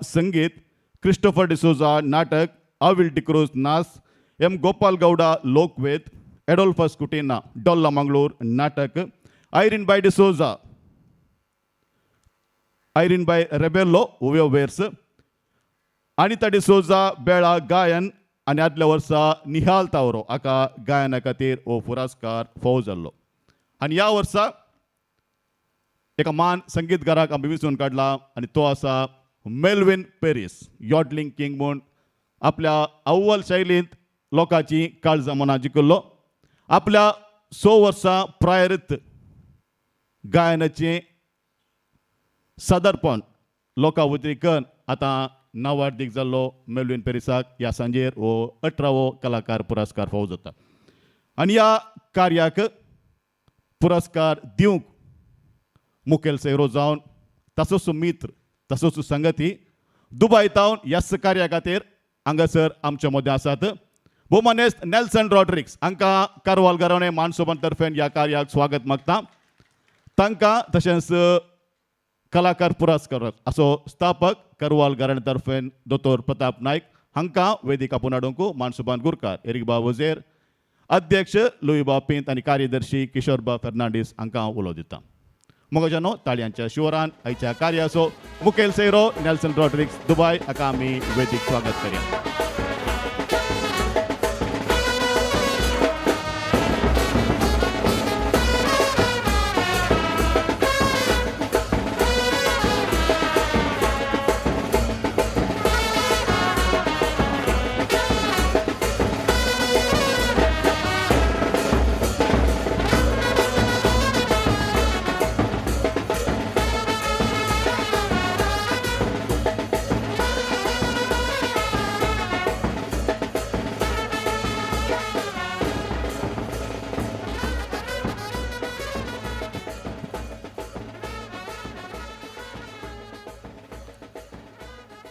संगीत, क्रिस्टोफर डिसोजा नाटक, आविल डिक्रोज नास, एम गोपाल गौडा लोकवेद, एडोल्फस कुटिना डोल्ला मंगळूर नाटक, Irene by D'Souza, Irene by Rebello उव्यो वेर्स, अनिता डिसोजा बेळा गायन आनी आदल्या वर्सा निहाल तावरो हाका गायना खातीर हो पुरस्कार फावो जाल्लो. आनी ह्या वर्सा एका मान संगीतकाराक आमी विंचून काडला आनी तो आसा मेल्विन पेरीस, यॉडलिंग किंग म्हूण आपल्या अव्वल शैलींत लोकांची काळजां मनां जिखल्लो. आपल्या 6 वर्सां प्रायरीत गायनाचें सादरपण लोकां उदरीकन आतां नावार्दीक जाल्लो मेल्विन पेरिसाक ह्या सांजेर हो 18वो कलाकार पुरस्कार फावो जाता. आनी ह्या कार्याक पुरस्कार दिवंक मुखेल सोयरो जावन ताचोच मित्र ताचोच संगती दुबाय तावन ह्याच कार्या खातीर हांगासर आमच्या मदें आसात भोवमानेस्त नेल्सन रॉड्रिक्स हांकां कारवाल घराणें मानसोबन तर्फेन ह्या कार्याक स्वागत मागता. तांकां तशेंच कलाकार पुरस्कार असो स्थापक करवाल घराणे तर्फेन दोतोर प्रताप नायक हांकां वेदिका आपोवन हाडूंक मानसोबान गुरकार एरिकबा वझेर, अध्यक्ष लुईबा पिंत आनी कार्यदर्शी किशोरबा फेर्नांडीस हांकां उलो दिता. मोगाजानो ताळयांच्या शिवरान आयच्या कार्याचो मुखेल सोयरो नेल्सन रॉड्रिक्स दुबाय हाका आमी वेदीक स्वागत करया.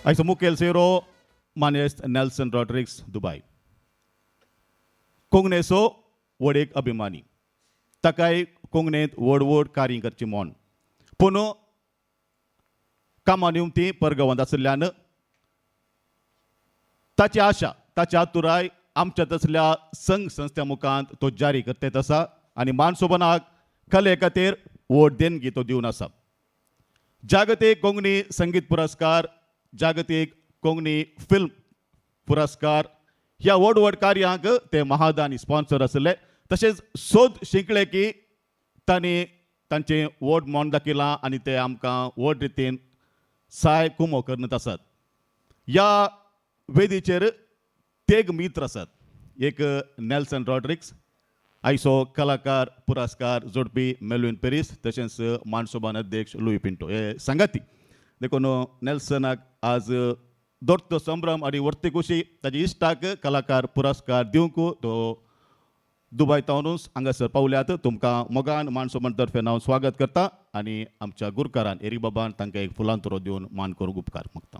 आयचो मुखेल सोयरो मानेस्त नेल्सन रॉड्रिक्स दुबाय, कोंकणेचो व्हड एक अभिमानी, ताकाय कोंकणींत व्हड व्हड कार्य करची म्हूण, पूण कामा निमती परगवंत आशिल्ल्यान ताची आशा ताची आतुराय आमच्या तसल्या संघ संस्थे मुखांत तो जारी करतेत आसा आनी मानसोबनाक कले खातीर व्हड देणगी तो दिवन आसा. जागतीक कोंकणी संगीत पुरस्कार, जागतीक कोंकणी फिल्म पुरस्कार ह्या व्हड व्हड कार्यांक ते महादानी स्पॉन्सर आशिल्ले. तशेंच सोद शिंकळे की तांणी तांचें व्हड मोन दाखयलां आनी ते आमकां व्हड रितीन साय कुमो करत आसात. ह्या वेदीचेर तेग मित्र आसात, एक नेल्सन रॉड्रिक्स आयचो कलाकार पुरस्कार जोडपी मेल्विन पेरीस, तशेंच मानसोबान अध्यक्ष लुई पिंटो हे सांगाती. देखून नेल्सनाक आज दोर्तो संभ्रम आनी वर्ती खुशी ताजे इश्टाक कलाकार पुरस्कार दिवंक तो दुबाय तावनूच हांगासर पावल्यात. तुमकां मोगान मानसोबान तर्फेन हांव स्वागत करता आनी आमच्या गुरकारान एरी बाबान तांकां एक फुलां तुरो दिवन मान करूंक उपकार मागता.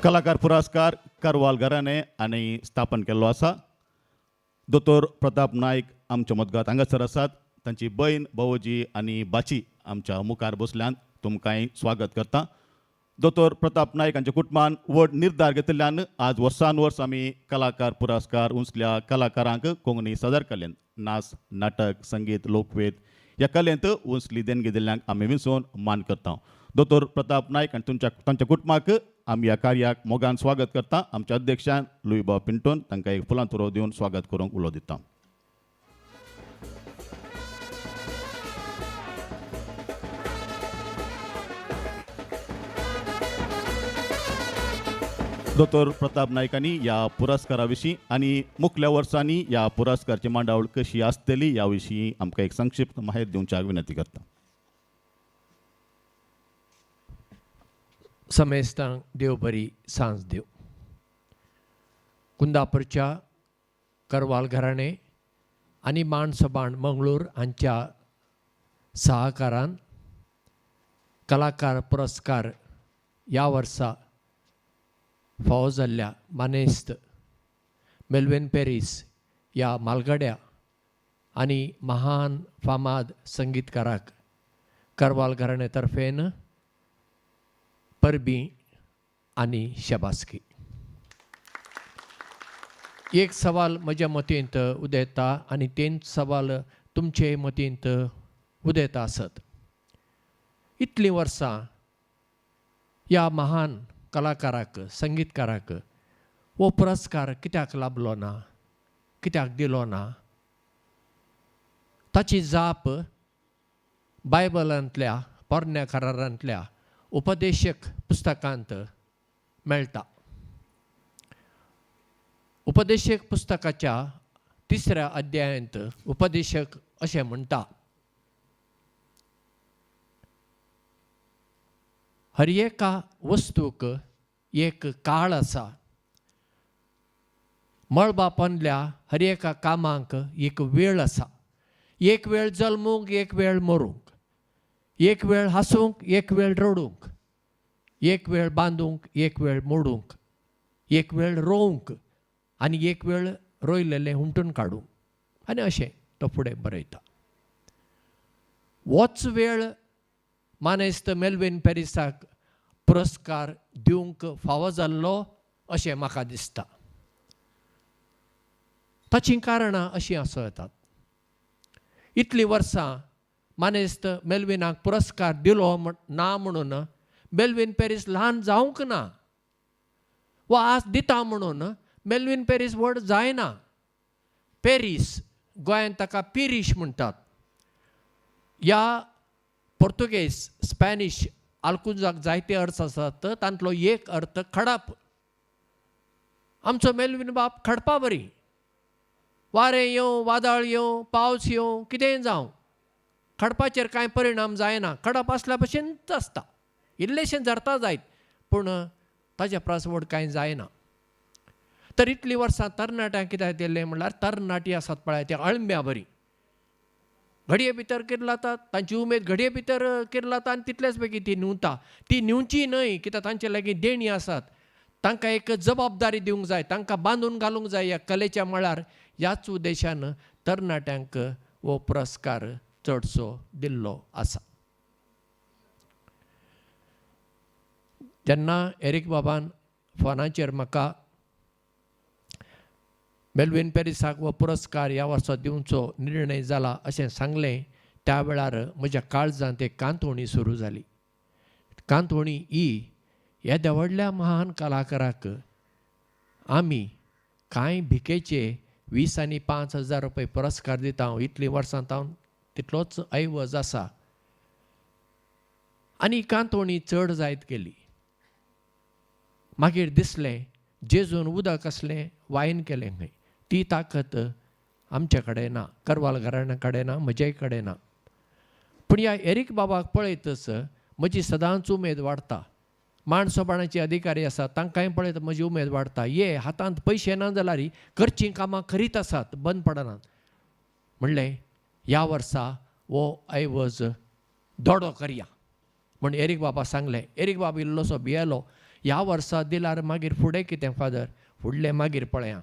कलाकार पुरस्कार करवाल घराणे आनी स्थापन केल्लो आसा. दोतोर प्रताप नायक आमच्या मदगात हांगासर आसात. तांची बयन भावोजी आनी बाची आमच्या मुखार बसल्यान तुमकांय स्वागत करता. दोतोर प्रताप नायक हांच्या कुटुंबान व्हड निर्धार घेतिल्ल्यान आज वर्सान वर्स आमी कलाकार पुरस्कार उंचल्या कलाकारांक कोंकणी सादर कलेंत नाच, नाटक, संगीत, लोकवेद ह्या कलेंत उंचली देणगी दिल्ल्यांक आमी विंचून मान करता. दोतोर प्रताप नायक आनी तांच्या कुटुंबाक आमी ह्या कार्याक मोगान स्वागत करता. आमच्या अध्यक्षान लुईबा पिंटोन तांकां एक फुलां तुरो दिवन स्वागत करूंक उलो दिता. दोतोर प्रताप नायकांनी ह्या पुरस्कारा विशीं आनी मुखल्या वर्सांनी ह्या पुरस्काराची मांडावळ कशी आसतली ह्या विशीं आमकां एक संक्षिप्त माहिती दिवच्याक विनंती करता. समेस्तांक देव बरी सांज दिवं. कुंदापूरच्या करवाल घराणें आनी मानसबाण मंगळूर हांच्या सहकारान कलाकार पुरस्कार ह्या वर्सा फावो जाल्ल्या मानेस्त मेल्विन पेरीस ह्या म्हालगड्या आनी महान फामाद संगीतकाराक करवाल घराण्या तर्फेन परबीं आनी शाबासकी. एक सवाल म्हज्या मतींत उदेता आनी तेंच सवाल तुमचे मतींत उदेता आसत. इतलीं वर्सां ह्या महान कलाकाराक संगीतकाराक हो पुरस्कार कित्याक लाभलो ना, कित्याक दिलो ना? ताची जाप बायबलांतल्या पोरण्या करारांतल्या उपदेशक पुस्तकांत मेळटा. उपदेशक पुस्तकाच्या 3ऱ्या अध्यायांत उपदेशक अशें म्हणटा, हर एका वस्तूक एक काळ आसा, मळबा पोंदल्या हर एका कामाक एक वेळ आसा. एक वेळ जल्मूंक, एक वेळ मरूंक, एक वेळ हांसूंक, एक वेळ रडूंक, एक वेळ बांदूंक, एक वेळ मोडूंक, एक वेळ रोवंक आनी एक वेळ रोयलेलें हुमटून काडूंक. आनी अशें तो फुडें बरयता. होच वेळ मानेस्त मेल्विन पेरिसाक पुरस्कार दिवंक फावो जाल्लो अशें म्हाका दिसता. ताचीं कारणां अशीं आसूं येतात. इतलीं वर्सां मानेस्त मेल्विनाक पुरस्कार दिलो ना म्हणून मेल्विन पेरीस ल्हान जावंक ना, वा आज दिता म्हणून मेल्विन पेरीस व्हड जायना. पेरीस गोंयांत ताका पिरीश म्हणटात. ह्या पोर्तुगेज स्पॅनिश आल्कुंजाक जायते अर्थ आसात, तांतलो एक अर्थ खडप. आमचो मेल्विन बाब खडपा बरी, वारें येवं, वादळ येवं, पावस येवं, कितेंय जावं, खडपाचेर कांय परिणाम जायना. खडप आसल्या भशेनच आसता, इल्लेशें झरता जायत पूण ताज्या परस व्हड कांय जायना. तर इतलीं वर्सां तरणाट्यांक कित्याक दिल्लें म्हणल्यार तरणाटी आसात पळय ते अळम्या बरी, घडये भितर किर्लातात, तांची उमेद घडये भितर किर्लाता आनी तितलेच पैकी ती न्हिवता. ती न्हिवची न्हय, कित्याक तांचे लागीं देणीं आसात, तांकां एक जबाबदारी दिवंक जाय, तांकां बांदून घालूंक जाय ह्या कलेच्या मळार. ह्याच उद्देशान तरणाट्यांक हो पुरस्कार चडसो दिल्लो आसा. जेन्ना एरीक बाबान फोनाचेर म्हाका मेल्विन पेरिसाक हो पुरस्कार ह्या वर्सा दिवचो निर्णय जाला अशें सांगलें, त्या वेळार म्हज्या काळजांत एक कांतवणी सुरू जाली. कांतवणी ही येद्या व्हडल्या महान कलाकाराक आमी कांय भिकेचे 20 आनी 5 हजार रुपये पुरस्कार दिता हांव, इतलीं वर्सां तावन तितलोच ऐवज आसा. आनी कांतवणी चड जायत गेली. मागीर दिसलें जेजून उदक आसलें वायन केलें खंय, ती ताकत आमचे कडेन ना, करवाल घराण्या कडेन ना, म्हजे कडेन ना. पूण ह्या एरीक बाबाक पळयतच म्हजी सदांच उमेद वाडटा. माणसोबाणाचे अधिकारी आसात तांकांय पळयत म्हजी उमेद वाडटा. ये हातांत पयशे ना जाल्यार करचीं कामां करीत आसात, बंद पडनात. म्हणलें ह्या वर्सा हो ऐवज दोडो करया म्हण एरीक बाबा सांगलें. एरीक बाबा इल्लोसो भियेलो, ह्या वर्सा दिल्यार मागीर फुडें कितें फादर, फुडलें मागीर पळया,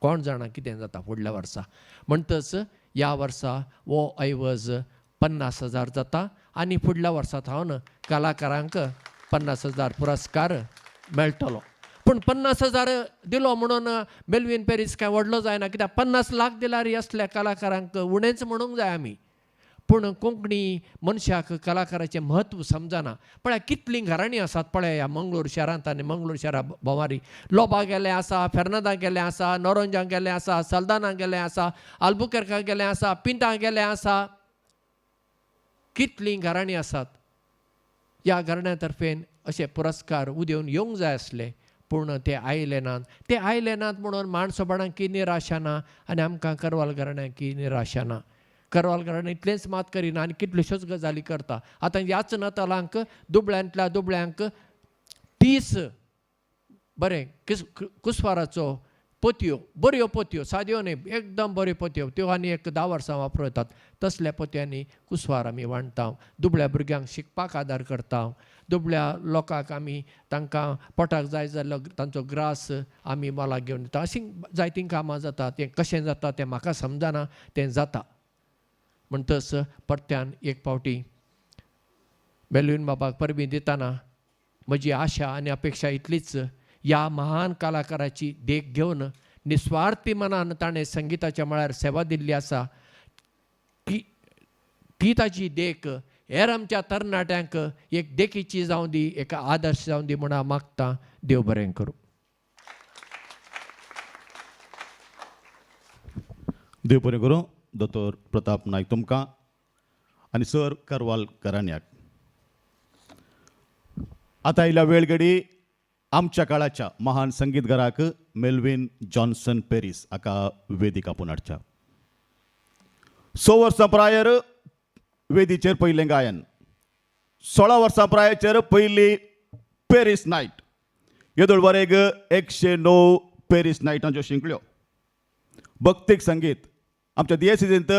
कोण जाणा कितें जाता फुडल्या वर्सा. म्हणटच ह्या वर्सा हो ऐवज 50 हजार जाता आनी फुडल्या वर्सा थावन कलाकारांक 50 हजार पुरस्कार मेळटलो. पूण 50 हजार दिलो म्हणून मेल्विन पेरीस कांय व्हडलो जायना, कित्याक 50 लाख दिल्यार असल्या कलाकारांक उणेंच म्हणूंक जाय आमी. पूण कोंकणी मनशाक कलाकाराचें म्हत्व समजना. पळय कितलीं घराणीं आसात पळय ह्या मंगळूर शारांत आनी मंगळूर शारा भोंवारी. लोबा गेलें आसा, फेर्नांदा गेलें आसा, नोरोंजा गेलें आसा, सल्दाना गेलें आसा, आल्बुकेर्का गेलें आसा, पिंता गेलें आसा. कितलीं घराणीं आसात. ह्या घराण्या तर्फेन अशे पुरस्कार उदेवन येवंक जाय आसले पूण ते आयले नात. ते आयले नात म्हणून माणसोबाणांकी निराशा ना आनी आमकां करवाल घराण्यांकी निराशा ना. करवाल घराणें इतलेंच मात करिना आनी कितल्योश्योच गजाली करता. आतां ह्याच नतालांक दुबळ्यांतल्या दुबळ्यांक 30 बरें कुस्वाराचो पोतयो, बऱ्यो पोतयो, साद्यो न्हय, एकदम बऱ्यो पोतयो, त्यो आनी एक 10 वर्सां वापरूं येतात तसल्या पोतयांनी कुसवार आमी वांट्टा. दुबळ्या भुरग्यांक शिकपाक आदार करता, दुबळ्या लोकांक आमी तांकां पोटाक जाय जाल्लो तांचो ग्रास आमी मोलाक घेवन दिता. अशीं जायतीं कामां जाता. तें कशें जाता तें म्हाका समजना, तें जाता. म्हणटच परत्यान एक फावटी मेलवीन बाबाक परबीं दितना म्हजी आशा आनी अपेक्षा इतलीच, ह्या महान कलाकाराची देख घेवन निस्वार्थी मनान ताणें संगिताच्या मळार सेवा दिल्ली आसा, ती ती ताजी देख हेर आमच्या तरणाट्यांक एक देखीची जावं दी, एक आदर्श जावं दी म्हूण हांव मागतां. देव बरें करूं. देव बरें करूं दोतोर प्रताप नायक तुमकां आनी सर करवाल घराण्याक. आतां आयल्या वेळगडी आमच्या काळाच्या महान संगीतकाराक मेलवीन जॉन्सन पेरीस हाका वेदीक आपोवन हाडच्या. 6 वर्सां प्रायर वेदीचेर पयलें गायन, 16 वर्सां प्रायचेर पयली पेरीस नायट, येदोळ वरेग 109 पेरीस नायटांच्यो शिंकल्यो. भक्तीक संगीत आमच्या दियेसिजींत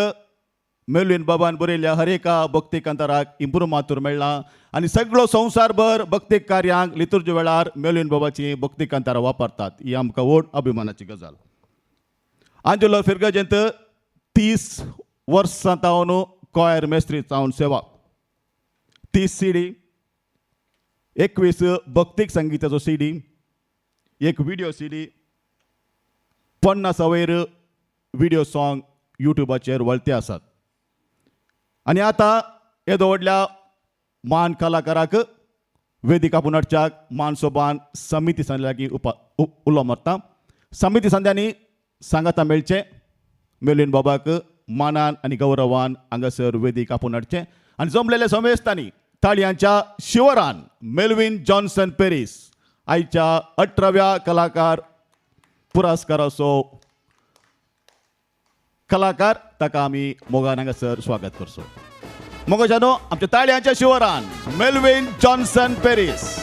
मेलवीन बाबान बरयल्ल्या हर एका भक्ती कांताराक इम्प्रूव मेळ्ळा आनी सगळो संवसारभर भक्तीक कार्यांक लितुर्जे वेळार मेलवीन बाबाची भक्ती कांतारां वापरतात. ही आमकां व्हड अभिमानाची गजाल. आंजेलो फिरगजेंत 30 वर्सां तावन कॉयर मेस्त्री जावन सेवा, 30 CD, 21 भक्तीक संगिताचो CD, एक व्हिडियो CD, 50 वयर व्हिडियो सॉंग युट्यूबाचेर वळते आसात. आनी आतां येदो व्हडल्या मान कलाकाराक वेदिका आपोवन हाडच्याक मान सोबान समिती संद्या लागीं उलो मारता. समिती संद्यांनी सांगाता मेळचें मेलवीन बाबाक मानान आनी गौरवान हांगासर वेदीक आपोवन हाडचें आनी जमलेल्या समेस्तांनी ताळयांच्या शिवरान मेलवीन जॉन्सन पेरीस आयच्या 18व्या कलाकार पुरस्काराचो कलाकार ताका आमी मोगान हांगासर स्वागत करचो. मोगाच्यानो आमच्या ताळयांच्या शिवरान मेलवीन जॉन्सन पेरीस.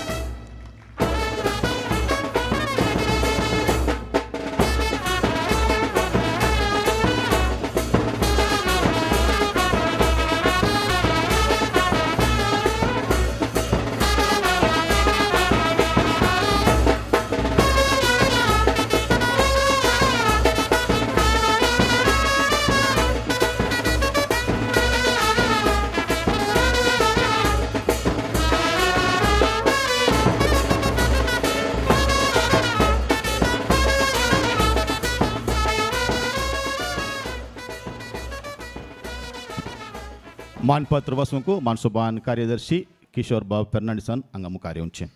मानपत्र वाचूंक मानसोबान कार्यदर्शी किशोर बाब फेर्नांडीसान हांगा मुखार येवचें.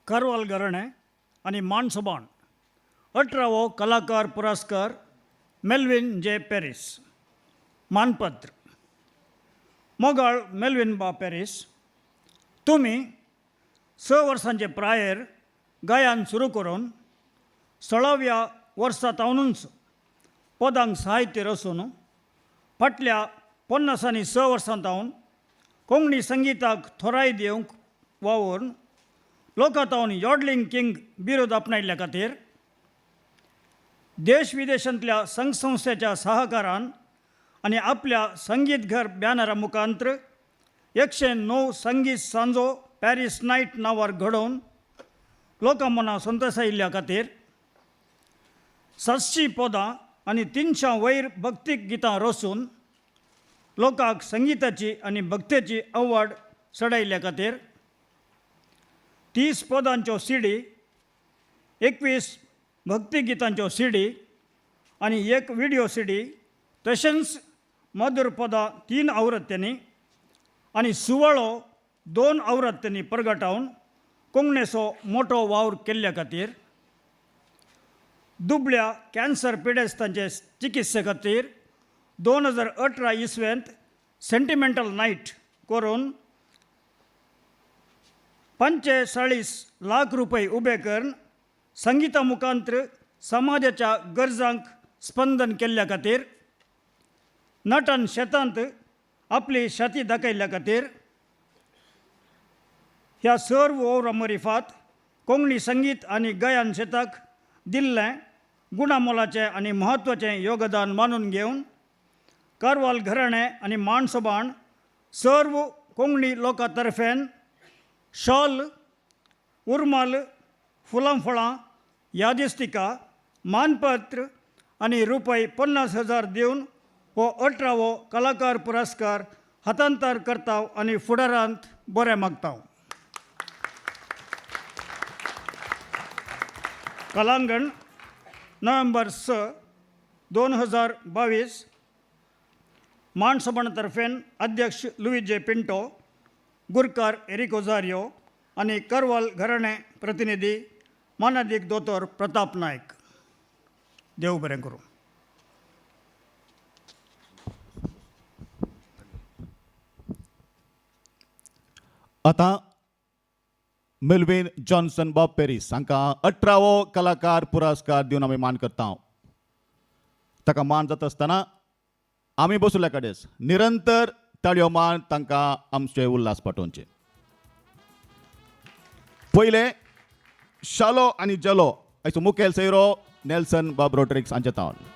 करवाल घराणें आनी मानसोबान 18वो कलाकार पुरस्कार मेलवीन जे पेरीस. मानपत्र. मोगाळ मेलवीन बा पेरीस, तुमी 6 वर्सांचे प्रायेर गायन सुरू करून 16व्या वर्सा तावनूच पदांक साहित्य रचून फाटल्या 50 आनी 6 वर्सां तावन कोंकणी संगिताक थोराय दिवंक वावरून लोकां तावन यॉडलिंग किंग बिरोध आपणायल्ल्या खातीर देश विदेशांतल्या संघ संस्थेच्या सहकारान आनी आपल्या संगीत घर बॅनरा मुखांत्र 109 संगीत सांजो पॅरीस नायट नांवार घडोवन लोकां मनां संतोसायिल्ल्या खातीर 700 पदां आनी 300 वयर भक्तीक गितां रचून लोकांक संगिताची आनी भक्तेची आवड चडयल्ल्या खातीर 30 पदांच्यो CD, 21 भक्ती गितांच्यो CD आनी एक व्हिडियो CD, तशेंच मधुर पदां 3 आवृत्त्यांनी आनी सुवाळो 2 आवृत्त्यांनी परगटावन कोंकणेचो मोटो वावर केल्ल्या खातीर दुबळ्या कॅन्सर पिडेस्तांचे चिकित्से खातीर 2018 इसवेंत सेंटिमेंटल नायट करून 45 लाख रुपये उबे करून संगिता मुखांत्र समाजाच्या गरजांक स्पंदन केल्ल्या खातीर नटन शेतांत आपली शेती दाखयल्ल्या खातीर ह्या सर्व ओवरा मरिफात कोंकणी संगीत आनी गायन शेताक दिल्लें गुणामोलाचें आनी म्हत्वाचें योगदान मानून घेवन कारवाल घराणें आनी माणसोबाण सर्व कोंकणी लोकां तर्फेन शॉल, उरमाल, फुलां फळां, यादिस्तिका, मानपत्र आनी रुपय 50,000 दिवन हो 18वो कलाकार पुरस्कार हातांतर करता आनी फुडारांत बरें मागता. कलांगण, नोव्हेंबर 6, 2022. माणसोबाण अध्यक्ष लुई जे पिंटो, गुरकार एरिक ओझारियो आनी करवाल घराणें प्रतिनिधी मानादीक दोतोर प्रताप नायक. देव बरें करूं. आतां मेल्विन जॉन्सन बाब पेरीस हांकां 18वो कलाकार पुरस्कार दिवन आमी मान करता. ताका मान जाता आसतना आमी बसुल्ल्या कडेन निरंतर ताळयो मान तांकां आमचे उल्हास पाठोवचे. पयले शालो आनी जलो हाचो मुखेल सैरो नेल्सन बाब रोड्रिक्स हांचे तावन.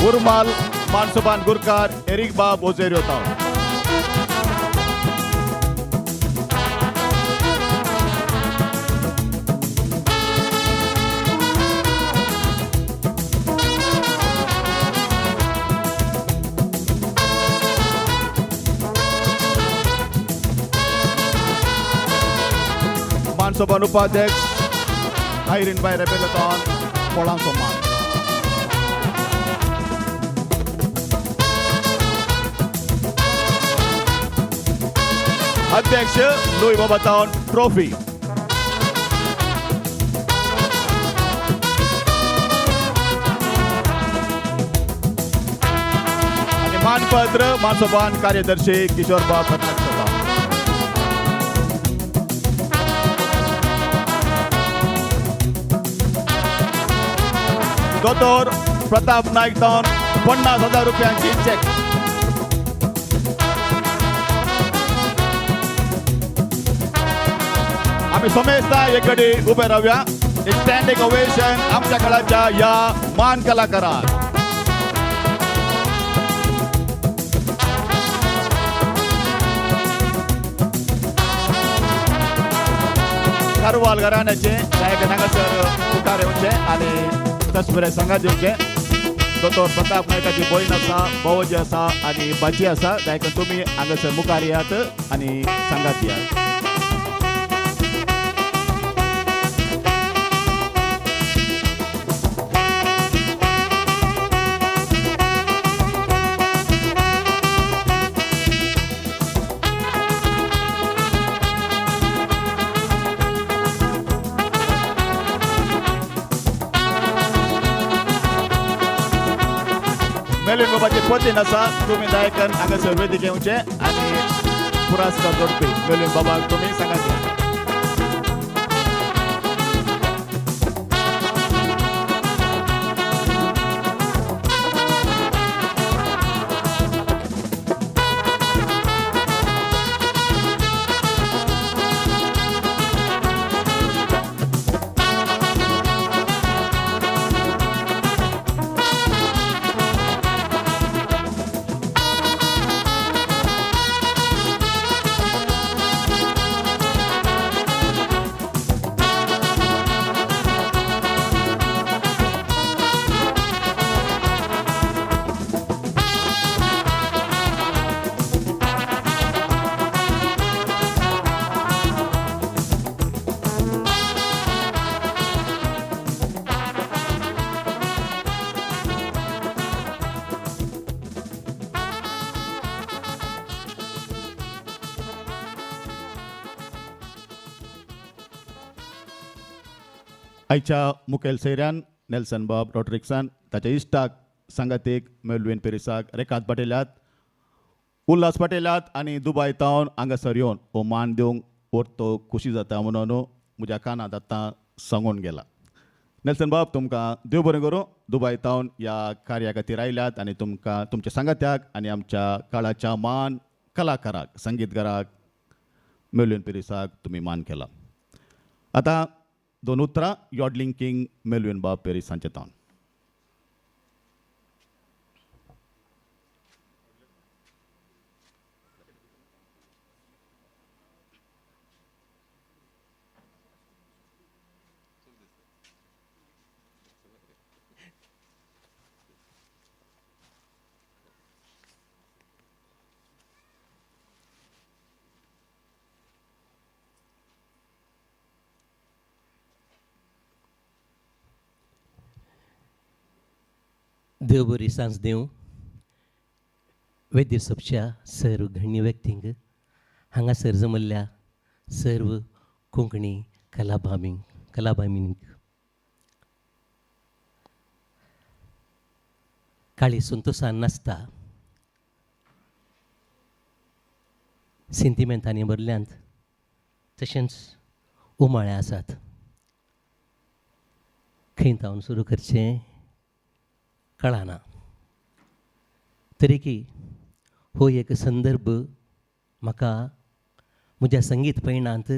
उर्माल मानसोबान गुरकार एरिक बाब ओझेरियो तावन. मानसोबान उपाध्यक्ष आयरीन बाय रेबेलो तावन फळांचो मान. अध्यक्ष लुई बाबा तावन ट्रॉफी. आणि मानपत्र मानसोबान कार्यदर्शी किशोर बाब फर्नांडीस. दोतोर प्रताप नायक तावन 50,000 रुपयांची चेक. आमी समेस्ता एकडे उबे रावया. एक स्टँडिंग ओवेशन आमच्या काळाच्या ह्या मान कलाकाराक. कारवाल घराण्याचे गायक हांगासर मुखार येवचे आनी तस्वीर संगात दिवचे. दोतोर प्रताप नायकाची भयण आसा, भावोजी आसा आनी भाजी आसा. गायक तुमी हांगासर मुखार येयात आनी सांगात दियात. मेलिन बाबाचे पतीन आसा, तुमी दायकन हांगासर वेदीक येवचे आनी पुरस्कार जोडपी मेलिन बाबाक तुमी सांगात. आयच्या मुखेल सैऱ्यान नेल्सन बाब रॉड्रिक्सान ताच्या इश्टाक सांगातीक मेलवीन पेरिसाक रेखात पाटयल्यात, उल्हास पाटयल्यात आनी दुबाय तावन हांगासर येवन हो मान दिवंक व्हडतो खोशी जाता म्हणून म्हज्या कानांत आतां सांगून गेला. नेल्सन बाब तुमकां देव बरें करूं. दुबाय तावन ह्या कार्या खातीर आयल्यात आनी तुमकां तुमच्या सांगात्याक आनी आमच्या काळाच्या मान कलाकाराक संगीतकाराक मेलवीन पेरिसाक तुमी मान केला. आतां दोन उतरां यॉडलिंग किंग मेलवीन बाब पेरीस हांचे तावन. देव बरी सांज दिवं वैद्य सोबच्या सर्व घडणी व्यक्तींक, हांगासर जमल्ल्या सर्व कोंकणी कलाभामींक. काळी संतोसान नासता, सिंतिमेंतांनी भरल्यांत, तशेंच उमाळे आसात. खंय तावन सुरू करचें कळना, तरीकी हो एक संदर्भ म्हाका म्हज्या संगीत पयणांत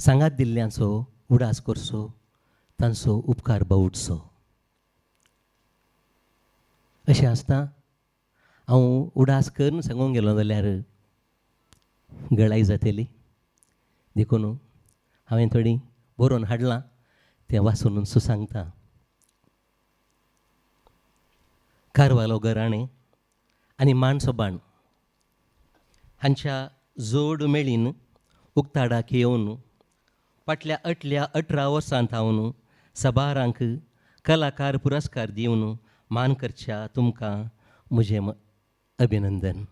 सांगात दिल्ल्यांचो उडास करचो, तांचो उपकार बावुटचो. अशें आसता हांव उडास करून सांगूंक गेलो जाल्यार गळाय जातली, देखून हांवें थोडी बरोवन हाडलां तें वाचून सो सांगता. कारवालो घराणें आनी मानसोबाण हांच्या जोड मेळीन उक्ताडाक येवन फाटल्या 18 वर्सां थावन सबारांक कलाकार पुरस्कार दिवन मान करच्या तुमकां म्हजें अभिनंदन.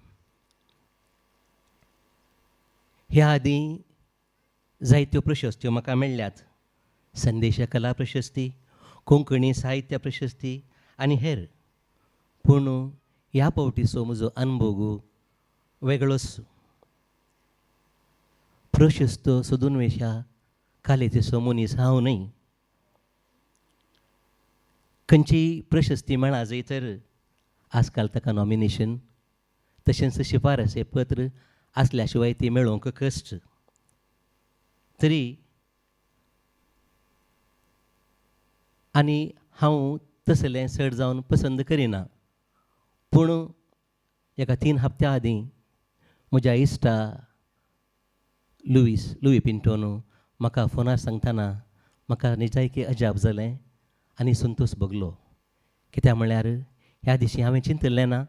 ह्या आदीं जायत्यो प्रशस्त्यो म्हाका मेळ्ळ्यात, संदेश कला प्रशस्ती, कोंकणी साहित्य प्रशस्ती आनी हेर, पूण ह्या फावटीचो म्हजो अनुभव वेगळोच. प्रशस्त सोदून वेशा कालेचो मनीस हांव न्हय. खंयची प्रशस्ती मेळा जाय तर आजकाल ताका नॉमिनेशन तशेंच शिफारस हें पत्र आसल्या शिवाय ती मेळोवंक कश्ट. तरी आनी हांव तसलें चड जावन पसंद करिना, पूण एका 3 हप्त्या आदीं म्हज्या इश्टा लुवी पिंटोन म्हाका फोनार सांगतना म्हाका निजायकी अजाप जालें आनी संतोश भोगलो. कित्याक म्हळ्यार ह्या दिशी हांवें चिंतलें ना,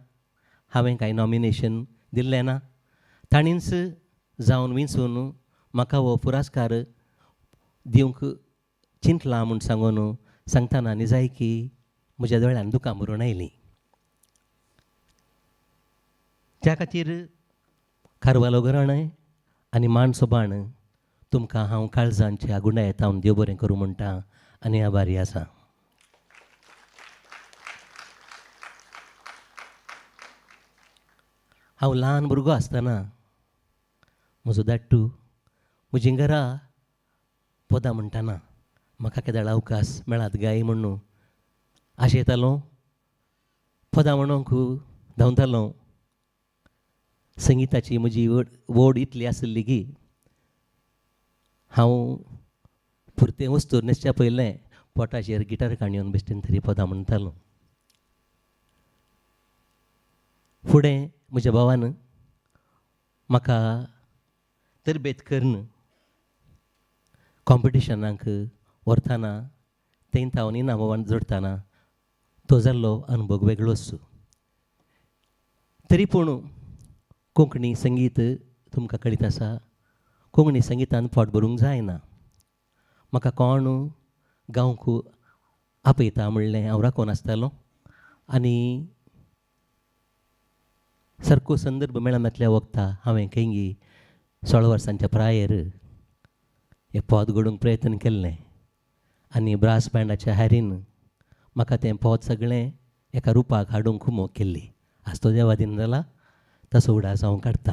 हांवें कांय नॉमिनेशन दिल्लें ना, ताणींच जावन विंचून म्हाका हो पुरस्कार दिवंक चिंतला म्हूण सांगून सांगतना निजायकी म्हज्या दोळ्यान दुकां भरून आयलीं. त्या खातीर कारवालो घराणें आनी मानसोबाण तुमकां हांव काळजांच्या गुंडायेत हांव देव बरें करूं म्हणटा आनी आभारी आसा. हांव ल्हान भुरगो आसतना म्हजो धाडटू म्हजीं घरा पदां म्हणटना म्हाका केदळ अवकाश मेळात गाय म्हणून आशेतालो, पदां म्हणूंक धांवतालो. संगिताची म्हजी वड इतली आसली की हांव पुरतें वस्तू न्हेसच्या पयलें पोटाचेर गिटार काणयेवन बेश्टेन तरी पदां म्हणटालो. फुडें म्हज्या भावान म्हाका तरबेत करून कॉम्पिटिशनाक व्हरतना थंय थावन इनामां जोडटना तो जाल्लो अनुभव वेगळोच. तरी पूण कोंकणी संगीत तुमकां कळीत आसा, कोंकणी संगितान पोट भरूंक जायना. म्हाका कोण गावंक आपयता म्हणलें हांव राखून आसतालो आनी सारको संदर्भ मेळनातल्या वखता हांवें खंयी 16 वर्सांच्या प्रायेर हें पद घडोवंक प्रयत्न केल्लें आनी ब्रास बँडाच्या हॅरीन म्हाका तें पद सगळें एका रुपाक हाडूंक खुमोक केल्ली. आज तो देवा दिन जाला तसो उडास हांव काडटा.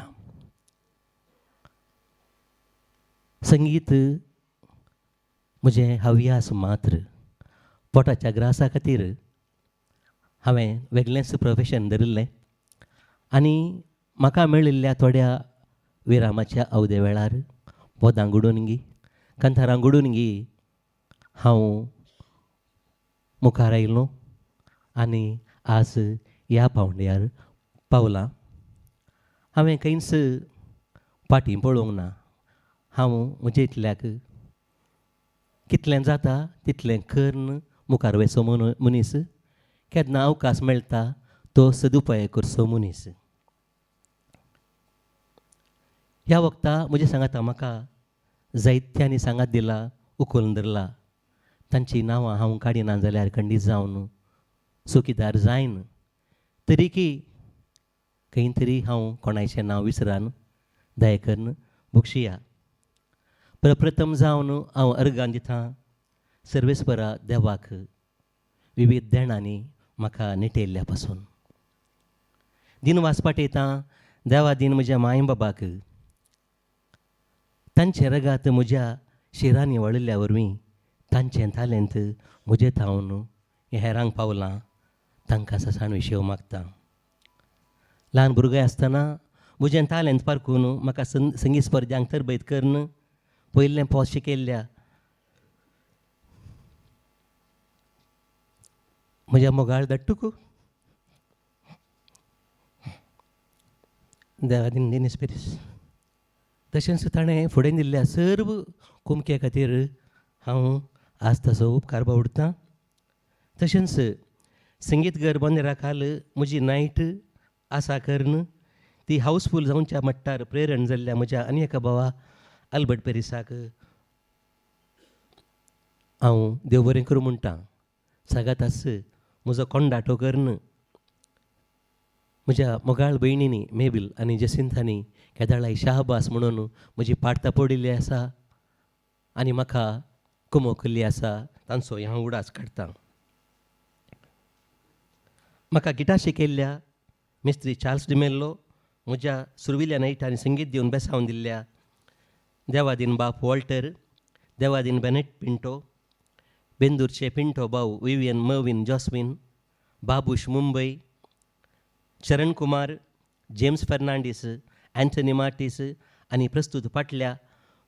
संगीत म्हजें हव्यास मात्र. पोटाच्या ग्रासा खातीर हांवें वेगळेंच प्रोफेशन धरिल्लें आनी म्हाका मेळिल्ल्या थोड्या विरामाच्या अवदे वेळार पदां घडून गी कांतारां घडून गी हांव मुखार आयलो आनी आज ह्या पावंड्यार पावलां. हांवें खंयच फाटीं पळोवंक ना. हांव म्हजे इतल्याक कितलें जाता तितलें करून मुखार वचो मनीस. केन्ना अवकाश मेळटा तो सदुपाय करचो मनीस. ह्या वखता म्हजे सांगाता म्हाका जायत्यांनी सांगात दिला, उखलून धरला. तांचीं नांवां हांव काडिना जाल्यार खंडीत जावन चुकीदार जायन तरीकी खंय तरी हांव कोणायचें नांव विसरान दया करून बक्षिया. प्रप्रथम जावन हांव अर्गान दिता सर्वेस्परा देवाक विविध देणांनी म्हाका निटयल्ल्या पासून. दिनवास पाटयता देवा दीन म्हज्या माय बाबाक तांचे रगात म्हज्या शिरांनी वळिल्ल्या वरवीं तांचें तालेंत म्हजे थावन हेरांक पावलां. तांकां ससाण विशेव मागता. ल्हान भुरगें आसतना म्हजें तालेंत पारखून म्हाका संगीत स्पर्ध्यांक तरबेत करून पयलें पद शिकयल्ल्या म्हज्या मोगाळ धाडटूक देवा दिनीस पेरीस. तशेंच ताणें फुडें दिल्ल्या सर्व कुमके खातीर हांव आज ताचो उपकार बावडटां. तशेंच संगीत घर बंदरा खाल म्हजी नायट आसा करून ती हावसफूल जावच्या मट्टार प्रेरण जाल्ल्या म्हज्या आनी एका भावा अल्बर्ट पेरिसाक हांव देव बरें करूं म्हणटा. सागात म्हजो कोंडाटो करून म्हज्या मोगाळ भयणींनी मेबील आनी जसिंथांनी केदाळाय शाहबास म्हणून म्हजी पाट तापोडिल्ली आसा आनी म्हाका कुमोकल्ली आसा. तांचो हांव उडास काडटा. म्हाका गिटार शिकयल्ल्या मिस्त्री चार्ल्स डिमेल्लो म्हज्या सुरविल्ल्या नायटांनी संगीत दिवन बेसावन दिल्ल्या देवादीन बाप वॉल्टर, देवादीन बेनेट पिंटो, बेंदूरचे पिंटो भाऊ Vivian Mervin Joswin, Babush Mumbai, Charan Kumar, James Fernandes, Anthony Martis आनी प्रस्तूत फाटल्या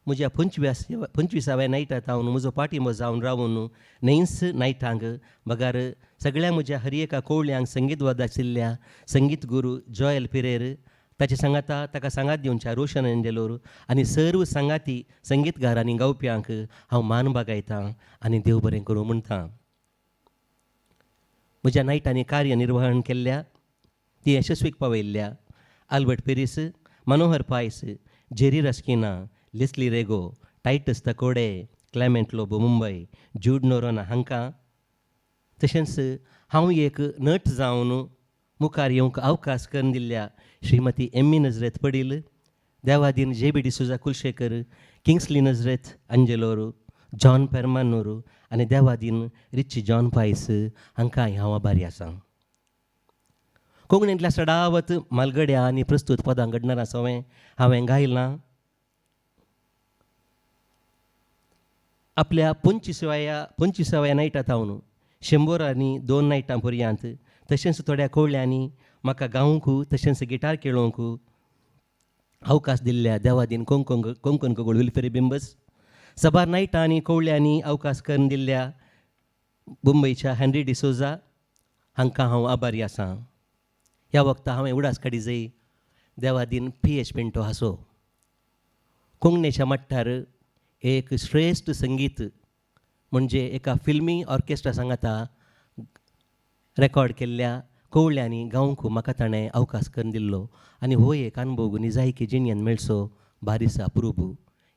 म्हज्या 25व्या नायटा थावन म्हजो पाटिंबो जावन रावून न्हंयच नायटांक बगार सगळ्या म्हज्या हर एका कोवळ्यांक संगीत वाद आशिल्ल्या संगीत गुरू जॉयल पिरेर ताचे सांगाता ताका सांगात दिवच्या रोशन अंजेलोर आनी सर्व सांगाती संगीतगार आनी गावप्यांक हांव मान बागायतां आनी देव बरें करूं म्हणटा. म्हज्या नायटांनी कार्यनिर्वहण केल्ल्या ती यशस्वीक पावयल्ल्या Albert Peris, Manohar Pais, Jerry Rasquinha, Leslie Rego, Titus Takode, Clement Lobo Mumbai, Jude Noronha हांकां तशेंच हांव एक नट जावन मुखार येवंक अवकाश करून दिल्ल्या Shrimati Emmy Nazareth Padil, Devadeen J B D'Souza Kulshekar, Kingsley Nazareth Angelore, John पेरमानूर आनी देवादीन रिची जॉन पायस हांकां हांव आभारी आसा. कोंकणींतल्या सडावत मालगड्या आनी प्रस्तूत पदां घडणारा सवें हांवें गायलां. आपल्या 25व्या नायटा थावन 102 नायटां पर्यंत तशेंच थोड्या कोवळ्यांनी म्हाका गावंक तशेंच गिटार खेळोवंक अवकाश दिल्ल्या देवादीन कोंकण कोगळ विल्फेरी बिंबस, सबार नायटां आनी कोवळ्यांनी अवकाश करून दिल्ल्या मुंबयच्या हेनरी डिसोजा हांकां हांव आभारी आसा. ह्या वखता हांवें उडास काडी जाय देवादीन पी एच पिंटो हासो कोंकणीच्या मट्टार एक श्रेश्ठ संगीत म्हणजे एका फिल्मी ऑर्केस्ट्रा सांगाता रेकॉर्ड केल्ल्या कोवळ्यांनी गावंक म्हाका ताणें अवकाश करून दिल्लो आनी हो एक अनुभव निजायकी जिणेन मेळचो बारीस अप्रूप.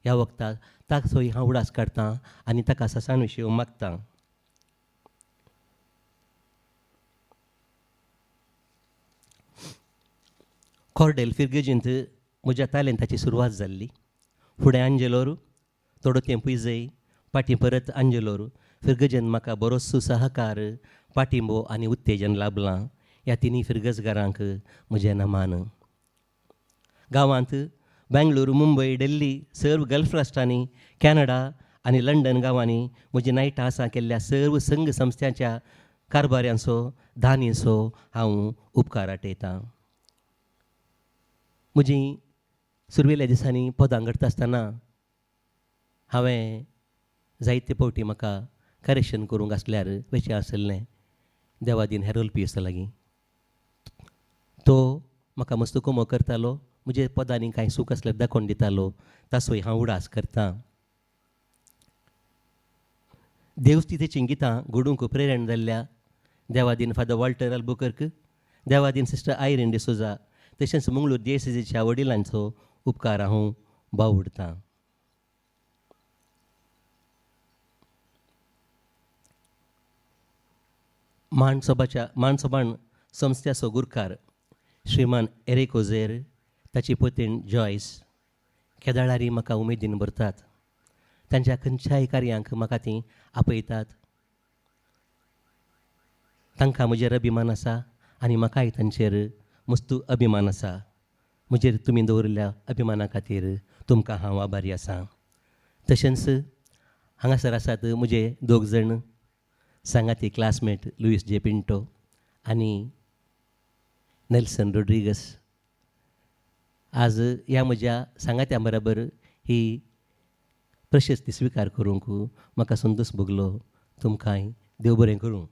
ह्या वखता ताचोय हांव उडास काडटा आनी ताका ससाण विशय मागता. कॉर्डेल फिर्गजींत म्हज्या तालेंताची सुरवात जाल्ली. फुडें आंजेलोर, थोडो तेंप इजय, पाटी परत आंजेलोर फिरगजन म्हाका बरोचसो सहकार पाटिंबो आनी उत्तेजन लाभलां. ह्या तिनूय फिरगजगारांक म्हजें नमान. गांवांत बेंगलोर, मुंबय, दिल्ली, सर्व गल्फ राष्ट्रांनी, कॅनडा आनी लंडन गांवांनी म्हजी नायटां आसा केल्ल्या सर्व संघ संस्थांच्या कारभाऱ्यांचो दानीचो हांव उपकार आटयतां. म्हजी सुरवेल्या दिसांनी पदां घडटा आसतना हांवें जायते फावटी म्हाका करेक्शन करूंक आसल्यार वचें आशिल्लें देवादीन हेरोल पियर्सा लागीं. तो म्हाका मस्त कुमो करतालो, म्हजे पदांनी कांय सूख आसल्यार दाखोवन दितालो, ताचोय हांव उडास करतां. देवस्तितेचीं गितां घडूंक प्रेरण जाल्ल्या Devadin father Walter Albuquerque, Devadin sister Irene D'Souza, तशेंच मंगळूर डिएसीच्या वडिलांचो उपकार हांव बावुडतां. माणसोबाण संस्थ्याचो गुरकार श्रीमान एरिक ओझेर, ताची पतीण जॉयस केदाळारी म्हाका उमेदीन भरतात. तांच्या खंयच्याय कार्यांक म्हाका तीं आपयतात. तांकां म्हजेर अभिमान आसा आनी म्हाकाय तांचेर मस्तू अभिमान आसा. म्हजेर तुमी दवरिल्ल्या अभिमाना खातीर तुमकां हांव आभारी आसा. तशेंच हांगासर आसात म्हजे दोग जाण सांगाती क्लासमेट लुईस जे पिंटो आनी नेल्सन रोड्रिगस. आज ह्या म्हज्या सांगात्या बराबर ही प्रशस्ती स्विकार करूंक म्हाका संतोश भोगलो. तुमकांय देव बरें करूं.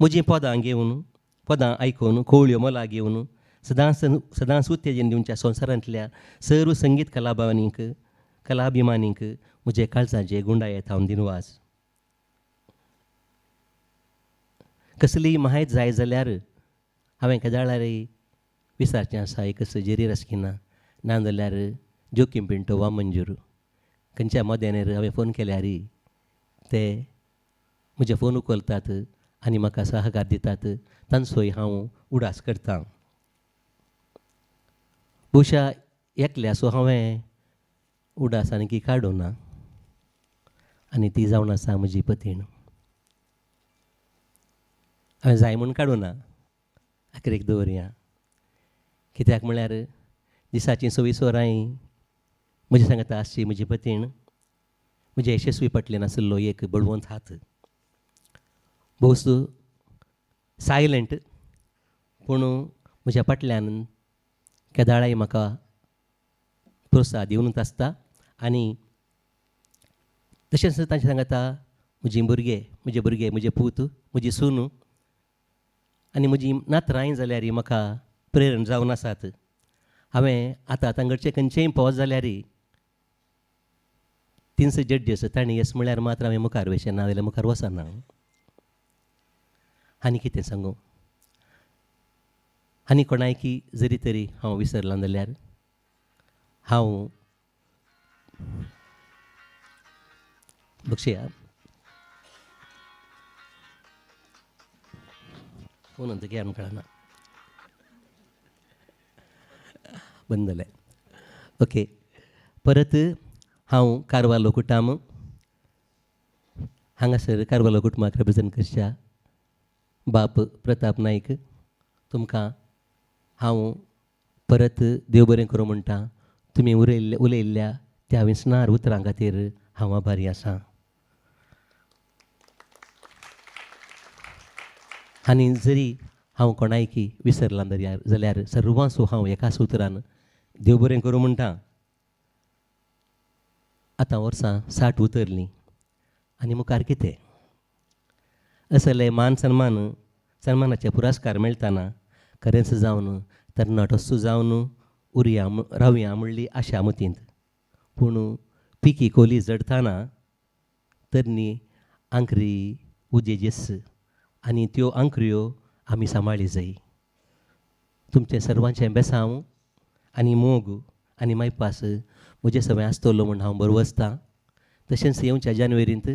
म्हजीं पदां घेवन, पदां आयकून, कोवळ्यो मोलां घेवन सदांच सदांच उत्तेजन दिवच्या संवसारांतल्या सर्व संगीत कलाभावानीक कलाभिमानींक म्हजे काळजाचे गुंडायेत हांव दिनवास. कसलीय म्हायत जाय जाल्यार हांवें केदाळारय विचारचें आसा एक जेरी रस्किना, ना जाल्यार जोकीम पिंटो वा मंजूर खंयच्या मोद्यानेर हांवें फोन केल्यार ते म्हजे फोन उखलतात आनी म्हाका सहकार दितात. तांचोय हांव उडास करतां. बहुशा एकल्याचो हांवें उडास आनी काडूं ना आनी ती जावन आसा म्हजी पतीण. हांवें जाय म्हूण काडूं ना, आखरेक दवरया. कित्याक म्हळ्यार दिसाचीं 24 वरांय म्हजे सांगता आसची म्हजी पतीण म्हजे यशस्वी फाटल्यान आशिल्लो एक बळवंत हात. भोवस सायलंट पूण म्हज्या फाटल्यान केदाळाय म्हाका प्रोत्साह दिवनूच आसता. आनी तशेंच तांचे सांगता म्हजी भुरगे, म्हजे भुरगे, म्हजे पूत, म्हजी सून आनी म्हजी नातरांय जाल्यार म्हाका प्रेरण जावन आसात. हांवें आतां तांगडचे खंयचेय पावस जाल्यार 300 जड्जी तांणी येस म्हळ्यार मात्र हांवें मुखार वचें ना जाल्यार मुखार वचना. आनी कितें सांगू, आनी कोणायकी जरी तरी हांव विसरलां जाल्यार हांव बक्षया फोन अंत आमकां कळना बंद जालें. ओके, परत हांव कारवालो कुटाम हांगासर कारवालो कुटुंबाक रिप्रेजेंट करच्या बाप प्रताप नायक तुमकां हांव परत देव बरें करूं म्हणटा. तुमी उलयल्ल्या त्या विसनार उतरां खातीर हांव आभारी आसा. आनी जरी हांव कोणायकी विसरलां जाल्यार सर्वांसो हांव एकाच उतरान देव बरें करूं म्हणटा. आतां वर्सां 60 उतरलीं आनी मुखार कितें असले मान सन्मान सन्मानाचे पुरस्कार मेळटना खरेंच जावन तरणाटो जावन उरया रावया म्हणली आशा मतींत. पूण पिकी कोली जडताना तरणी आंकरी उजेजीस आनी त्यो आंकऱ्यो आमी सांबाळी जाय. तुमचें सर्वांचें बेसांव आनी मोग आनी मायपास म्हजे सवंय आसतलो म्हूण हांव बरवसतां. तशेंच येवच्या जानेवारींत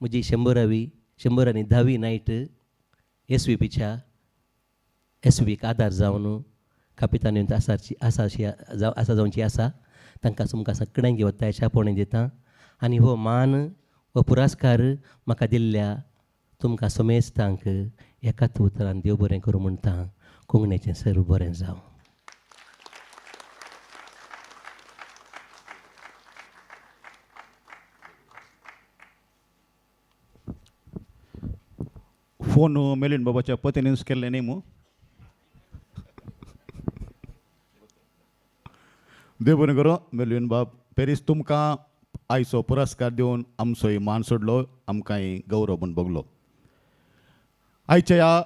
म्हजी 110वी नायट एस व्ही पीच्या एस व्हीक आदार जावन कापितान आसाची आसा जावची आसा. तांकां तुमकां सगळ्यांक वतायच्या आपोवणें दिता. आनी हो मान हो पुरस्कार म्हाका दिल्ल्या तुमकां समेस्तांक एकाच उतरान देव बरें करूं म्हणटा. कोंकणीचें सर्व बरें जावं. फोन मेलिन बाबाच्या पतीन केल्लें न्ही मू. देव बरें करूं मेलविन बाब पेरीस, तुमकां आयचो पुरस्कार दिवन आमचोय मान सोडलो, आमकांय गौरव म्हूण भोगलो. आयच्या ह्या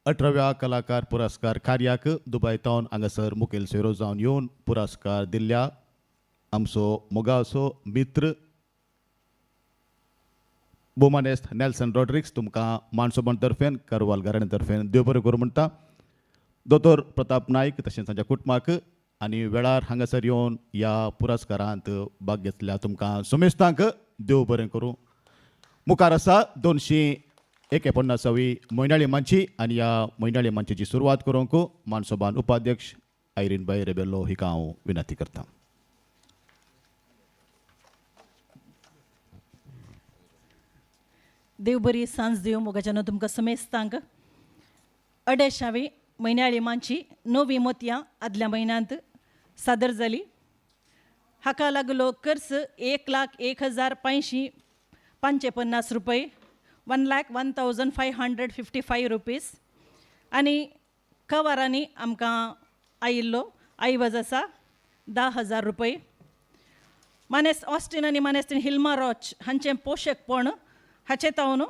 18व्या कलाकार पुरस्कार कार्याक दुबय तावन हांगासर मुखेल सोयरो जावन येवन पुरस्कार दिल्ल्या आमचो मोगाचो मित्र भोवमानेस्त नेल्सन रॉड्रिक्स, तुमकां मानसोबण तर्फेन करवाल घराण्या तर्फेन देव बरें करूं म्हणटा. दोतोर प्रताप नायक तशेंच तांच्या कुटुंबाक आनी वेळार हांगासर येवन ह्या पुरस्कारांत भाग घेतल्या तुमकां समेस्तांक देव बरें करूं. मुखार आसा 249वी म्हयन्याळी मांची आनी ह्या म्हयन्याळी मांचीची सुरवात करूंक मानसोबान उपाध्यक्ष आयरीन बाय रेबेलो हिका हांव विनंती करता. देव बरी सांज दिवं मोगाच्यान तुमकां समेस्तांक. 250वी म्हयन्याळी मांची 9वी मोतयां आदल्या म्हयन्यांत सादर जाली. हाका लागलो खर्च 1,01,555 रुपये, 1,01,555 रुपीज. आनी कवारांनी आमकां आयिल्लो आयवज आसा 10,000 रुपये. मानेस्त ऑस्टीन आनी मानेस्त हिल्मा रॉच हांचें पोशकपण हाचें तावन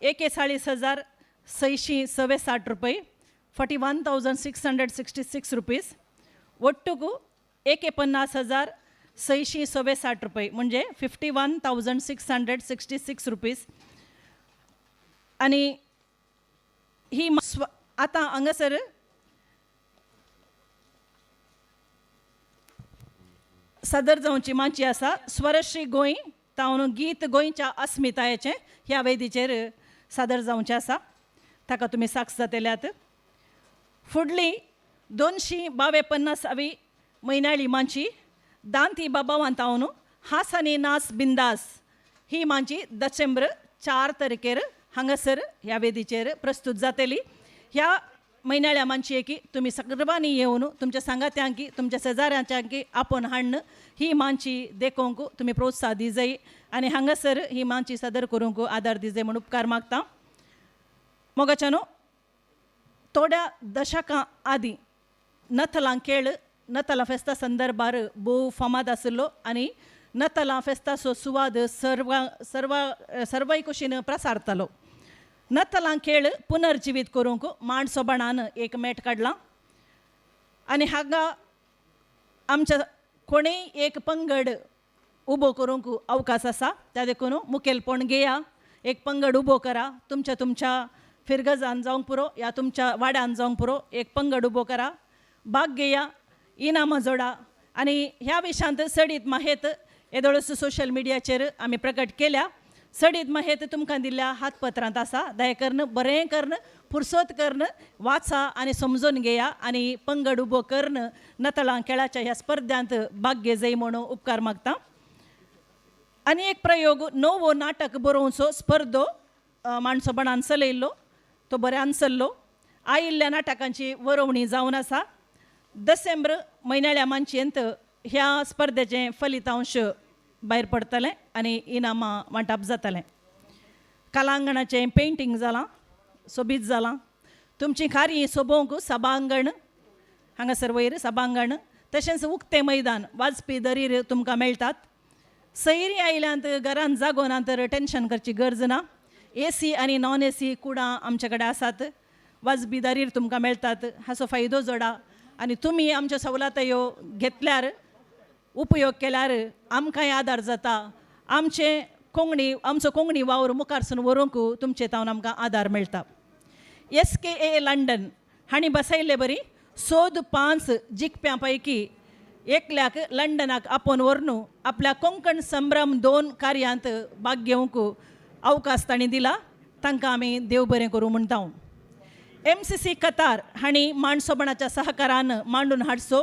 41,666 रुपये, 41,666 रुपीज. ಒಟ್ಟುಗು 51,666 रुपये म्हणजे 51,666 रुपीज. आनी ही आतां हांगासर सादर जावची माची आसा स्वरश्री गोंय तावन गीत गोंयच्या अस्मितायेचें ह्या वेदीचेर सादर जावचें आसा, ताका तुमी साक्ष जातल्यात. फुडली 252वी म्हयन्याळी माची दांती बाबावान तावन हास आनी नास बिंदास ही माची डिसेंबर 4 तारखेर हांगासर ह्या वेदीचेर प्रस्तूत जातली. ह्या म्हयन्याळ्या मानची तुमी सर्वांनी येवन तुमच्या सांगात्यांकी तुमच्या शेजाऱ्यांच्यांकी आपोवन हाडून ही मानची देखोवंक तुमी प्रोत्साह दिजाय आनी हांगासर ही मानची सादर करूंक आदार दिजाय म्हूण उपकार मागता. मोगाच्यानो, थोड्या दशकां आदीं नथलां खेळ नथलां फेस्ता संदर्भार भोव फामाद आशिल्लो आनी नथलां फेस्ताचो सुवाद सर्व सर्व सर्वय कुशीन प्रसारतालो. नथलां खेळ पुनर्जिवीत करूंक मांडसोबणान एक मेट काडला आनी हांगा आमच्या कोणूय एक पंगड उबो करूंक अवकाश आसा, त्या देखून मुखेलपण घेया, एक पंगड उबो करा, तुमच्या तुमच्या फिरगजान जावंक पुरो या तुमच्या वाड्यान जावंक पुरो, एक पंगड उबो करा, भाग घेया, इनामां जोडा. आनी ह्या विशयांत चडीत माहेत येदोळच सोशल मिडियाचेर आमी प्रकट केल्या. चडीत माहेत तुमकां दिल्ल्या हातपत्रांत आसा. दया करून बरें करून फुरसत करून वाचा आनी समजून घेया आनी पंगड उबो करून नतळां खेळाच्या ह्या स्पर्ध्यांत भाग घेजय म्हणून उपकार मागता. आनी एक प्रयोग नवो नाटक बरोवचो स्पर्धो माणसोबणान चलयल्लो, तो बऱ्यान चल्लो. आयिल्ल्या नाटकांची वरोवणी जावन आसा. डिसेंबर म्हयन्याळ्या मानचेंत ह्या स्पर्धेचें फलितांश भायर पडटलें आनी इनामां वांटप जातलें. कलांगणाचें पेंटींग जालां, सोबीत जालां. तुमचीं कार्य सोबोवंक सभांगण हांगासर वयर सभांगण तशेंच उक्तें मैदान वाजपी दरीर तुमकां मेळटात. सैरी आयल्यांत घरान जागो ना तर टेंशन करची गरज ना. ए सी आनी नॉन ए सी कुडां आमचे कडेन आसात. वाजपी दरीर तुमकां मेळटात, हाचो फायदो जोडा आनी तुमी आमच्यो सवलत्यो घेतल्यार उपयोग केल्यार आमकांय आदार जाता. आमचें कोंकणी आमचो कोंकणी वावर मुखारसून व्हरूंक तुमचे तावन आमकां आदार मेळटा. एस के ए लंडन हांणी बसयल्ले बरी सोद 5 जिखप्यां पैकी एकल्याक लंडनाक आपोवन व्हरून आपल्या कोंकण संभ्रम 2 कार्यांत भाग घेवंक अवकाश तांणी दिला. तांकां आमी देव बरें करूं म्हणटा. एम सी सी कतार हांणी माणसोबणाच्या सहकारान मांडून हाडचो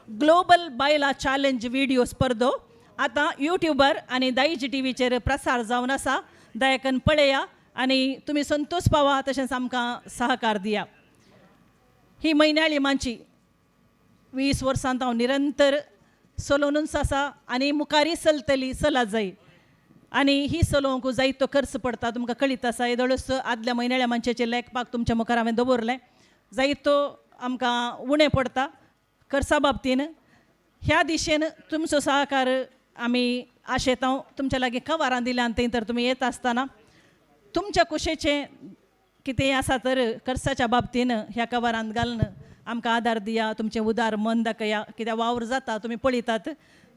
ग्लोबल बायला चॅलेंज व्हिडियो स्पर्धो आतां यूट्यूबार आनी दायज टीव्हीचेर प्रसार जावन आसा. दयाकन पळया आनी तुमी संतोष पावा, तशेंच आमकां सहकार दिया. ही म्हयन्याळी मांची 20 वर्सांत हांव निरंतर चलोवनूच आसा आनी मुखारय चलतली, चला जाय. आनी ही चलोवंक जायतो खर्च पडटा, तुमकां कळीत आसा. येदोळच आदल्या म्हयन्याळ्या मानशेचें लेखपाक तुमच्या मुखार हांवें दवरलें. जायतो आमकां उणें पडटा खर्चा बाबतीन. ह्या दिशेन तुमचो सहकार आमी आशेता. तुमच्या लागीं कवारां दिल्यान थंय तर तुमी येता आसतना तुमच्या कुशेचें कितेंय आसा तर खर्चाच्या बाबतीन ह्या कवारांत घालून आमकां आदार दिया. तुमचें उदार मन दाखया, कित्याक वावर जाता तुमी पळयतात.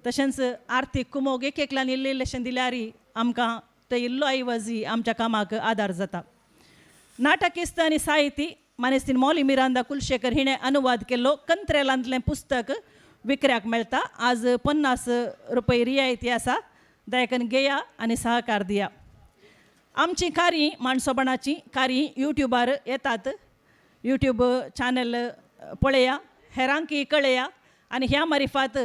तशेंच आर्थीक कुमोग एक एकल्यान इल्लें इल्लेशें दिल्यार आमकां ते इल्लो ऐवजी आमच्या कामाक आदार जाता. नाटकिस्त आनी साहिती मानेस्तीन मॉली मिरांदा कुलशेखर हिणें अनुवाद केल्लो कंत्रेलांतलें पुस्तक विकऱ्याक मेळटा. आज 50 रुपये रियायती आसा. दयाकन घेया आनी सहकार दिया. आमची कार्य माणसोपणाची कार्य यूट्यूबार येतात. यूट्यूब चॅनल पळया, हेरांकी कळया आनी ह्या मारिफात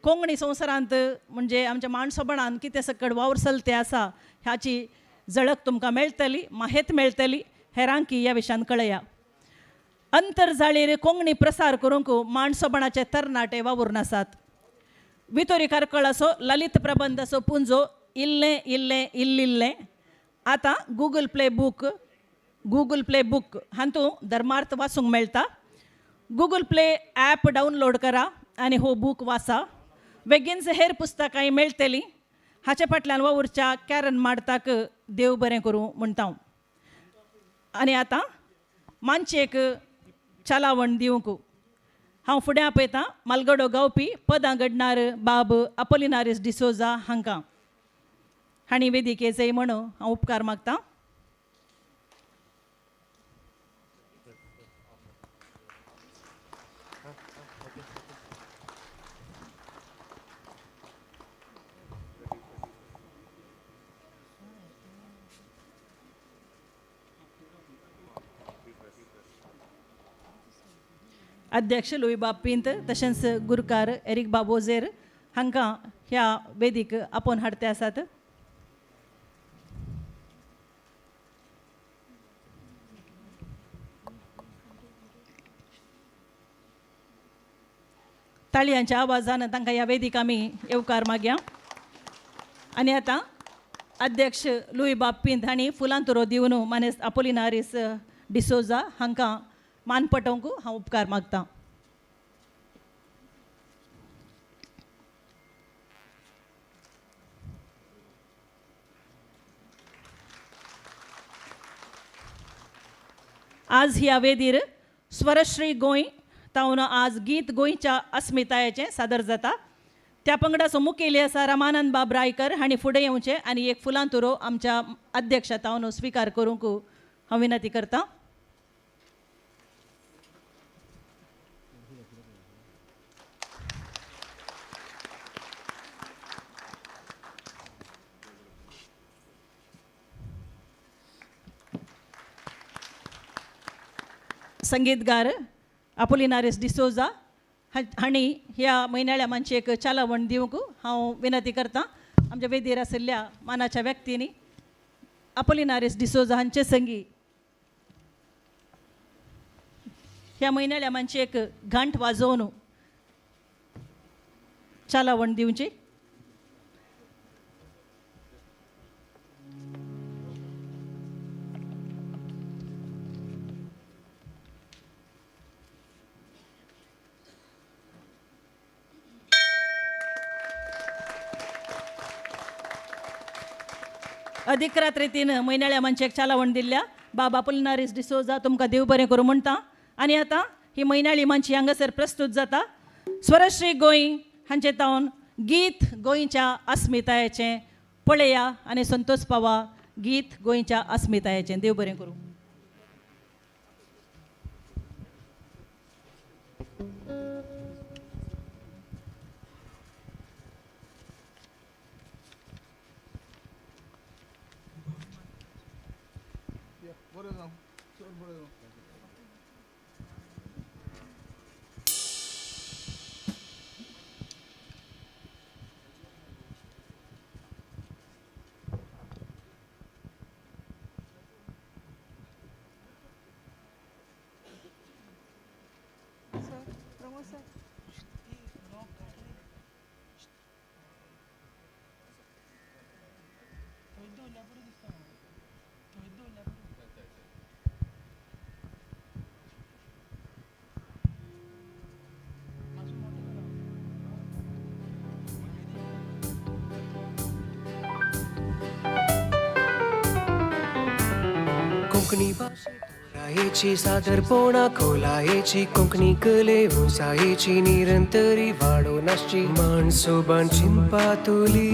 कोंकणी संवसारांत म्हणजे आमच्या माणसोपणान कितें सकट वावर चलते आसा ह्याची झळक तुमकां मेळटली, माहेत मेळटली. हेरांकी ह्या विशयान कळया. अंतरजाळीर कोंकणी प्रसार करूंक माणसोपणाचे तरणाटे वावुरून आसात. वितोरी कार्कळाचो ललित प्रबंधाचो पुंजो इल्लें इल्लें इल्लिल्लें आतां Google Play book, Google Play book हातूंत धर्मार्थ वाचूंक मेळटा. गुगल प्ले ॲप डावनलोड करा आनी हो बूक वाचा. बेगीनच हेर पुस्तकांय मेळटलीं. हाचे फाटल्यान वावुरच्या कॅरन माडताक देव बरें करूं म्हणटा हांव. आनी आतां मानचेक चलावण दिवंक हांव फुडें आपयतां मालगडो गावपी पदां घडणार बाब अपोलिनारीस डिसोजा हांकां. हांणी वेदिकेचें म्हणून हांव उपकार मागतां. अध्यक्ष लुईबाब पिंत तशेंच गुरकार एरीक बाब ओझेर हांकां ह्या वेदीक आपोवन हाडते आसात. ताळयांच्या आवाजान तांकां ह्या वेदीक आमी येवकार मागया. आनी आतां अध्यक्ष लुईबाब पिंत हांणी फुलां तुरो दिवन मानेस्त आपोलिनारीस डिसोजा हांकां मान पटोवंक हांव उपकार मागतां. आज ह्या वेदीर स्वरश्री गोंय तावन आज गीत गोंयच्या अस्मितायेचें सादर जाता. त्या पंगडाचो मुखेली आसा रामानंद बाब रायकर हांणी फुडें येवचें आनी एक फुलां तुरो आमच्या अध्यक्ष तावन स्विकार करूंक हांव विनंती करतां. संगीतगार आपोलिनारीस डिसोजा हांणी ह्या म्हयन्याळ्या मानशेक चालावण दिवंक हांव विनंती करतां. आमच्या वेदीर आशिल्ल्या मानाच्या व्यक्तींनी आपोलिनारीस डिसोजा हांचे संगी ह्या म्हयन्याळ्या मानशेक घांट वाजोवन चालावण दिवची. अधिक रात्री 3 म्हयन्याळ्या मानशेक चालावण दिल्ल्या बाबा आपोलिनारीस डिसोजा तुमकां देव बरें करूं म्हणटा. आनी आतां ही म्हयन्याळी मानशी हांगासर प्रस्तूत जाता. स्वरश्री गोंय हांचे तावन गीत गोंयच्या अस्मितायेचें पळया आनी संतोष पावा. गीत गोंयच्या अस्मितायेचें. देव बरें करूं. कोंकणी भाशेची सादरपणा खोलायेची कोंकणी कले उंचायेची निरंतरी वाडोवन आसची माणसोबान चिंतपा तुली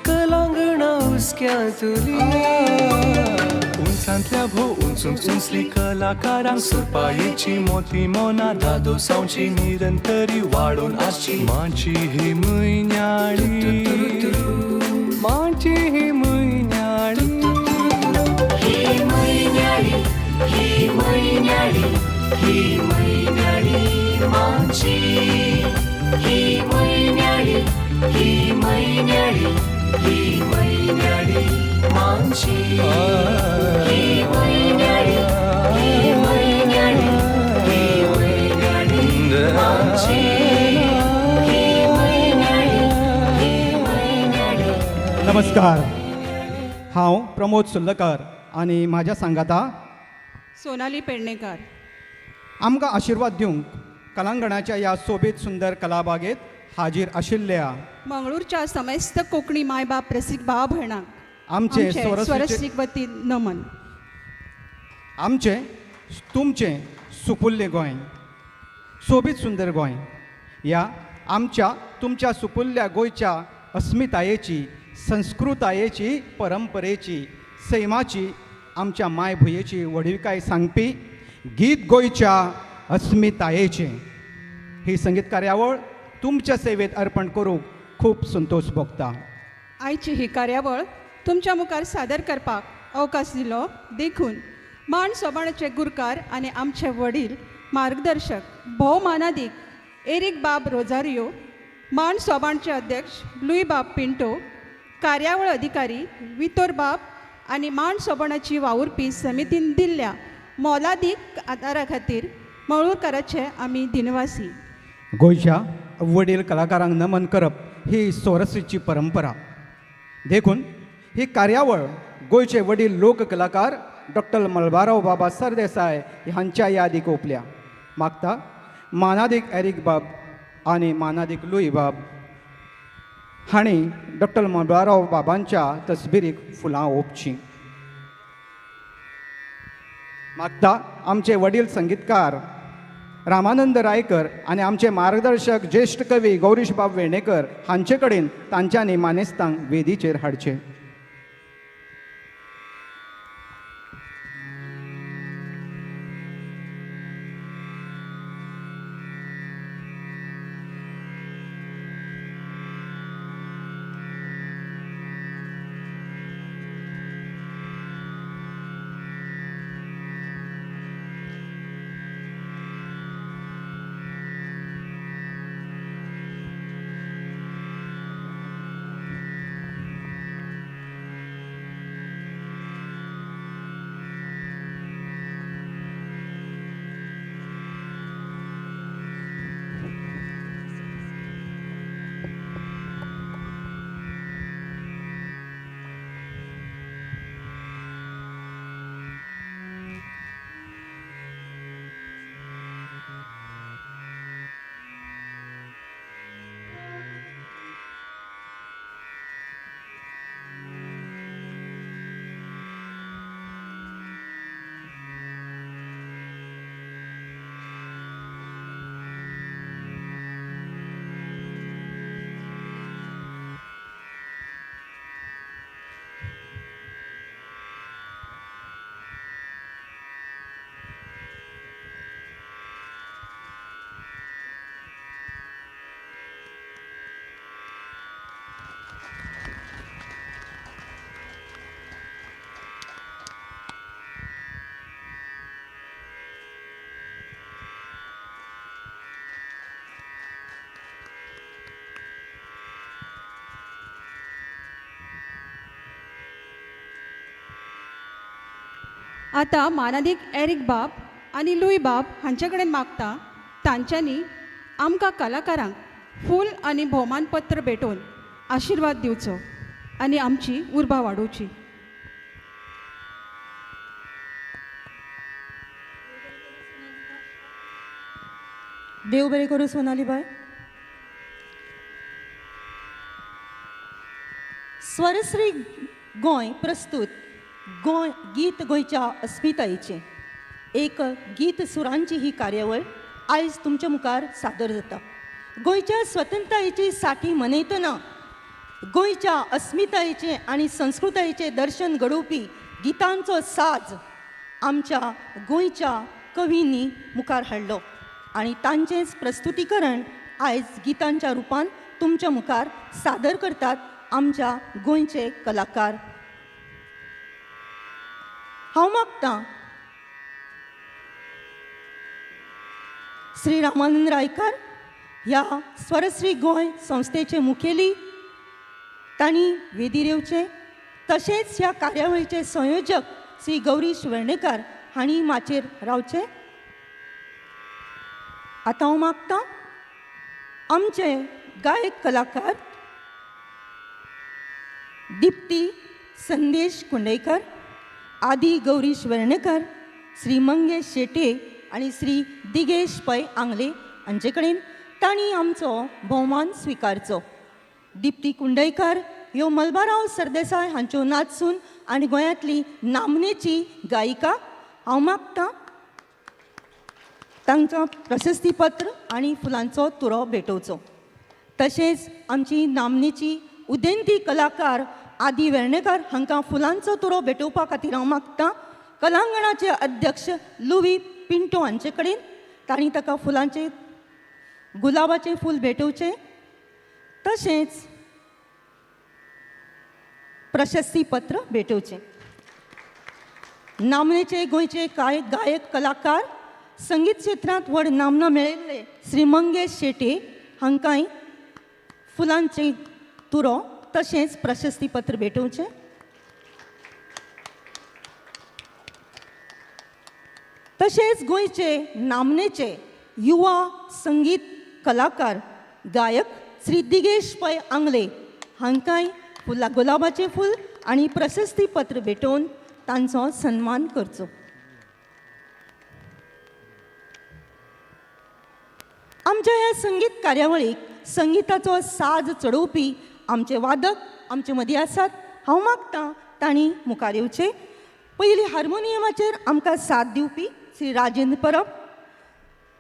कलांगणा हुस्क्यांतुली उंचांतल्या भोव उंच उंच उंचली कलाकारांक सुरपायेची मोती मोना दादोसांवची निरंतरी वाडोवन आसची माची ही म्हयन्याळी माची ही म्हयन्याळी ही म्हयन्याळी ही म्हयन्याळी ही म्हयन्याळी माची ही म्हयन्याळी ही म्हयन्याळी ही म्हयन्याळी माची ही म्हयन्याळी ही म्हयन्याळी ही म्हयन्याळी माची ही म्हयन्याळी ही म्हयन्याळी. नमस्कार, हांव प्रमोद सुर्लकार आनी म्हाज्या सांगाता सोनाली पेडणेकार. आमकां आशिर्वाद दिवंक कलांगणाच्या ह्या सोबीत सुंदर कलाबागेत हाजीर आशिल्ल्या मंगळूरच्या समेस्त कोंकणी मायबाप रसीक भाव भयणांक आमचे स्वरसृष्टी स्वरश्रीक वतीन नमन. आमचें तुमचें सुपुल्लें गोंय, सोबीत सुंदर गोंय, ह्या आमच्या तुमच्या सुपुल्ल्या गोंयच्या अस्मितायेची, संस्कृतायेची, परंपरेची, सैमाची, आमच्या मायभुंयेची व्हडविकाय सांगपी गीत गोंयच्या अस्मितायेचें ही संगीत कार्यावळ तुमच्या सेवेत अर्पण करूंक खूब संतोश भोगता. आयची ही कार्यावळ तुमच्या मुखार सादर करपाक अवकाश दिलो देखून मान सोबाणाचे गुरकार आनी आमचे वडील मार्गदर्शक भोव मानादीक एरीक बाब रोजारियो, मान सोबाणचे अध्यक्ष लुई बाब पिंटो, कार्यावळ अधिकारी वितोर बाब आनी मान सोबाणाची वावुरपी समितीन दिल्ल्या मोलादीक आदारा खातीर मळूरकाराचे आमी दिनवासी. गोंयच्या वडील कलाकारांक नमन करप ही स्वरसीची परंपरा, देखून ही कार्यावळ गोंयचे वडील लोक कलाकार डॉक्टर मलबाराव बाबा सरदेसाय हांच्या यादीक ओंपल्या. मागता मानादीक एरीक बाब आनी मानादीक लुई बाब हांणी डॉक्टर मलबाराव बाबांच्या तसबिरीक फुलां ओंपचीं. मागता आमचे वडील संगीतकार रामानंद रायकर आनी आमचे मार्गदर्शक ज्येश्ठ कवी गौरीश बाब वेर्णेकर हांचे कडेन तांच्यांनी मानेस्तांक वेदीचेर हाडचे. आतां मानादीक एरीक बाब आनी लुई बाब हांचे कडेन मागता तांच्यांनी आमकां कलाकारांक फूल आनी भोवमानपत्र भेटोवन आशिर्वाद दिवचो आनी आमची उर्बा वाडोवची. देव बरें करूं सोनाली बाय. स्वरश्री गोंय प्रस्तुत गोंय गीत गोंयच्या अस्मितायेचें एक गीत सुरांची ही कार्यावळ आयज तुमच्या मुखार सादर जाता. गोंयच्या स्वतंत्रतायेची साठी मनयतना गोंयच्या अस्मितायेचें आनी संस्कृतायेचें दर्शन घडोवपी गितांचो साज आमच्या गोंयच्या कवींनी मुखार हाडलो आनी तांचेंच प्रस्तुतीकरण आयज गितांच्या रुपान तुमच्या मुखार सादर करतात आमच्या गोंयचे कलाकार. हांव मागतां श्री रामानंद रायकर ह्या स्वरश्री गोंय संस्थेचे मुखेली तांणी वेदीर येवचें, तशेंच ह्या कार्यावळीचे संयोजक श्री गौरीश वेर्णेकर हांणी माचयेर रावचें. आतां हांव मागतां आमचे गायक कलाकार दीप्ती संदेश कुंडयकर, आदी गौरीश वेर्णेकर, श्री मंगेश शेट्ये आनी श्री दिगेश पै आंगले हांचे कडेन तांणी आमचो भोवमान स्विकारचो. दीप्ती कुंडयकर ह्यो मलबाराव सरदेसाय हांच्यो नाचसून आनी गोंयांतली नामनेची गायिका. हांव मागतां तांकां प्रशस्तीपत्र आनी फुलांचो तुरो भेटोवचो. तशेंच आमची नामनेची उदेंती कलाकार आदी वेर्णेकर हांकां फुलांचो तुरो भेटोवपा खातीर हांव मागतां कलांगणाचे अध्यक्ष लुवी पिंटो हांचे कडेन तांणी ताका फुलांचे गुलाबाचें फूल भेटोवचें, तशेंच प्रशस्तीपत्र भेटोवचें. नामनेचे गोंयचे कांय गायक कलाकार संगीत क्षेत्रांत व्हड नामना मेळिल्ले श्री मंगेश शेट्ये हांकांय फुलांचे तुरो तशेंच प्रशस्तीपत्र भेटोवचें. तशेंच गोंयचे नामनेचे युवा संगीत कलाकार गायक श्री दिगेश पै आंगले हांकांय फुलां गुलाबाचें फूल आनी प्रशस्तीपत्र भेटोवन तांचो सन्मान करचो. आमच्या ह्या संगीत कार्यावळीक संगीताचो साज चडोवपी आमचे वादक आमचे मदीं आसात. हांव मागतां तांणी मुखार येवचें. पयलीं हार्मोनियमाचेर आमकां साथ दिवपी श्री राजेंद्र परब,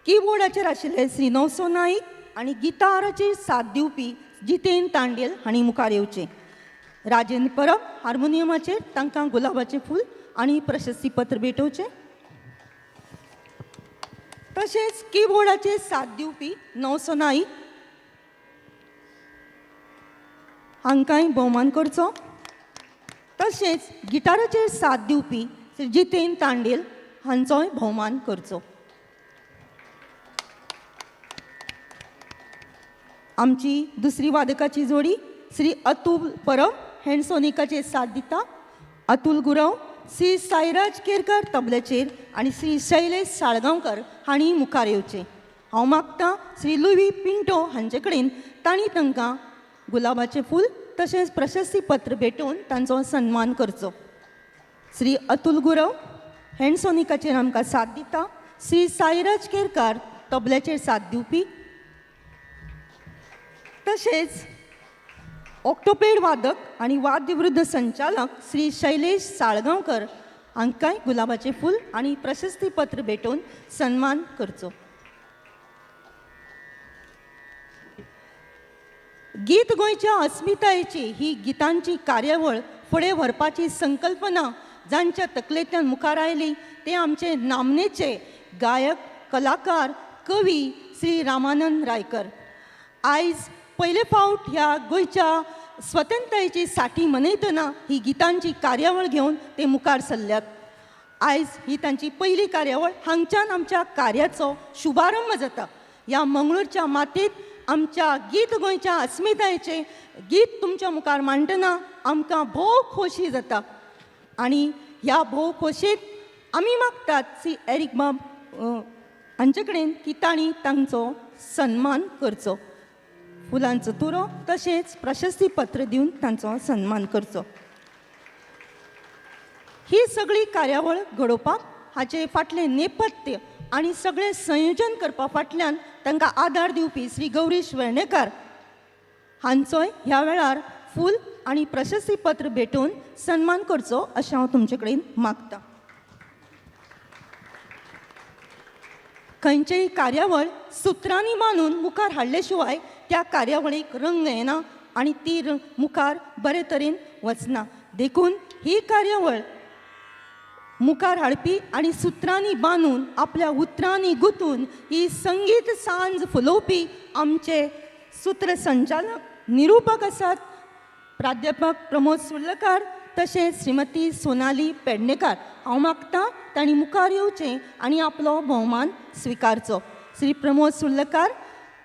किबोर्डाचेर आशिल्ले श्री नवसो नाईक आनी गिटाराचेर साथ दिवपी जितेन तांडेल हांणी मुखार येवचें. राजेंद्र परब हार्मोनियमाचेर तांकां गुलाबाचें फूल आनी प्रशस्तीपत्र भेटोवचें. तशेंच किबोर्डाचेर साथ दिवपी नवसो नाईक हांकांय भोवमान करचो. तशेंच गिटाराचेर साथ दिवपी श्री जितेन तांडेल हांचोय भोवमान करचो. आमची दुसरी वादकाची जोडी श्री अतुल परब हँडसोनिकाचेर साथ दिता, अतुल गुरव, श्री साईराज केरकर तबल्याचेर आनी श्री शैलेश साळगांवकर हांणी मुखार येवचें. हांव मागतां श्री लुवी पिंटो हांचे कडेन तांणी तांकां गुलाबाचें फूल तशेंच प्रशस्तीपत्र भेटोवन तांचो सन्मान करचो. श्री अतुल गुरव हँडसोनिकाचेर आमकां साथ दिता, श्री साईराज केरकार तबल्याचेर साथ दिवपी, तशेंच ऑक्टोपेड वादक आनी वाद्यवृद्ध संचालक श्री शैलेश साळगांवकर हांकांय गुलाबाचें फूल आनी प्रशस्तीपत्र भेटोवन सन्मान करचो. गीत गोंयच्या अस्मितायेची ही गितांची कार्यावळ फुडें व्हरपाची संकल्पना जांच्या तकलेंतल्यान मुखार आयली ते आमचे नामनेचे गायक कलाकार कवी श्री रामानंद रायकर. आयज पयले फावट ह्या गोंयच्या स्वतंत्रतायेची साठी मनयतना ही गितांची कार्यावळ घेवन ते मुखार सरल्यात. आयज ही तांची पयली कार्यावळ. हांगच्यान आमच्या कार्याचो शुभारंभ जाता. ह्या मंगळूरच्या मातयेंत आमच्या गीत गोंयच्या अस्मितायेचें गीत तुमच्या मुखार मांडटना आमकां भोव खोशी जाता आनी ह्या भोव खोशयेंत आमी मागतात श्री एरीक बाब हांचे कडेन की तांणी तांचो सन्मान करचो, फुलांचो तुरो तशेंच प्रशस्तीपत्र दिवन तांचो सन्मान करचो. ही सगळी कार्यावळ घडोवपाक हाचे फाटलें नेपथ्य आनी सगळें संयोजन करपा फाटल्यान तांकां आदार दिवपी श्री गौरीश वेर्णेकार हांचोय ह्या वेळार फूल आनी प्रशस्तीपत्र भेटोवन सन्मान करचो अशें हांव तुमचे कडेन मागतां. खंयचेय कार्यावळ सुत्रांनी बांदून मुखार हाडले शिवाय त्या कार्यावळीक रंग येना आनी ती मुखार बरे तरेन वचना. देखून ही कार्यावळ मुखार हाडपी आनी सुत्रांनी बांदून आपल्या उतरांनी गुंतून ही संगीत सांज फुलोवपी आमचे सूत्रसंचालक निरुपक आसात प्राध्यापक प्रमोद सुर्लकार तशेंच श्रीमती सोनाली पेडणेकार. हांव मागता तांणी मुखार येवचें आनी आपलो भोवमान स्विकारचो. श्री प्रमोद सुर्लकार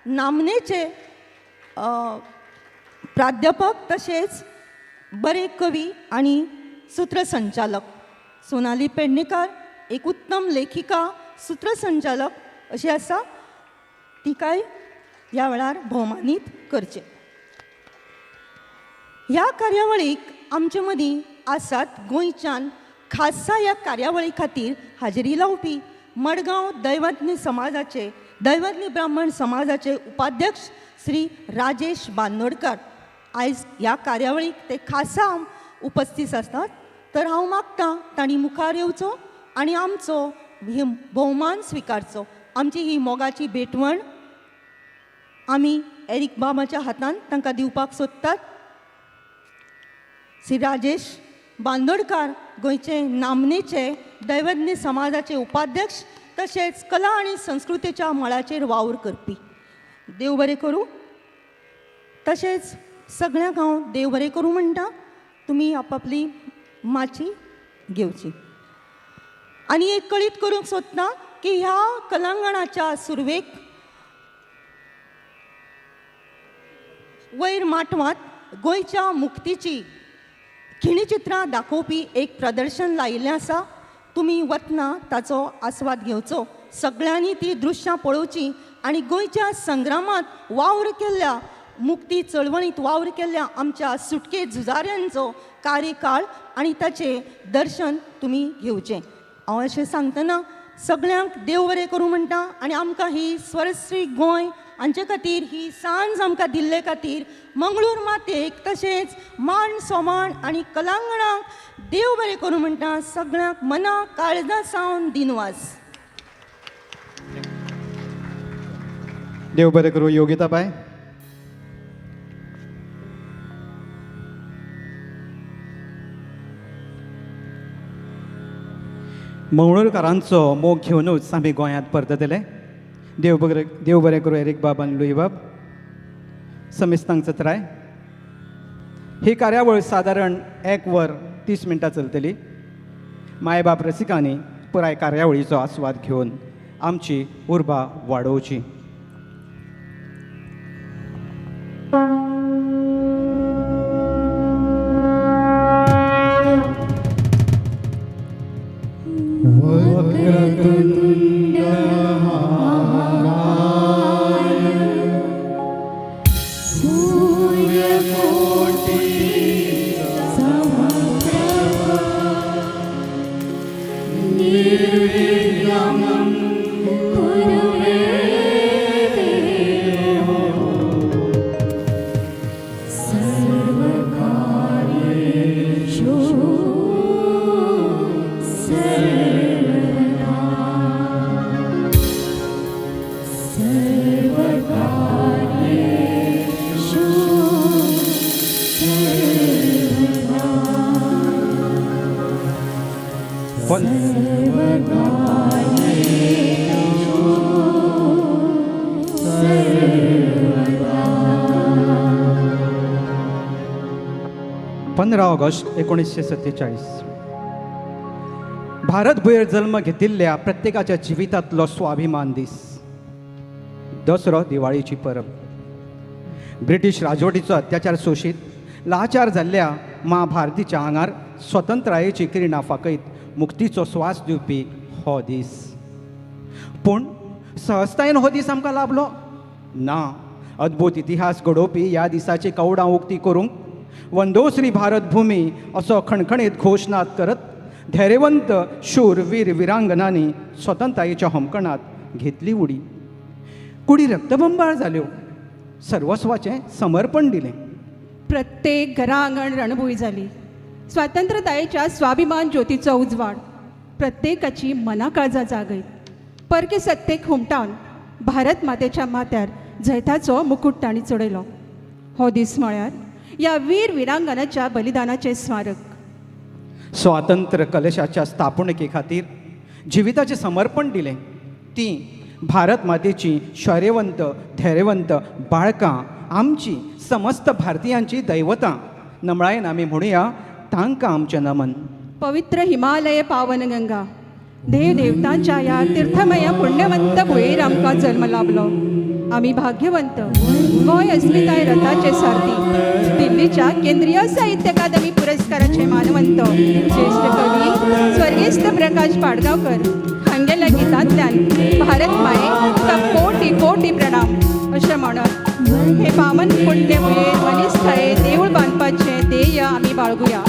नामनेचे प्राध्यापक तशेंच बरे कवी आनी सूत्रसंचालक. सोनाली पेडणेकार एक उत्तम लेखिका सूत्रसंचालक अशी आसा, तिकाय ह्या वेळार भोवमानीत करचें. ह्या कार्यावळीक आमचे मदीं आसात गोंयच्यान खासा ह्या कार्यावळी खातीर हाजेरी लावपी मडगांव दैवज्ञ समाजाचे दैवज्ञ ब्राह्मण समाजाचे उपाध्यक्ष श्री राजेश बांदोडकर आयज ह्या कार्यावळीक ते खासा उपस्थित आसतात. तर हांव मागता तांणी मुखार येवचो आनी आमचो भोवमान स्विकारचो. आमची ही मोगाची भेटवण आमी एरीक बाबाच्या हातान तांकां दिवपाक सोदतात. श्री राजेश बांदोडकार गोंयचे नामनेचे दैवज्ञ समाजाचे उपाध्यक्ष तशेंच कला आनी संस्कृतेच्या मळाचेर वावर करपी. देव बरें करूं. तशेंच सगळ्यांक हांव देव बरें करूं म्हणटा. तुमी आपापली माची घेवची. आनी एक कळीत करूंक सोदता की ह्या कलांगणाच्या सुरवेक वयर माटवांत गोंयच्या मुक्तीची खिणचित्रां दाखोवपी एक प्रदर्शन लायिल्लें आसा. तुमी वतना ताचो आस्वाद घेवचो. सगळ्यांनी ती दृश्यां पळोवची आनी गोंयच्या संग्रामांत वावर केल्ल्या मुक्ती चळवळींत वावर केल्ल्या आमच्या सुटके झुजाऱ्यांचो कार्यकाळ आनी ताचें दर्शन तुमी घेवचें. हांव अशें सांगतना सगळ्यांक देव बरें करूं म्हणटा आनी आमकां ही स्वरश्री गोंय हांचे खातीर ही सांज आमकां दिल्ले खातीर मंगळूर मातयेक तशेंच मान सोमान आनी कलांगणाक देव बरें करूं म्हणटा. सगळ्यांक मना काळजा सावन दिनवास. देव बरें करूं योगिता बाय. मंगळूरकारांचो मोग घेवनूच आमी गोंयांत परततले. देव बरें करूं एरीक बाब आनी लुई बाब. समेस्तांक चत्राय. ही कार्यावळ सादारण 1 वर 30 मिनटां चलतली. मायबाप रसिकांनी पुराय कार्यावळीचो आस्वाद घेवन आमची उर्बा वाडोवची. पंधरा ऑगस्ट 1947 भारत भुंयेर जल्म घेतिल्ल्या प्रत्येकाच्या जिवितांतलो स्वाभिमान दीस. दसरो दिवाळीची परब. ब्रिटीश राजवटीचो अत्याचार सोशीत लाचार जाल्ल्या मां भारतीच्या आंगार स्वतंत्रायेची किरणां फाकयत मुक्तीचो स्वास दिवपी हो दीस. पूण सहजतायेन हो दीस आमकां लाभलो ना. अद्भुत इतिहास घडोवपी ह्या दिसाची कवडां उक्ती करूंक वंदोश्री भारत भूमी असो खणखणीत घोशणात करत धैर्यवंत शूर वीर विरांगनांनी स्वतंत्रतायेच्या होमकणात घेतली उडी. कुडी रक्तबंबाळ जाल्यो, सर्वस्वाचें समर्पण दिलें. प्रत्येक घरा आंगण रणभूंय जाली. स्वातंत्र्यतायेच्या स्वाभिमान ज्योतीचो उजवाड प्रत्येकाची मनाकाळजां जागयत परके सत्तेक हुमटावन भारत मातेच्या माथ्यार जैताचो मुकुट तांणी चडयलो. हो दीस म्हळ्यार ह्या वीर विरांगनाच्या बलिदानाचें स्मारक. स्वातंत्र्य कलशाच्या स्थापणुके खातीर जिविताचें समर्पण दिलें ती भारत मातेची शौर्यवंत धैर्यवंत बाळकां, आमची समस्त भारतीयांची दैवतां. नमळायेन आमी म्हणुया तांकां आमचें नमन. पवित्र हिमालय पावन गंगा देव देवतांच्या ह्या तीर्थमय पुण्यवंत भुंयेर आमकां जल्म लाभलो. आमी भाग्यवंत. गोंय अस्मिताय रथाचे सारथी, दिल्लीच्या केंद्रीय साहित्य अकादमी पुरस्काराचे मानवंत ज्येश्ठ कवी स्वर्गेस्त प्रकाश पाडगांवकर हांगेल्या गितांतल्यान भारत माये तुका कोटी कोटी प्रणाम अशें म्हणत हे पावन पुण्य भुंयेर मनीसताये देवूळ बांदपाचें ध्येय आमी बाळगुया.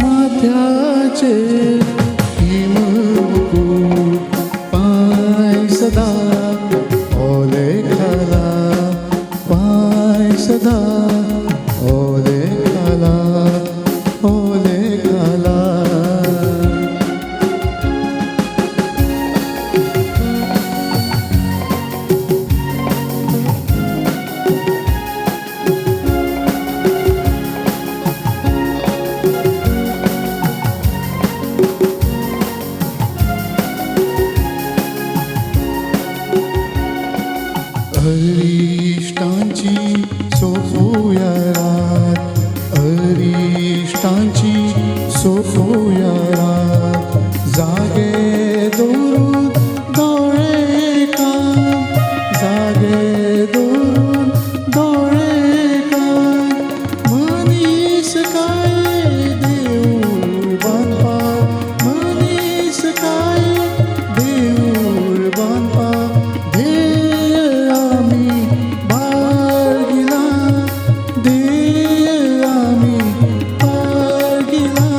माथ्याचे हिमकूट. इश्टांची सोपोया रात जागे दवरून दोळे कान जागे दवरून दोळे कान मनीस काय देऊळ बांदपा मनीस काय देऊळ बांदपा ध्येय आमी बाळगिला ध्येय आमी बाळगिला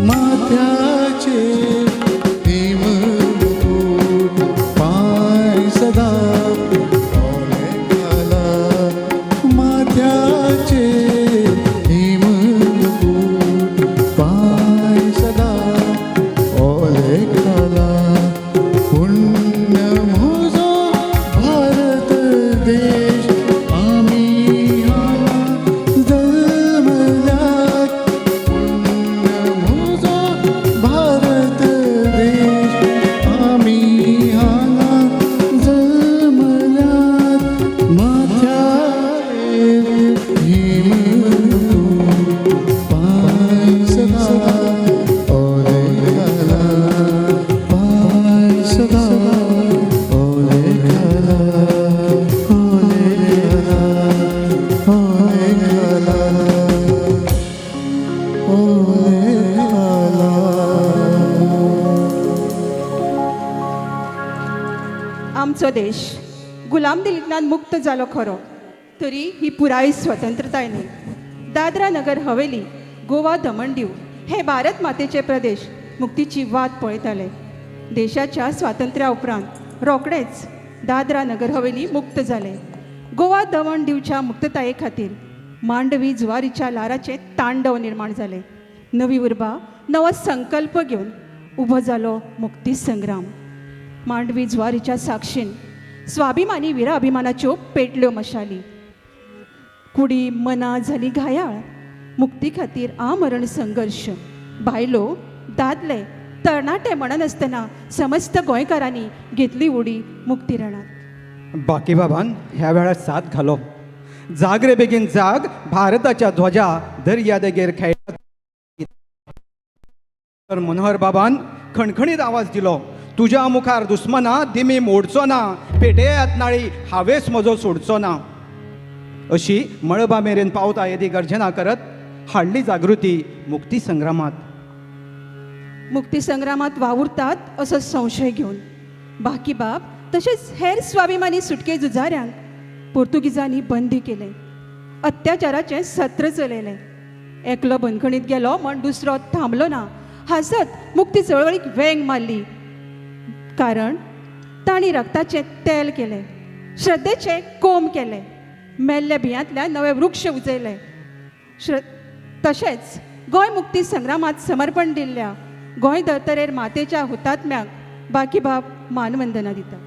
माथ्याचेर हेममुकूट पांय सदां ओले घाला माथ्याचेर हेममुकूट पांय सदां ओले घाला पुण्य म्हजो भारत देश आमी हांगा जल्मल्यात पुण्य म्हजो भारत देश आमी हांगा जल्मल्यात माथ्याचेर हेममुकूट पांय सदां ओले घाला पांय सदां ओले घाला ओले घाला ओले घाला ओले घाला. आमचो देश गुलामदिलींतल्यान मुक्त जालो खरो, तरी ही पुराय स्वतंत्रताय न्हय. दादरा नगर हवेली, गोवा, दमण दीव हे भारत मातेचे प्रदेश मुक्तीची वाट पळयताले. देशाच्या स्वातंत्र्या उपरांत रोखडेच दादरा नगर हवेली मुक्त जाले. गोवा दमण दीवच्या मुक्तताये खातीर मांडवी जुवारीच्या ल्हाराचें तांडव निर्माण जालें. नवी उर्बा, नवो संकल्प घेवन उबो जालो मुक्ती संग्राम. मांडवी जुवारीच्या साक्षीन स्वाभिमानी विरा अभिमानाच्यो पेटल्यो मशाली. कुडी मना जाली घायाळ. मुक्ती खातीर आमरण संघर्श. बायलो, दादले, तरणाटे म्हणनासतना समस्त गोंयकारांनी घेतली उडी मुक्ती रणात. बाकीबाबान ह्या वेळार साथ घालो. जाग रे बेगीन जाग भारताच्या ध्वजा दर्यादेगेर खेळटा. तर मनोहर बाबान खणखणीत आवाज दिलो, तुज्या मुखार दुस्मना दिमी मोडचो ना, पेटयात नाळी हावेस म्हजो सोडचो ना. अशी मळबा मेरेन पावता येदी गर्जना करत हाडली जागृती मुक्ती संग्रामात. मुक्ती संग्रामात वावुरतात असो संशय घेवन बाकीबाब तशेंच हेर स्वाभिमानी सुटके झुजाऱ्यांक पोर्तुगीजांनी बंदी केले. अत्याचाराचें सत्र चलयलें. एकलो बंदखणीत गेलो म्हण दुसरो थांबलो ना. हांसत मुक्ती चळवळीक वेंग मारली, कारण तांणी रक्ताचें तेल केलें, श्रद्धेचें कोम केलें, मेल्ल्या बियांतल्यान नवे वृक्ष उजयले. तशेंच गोंय मुक्ती संग्रामात समर्पण दिल्ल्या गोंय धर्तरेर मातेच्या हुतात्म्याक बाकीबाब मानवंदना दिता.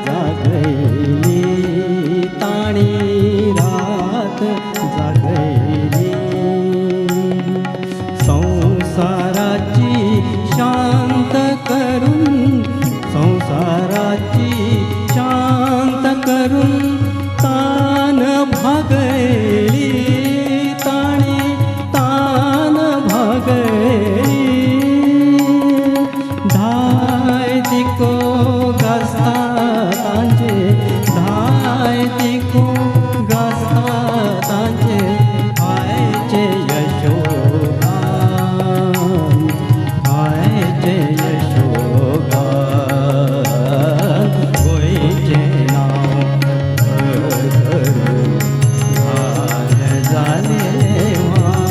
जागयली ताणी रात जागयली संवसाराची शांत करून संवसाराची शांत करून तान भागयली ताणी तान भागयली धाय दिको गाजता तांचे धाय दिको गाजता तांचे आयचे यशोगान आयचे यशोगान गोंयचें नांव व्हड करूं ल्हान जालें मान.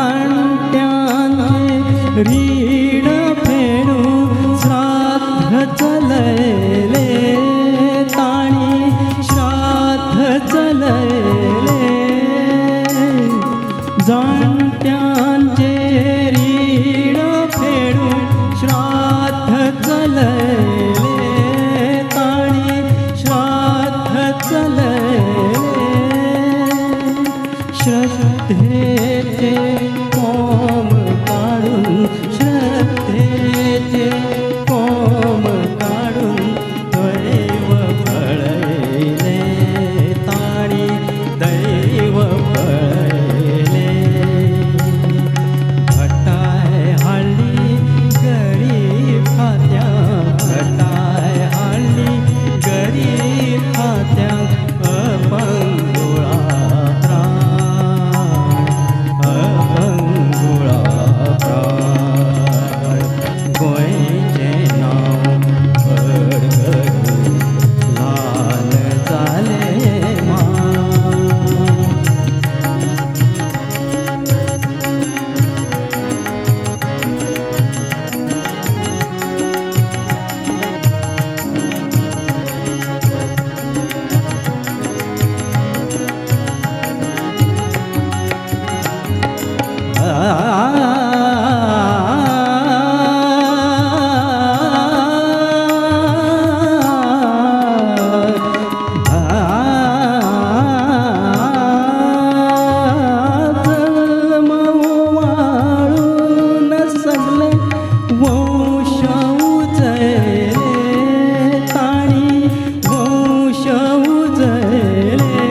जाणट्यान रीण फेडून श्राद्ध चलयले ताणी श्राद्ध चलयले जाणट्यांचे रीण फेडून श्राद्ध चलयले ताणी श्राद्ध चलयले श्रद्धेचे कोम काडून श्रद्धेचे कोम काडून दैव पळयले ताणी दैव पळयले घटाय हाडली गरीब खात्यांक घटाय हाडली गरीब खात्यांक अपंगुळा प्राण अपंगुळा प्राण गोंयचें नांव व्हड करूं ल्हान जालें मान. जल्म वाळून सगले वंश उजयले ताणी वंश उजयले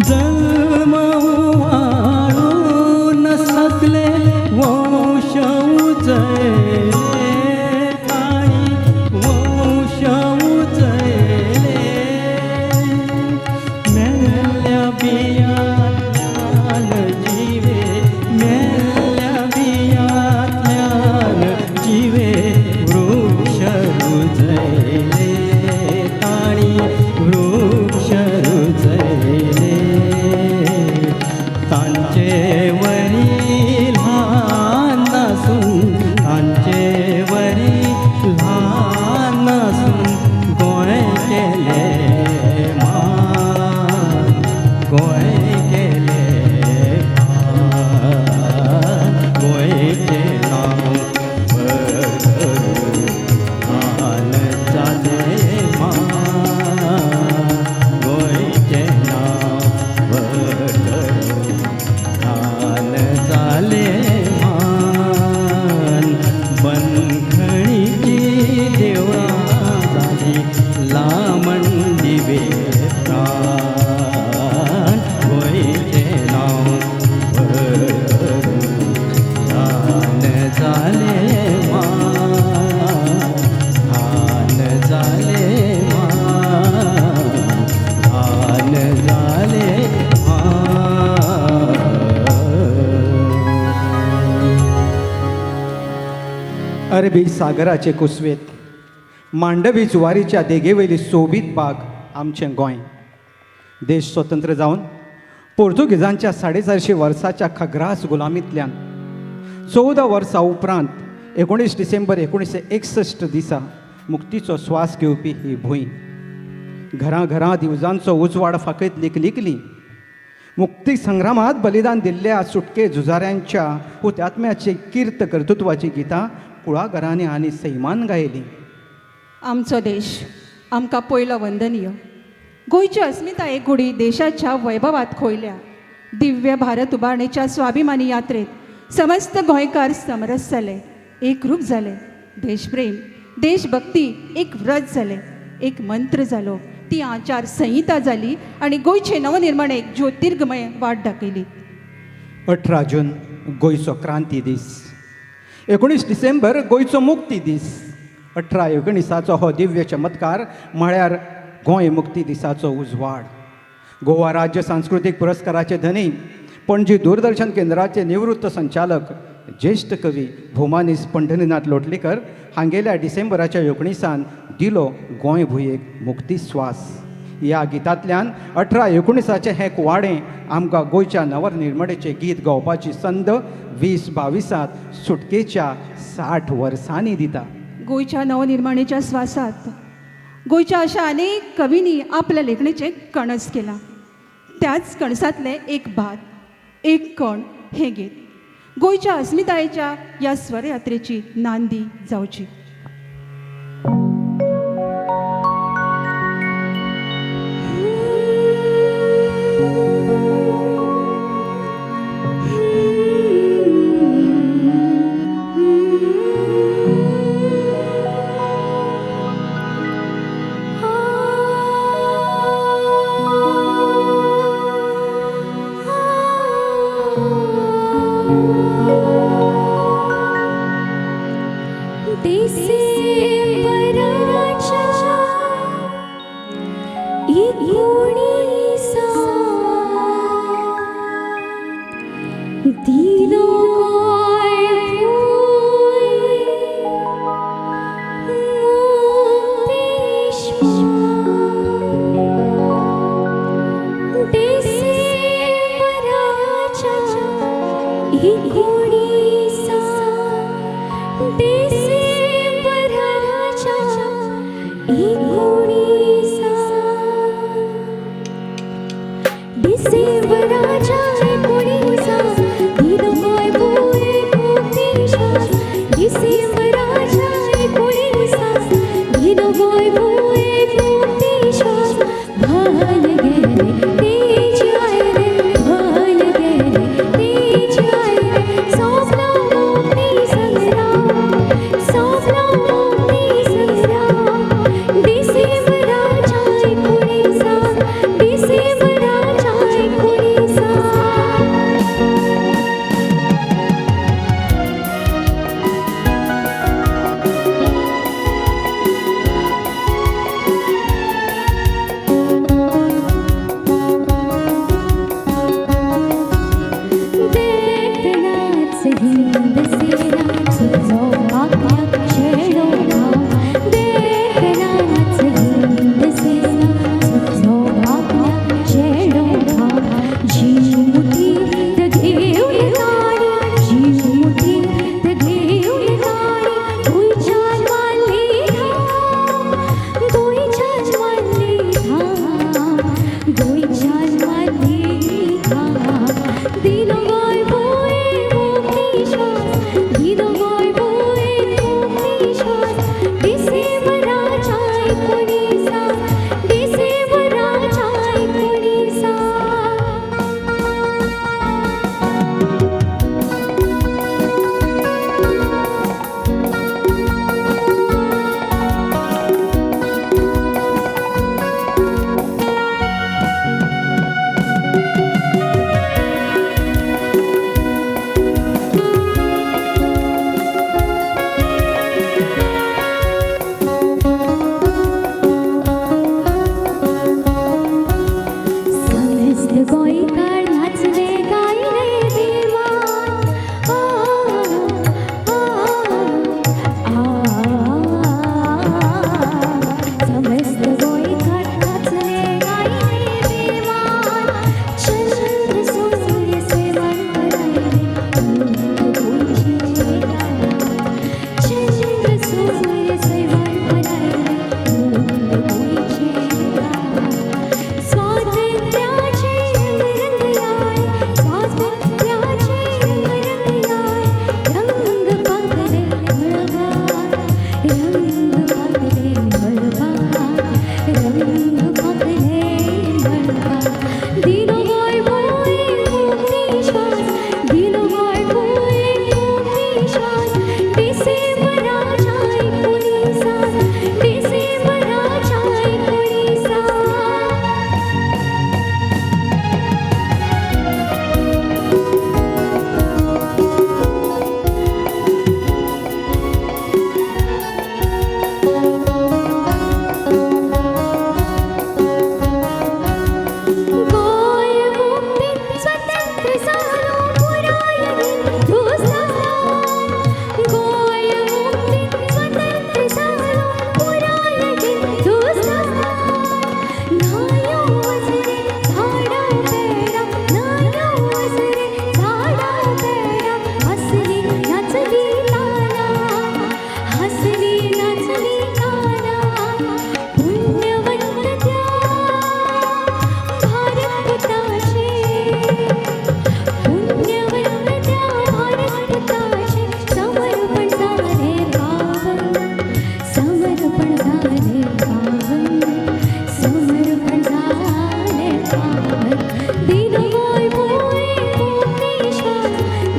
जल्म वाळून सगले वंश उजयले ताणी वंश उजयले मेल्ल्या बियांतल्यान जिवे मेल्ल्या बियांतल्यान जिवे वृक्ष रुजयले ताणी वृक्ष रुजयले तांचे वरी ल्हान आसून तांचे वरी ल्हान आसून गोंय केलें मान गोंय केलें मान गोंयचें नांव व्हड करूं ल्हान जालें मान गोंयचें नांव व्हड करूं ल्हान जालें मान बंदखणीची देवळां जाली लामण दिवे प्राण गोंयचें नांव व्हड करूं ल्हान जालें मान ल्हान जालें मान ल्हान जालें मान. अरबी सागराचे कुसवेत मांडवी जुवारीच्या देगेवयली सोबीत बाग आमचें गोंय. देश स्वतंत्र जावन पोर्तुगीजांच्या 450 वर्साच्या खग्रास गुलामींतल्यान 14 वर्सां उपरांत 19 डिसेंबर 1961 दिसा मुक्तीचो स्वास घेवपी ही भूंय घरां घरां दिवजांचो उजवाड फाकयत लिकलिकली. मुक्ती संग्रामात बलिदान दिल्ल्या सुटके झुजाऱ्यांच्या हुतात्म्याची कीर्त कर्तृत्वाची गितां कुळागरांनी आनी सैमान गायली. आमचो देश आमकां पयलो वंदनीय. गोंयची अस्मिताय गुडी देशाच्या वैभवात खोयल्या. दिव्य भारत उबारणेच्या स्वाभिमानी यात्रेत समस्त गोंयकार समरस जाले, एकरूप जाले. देशप्रेम देशभक्ती एक व्रत जालें, एक मंत्र जालो, ती आचार संहिता जाली आनी गोंयचे नवनिर्मणेक ज्योतिर्गमय वाट दाखयली. 18 जून गोंयचो क्रांती दीस, 19 डिसेंबर गोंयचो मुक्ती दीस. 18 एकोणिसाचो हो दिव्य चमत्कार म्हळ्यार गोंय मुक्ती दिसाचो उजवाड. गोवा राज्य सांस्कृतीक पुरस्काराचे धनी, पणजी दूरदर्शन केंद्राचे निवृत्त संचालक, ज्येश्ठ कवी भोमानीस पंढरीनाथ लोटलीकर हांगेल्या डिसेंबराच्या 19 दिलो गोंय भुंयेक मुक्ती स्वास. ह्या गितांतल्यान 18 एकोणिसाचें हें कुवाडें आमकां गोंयच्या नवनिर्मणेचें गीत गावपाची संद 2022 सुटकेच्या 60 वर्सांनी दिता. गोंयच्या नवनिर्मणेच्या स्वासात गोंयच्या अशा अनेक कवींनी आपल्या लेखणेचें कणस केलां. त्याच कणसांतलें एक भात, एक कण हें गीत गोंयच्या अस्मितायेच्या ह्या स्वरयात्रेची नांदी जावची. तेज आए रे, भाल गेले, तेज आए रे।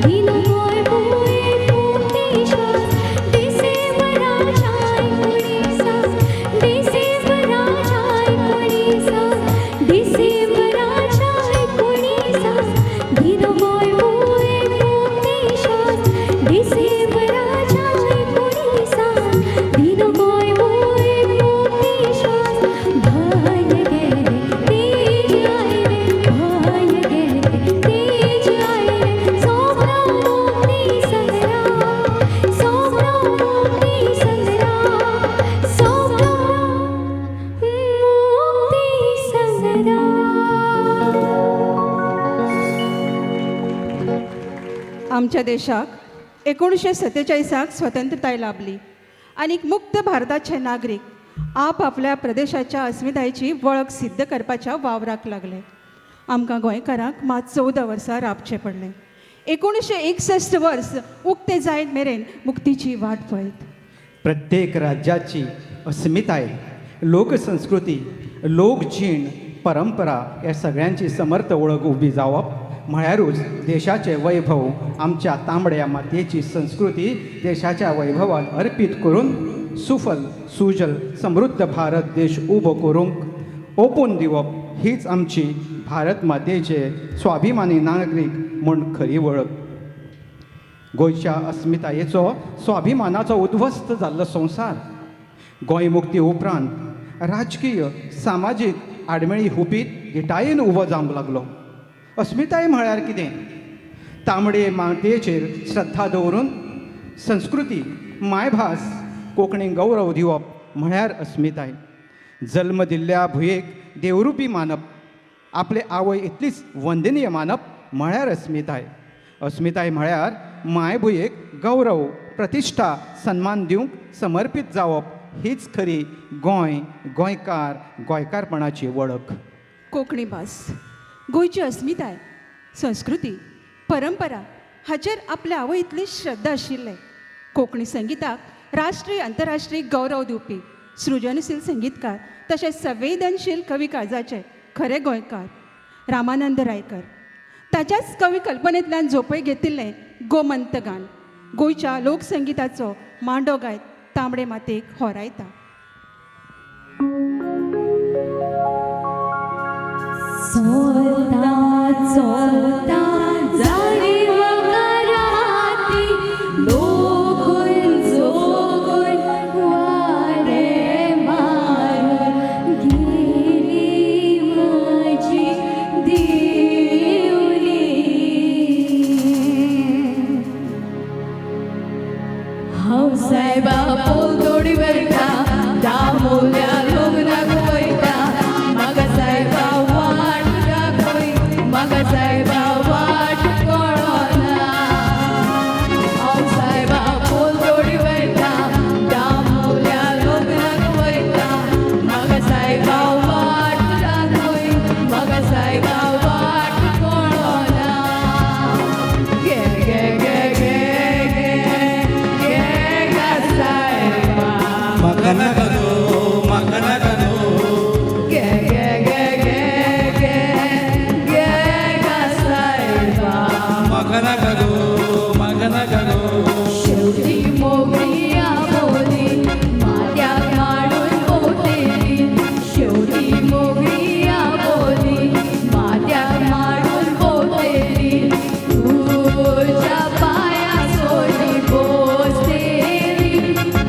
दिनो गोंय भुंयेक मुक्ती श्वास डिसेंबराच्या एकुणिसा डिसेंबराच्या एकुणिसा डिसेंबराच्या एकुणिसा दिनो गोंय भुंयेक मुक्ती श्वास डिसेंबराच्या एकुणिसा दिनो गोंय भुंयेक मुक्ती श्वास भाग्य गेलें तेज आयलें भाग्य गेलें तेज आयलें सोंपलो मुक्ती संग्राम सोंपलो मुक्ती संग्राम सोंपलो मुक्ती संग्राम. आमच्या देशाक 1947 स्वतंत्रताय लाभली आनी मुक्त भारताचे नागरीक आपआपल्या प्रदेशाच्या अस्मितायेची वळख सिद्ध करपाच्या वावराक लागले. आमकां गोंयकारांक मात 14 वर्सां राबचें पडलें. 1961 वर्स उक्तें जायत मेरेन मुक्तीची वाट पळयत. प्रत्येक राज्याची अस्मिताय, लोकसंस्कृती, लोकजीण, परंपरा ह्या सगळ्यांची समर्थ वळख उबी जावप म्हळ्यारूच देशाचें वैभव. आमच्या तांबड्या मातयेची संस्कृती देशाच्या वैभवान अर्पीत करून सुफल सुजल समृद्ध भारत देश उबो करूंक ओपून दिवप हीच आमची भारत मातेचे स्वाभिमानी नागरीक म्हूण खरी वळख. गोंयच्या अस्मितायेचो स्वाभिमानाचो उद्ध्वस्त जाल्लो संवसार. गोंय मुक्ती उपरांत राजकीय सामाजीक आडमेळी हुपीत घिटायेन उबो जावंक लागलो. अस्मिताय म्हळ्यार कितें? तांबडे मातयेचेर श्रद्धा दवरून संस्कृती, मायभास कोंकणी गौरव दिवप म्हळ्यार अस्मिताय. जल्म दिल्ल्या भुंयेक देवरुपी मानप, आपले आवय इतलीच वंदनीय मानप म्हळ्यार अस्मिताय. अस्मिताय म्हळ्यार मायभुंयेक गौरव, प्रतिश्ठा, सन्मान दिवंक समर्पीत जावप हीच खरी गोंय, गोंयकार, गोंयकारपणाची वळख. कोंकणी भास गोंयची अस्मिताय, संस्कृती, परंपरा हाचेर आपल्या आवय इतली श्रद्धा आशिल्लें. कोंकणी संगिताक राष्ट्रीय आंतरराष्ट्रीय गौरव दिवपी सृजनशील संगीतकार तशेंच संवेदनशील कवी काळजाचे खरे गोंयकार रामानंद रायकर. ताच्याच कवी कल्पनेंतल्यान झोपय घेतिल्लें गोमंत गान गोंयच्या लोकसंगिताचो मांडो गायत तांबडे मातयेक होरायता. चोलता चोलता जाणीव कराती लोकून जोगून वारें मारून गेली म्हजी दिवली. हांव सायबा पोलतोडी वयता दामोल्या लग्नाक वयता म्हाका सायबा वाट दाखय म्हाका सायबा वाट कळना. हांव सायबा पोलतोडी वयता दामोल्या लग्नाक वयता म्हाका सायबा वाट दाखय म्हाका सायबा वाट कळना. गे गे गे गे गे गे गा सायबा म्हाका नाका गो, म्हाका नाका गो. गे गे गे गे गे गे गा सायबा म्हाका नाका गो, म्हाका नाका गो. शेवटी मोगरी आबोली माथ्याक हाडून पोतेली शेवटी मोगरी आबोली माथ्याक हाडून पोतेली तुज्या पांया सोडी बोसतेली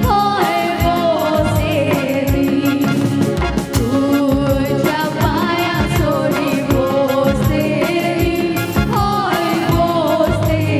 हय बोसतेली तुज्या पांया सोडी बोसतेली हय बोसतेली.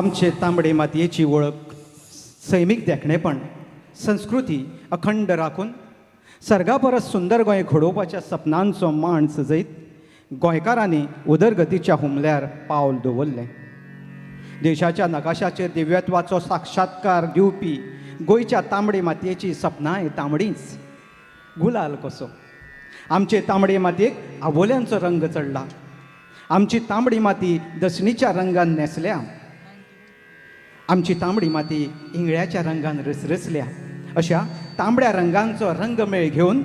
आमचे तांबडे मातयेची वळख, सैमीक देखणेपण, संस्कृती अखंड राखून सर्गा परस सुंदर गोंय घडोवपाच्या सपनांचो मांड सजयत गोंयकारांनी उदरगतीच्या हुमल्यार पावल दवरलें. देशाच्या नकाशाचेर दिव्यत्वाचो साक्षात्कार दिवपी गोंयच्या तांबडे मातयेची सपनांय तांबडीच गुलाल कसो. आमचे तांबडे मातयेक आबोल्यांचो रंग चडला. आमची तांबडी माती दसणीच्या रंगान न्हेसल्या. आमची तांबडी माती इंगळ्याच्या रंगान रसरसल्या. अशा तांबड्या रंगांचो रंगमेळ घेवन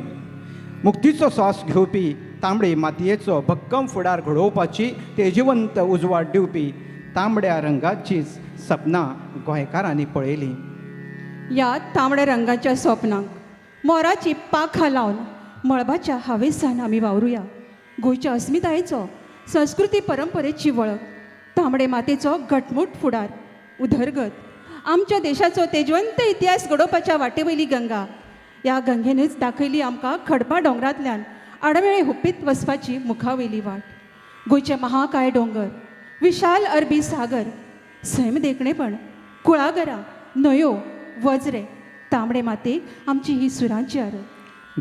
मुक्तीचो स्वास घेवपी तांबडे मातयेचो भक्कम फुडार घडोवपाची तेजिवंत उजवाड दिवपी तांबड्या रंगाचीच सपनां गोंयकारांनी पळयलीं. ह्या तांबड्या रंगाच्या स्वप्नांक मोराची पाखां लावन मळबाच्या हावेसान आमी वावरुया. गोंयच्या अस्मितायेचो, संस्कृती परंपरेची वळख, तांबडे मातयेचो घटमूट फुडार, उदरगत, आमच्या देशाचो तेजवंत इतिहास घडोवपाच्या वाटेवयली गंगा. ह्या गंगेनच दाखयली आमकां खडपा दोंगरांतल्यान आडमेळे हुपीत वचपाची मुखावयली वाट. गोंयचे महाकाय दोंगर, विशाल अरबी सागर, सैम देखणेपण, कुळागरां, न्हंयो, वज्रे, तांबडे मातयेक आमची ही सुरांची आरत.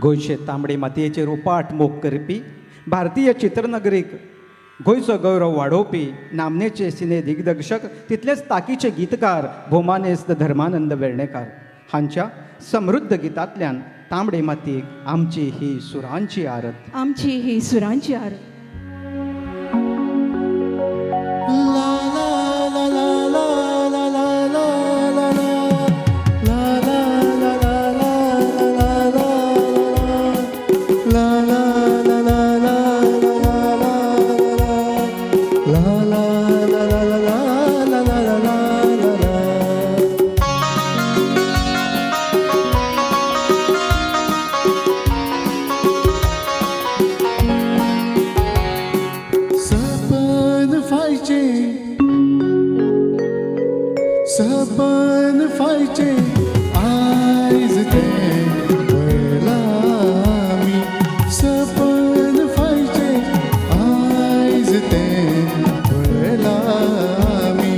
गोंयचे तांबडे मातयेचेर उपाट मोग करपी, भारतीय चित्रनगरीक गोंयचो गौरव वाडोवपी नामनेचे सिने दिग्दर्शक तितलेच ताकीचे गीतकार भोमानेस्त धर्मानंद वेर्णेकार हांच्या समृद्ध गितांतल्यान तांबडे मातयेक आमची ही सुरांची आरत. आमची ही सुरांची आरत. सपन फायचे, सपन फायचे आयज तें पळयलां आमी. सपन फायचे आयज तें पळयलां आमी.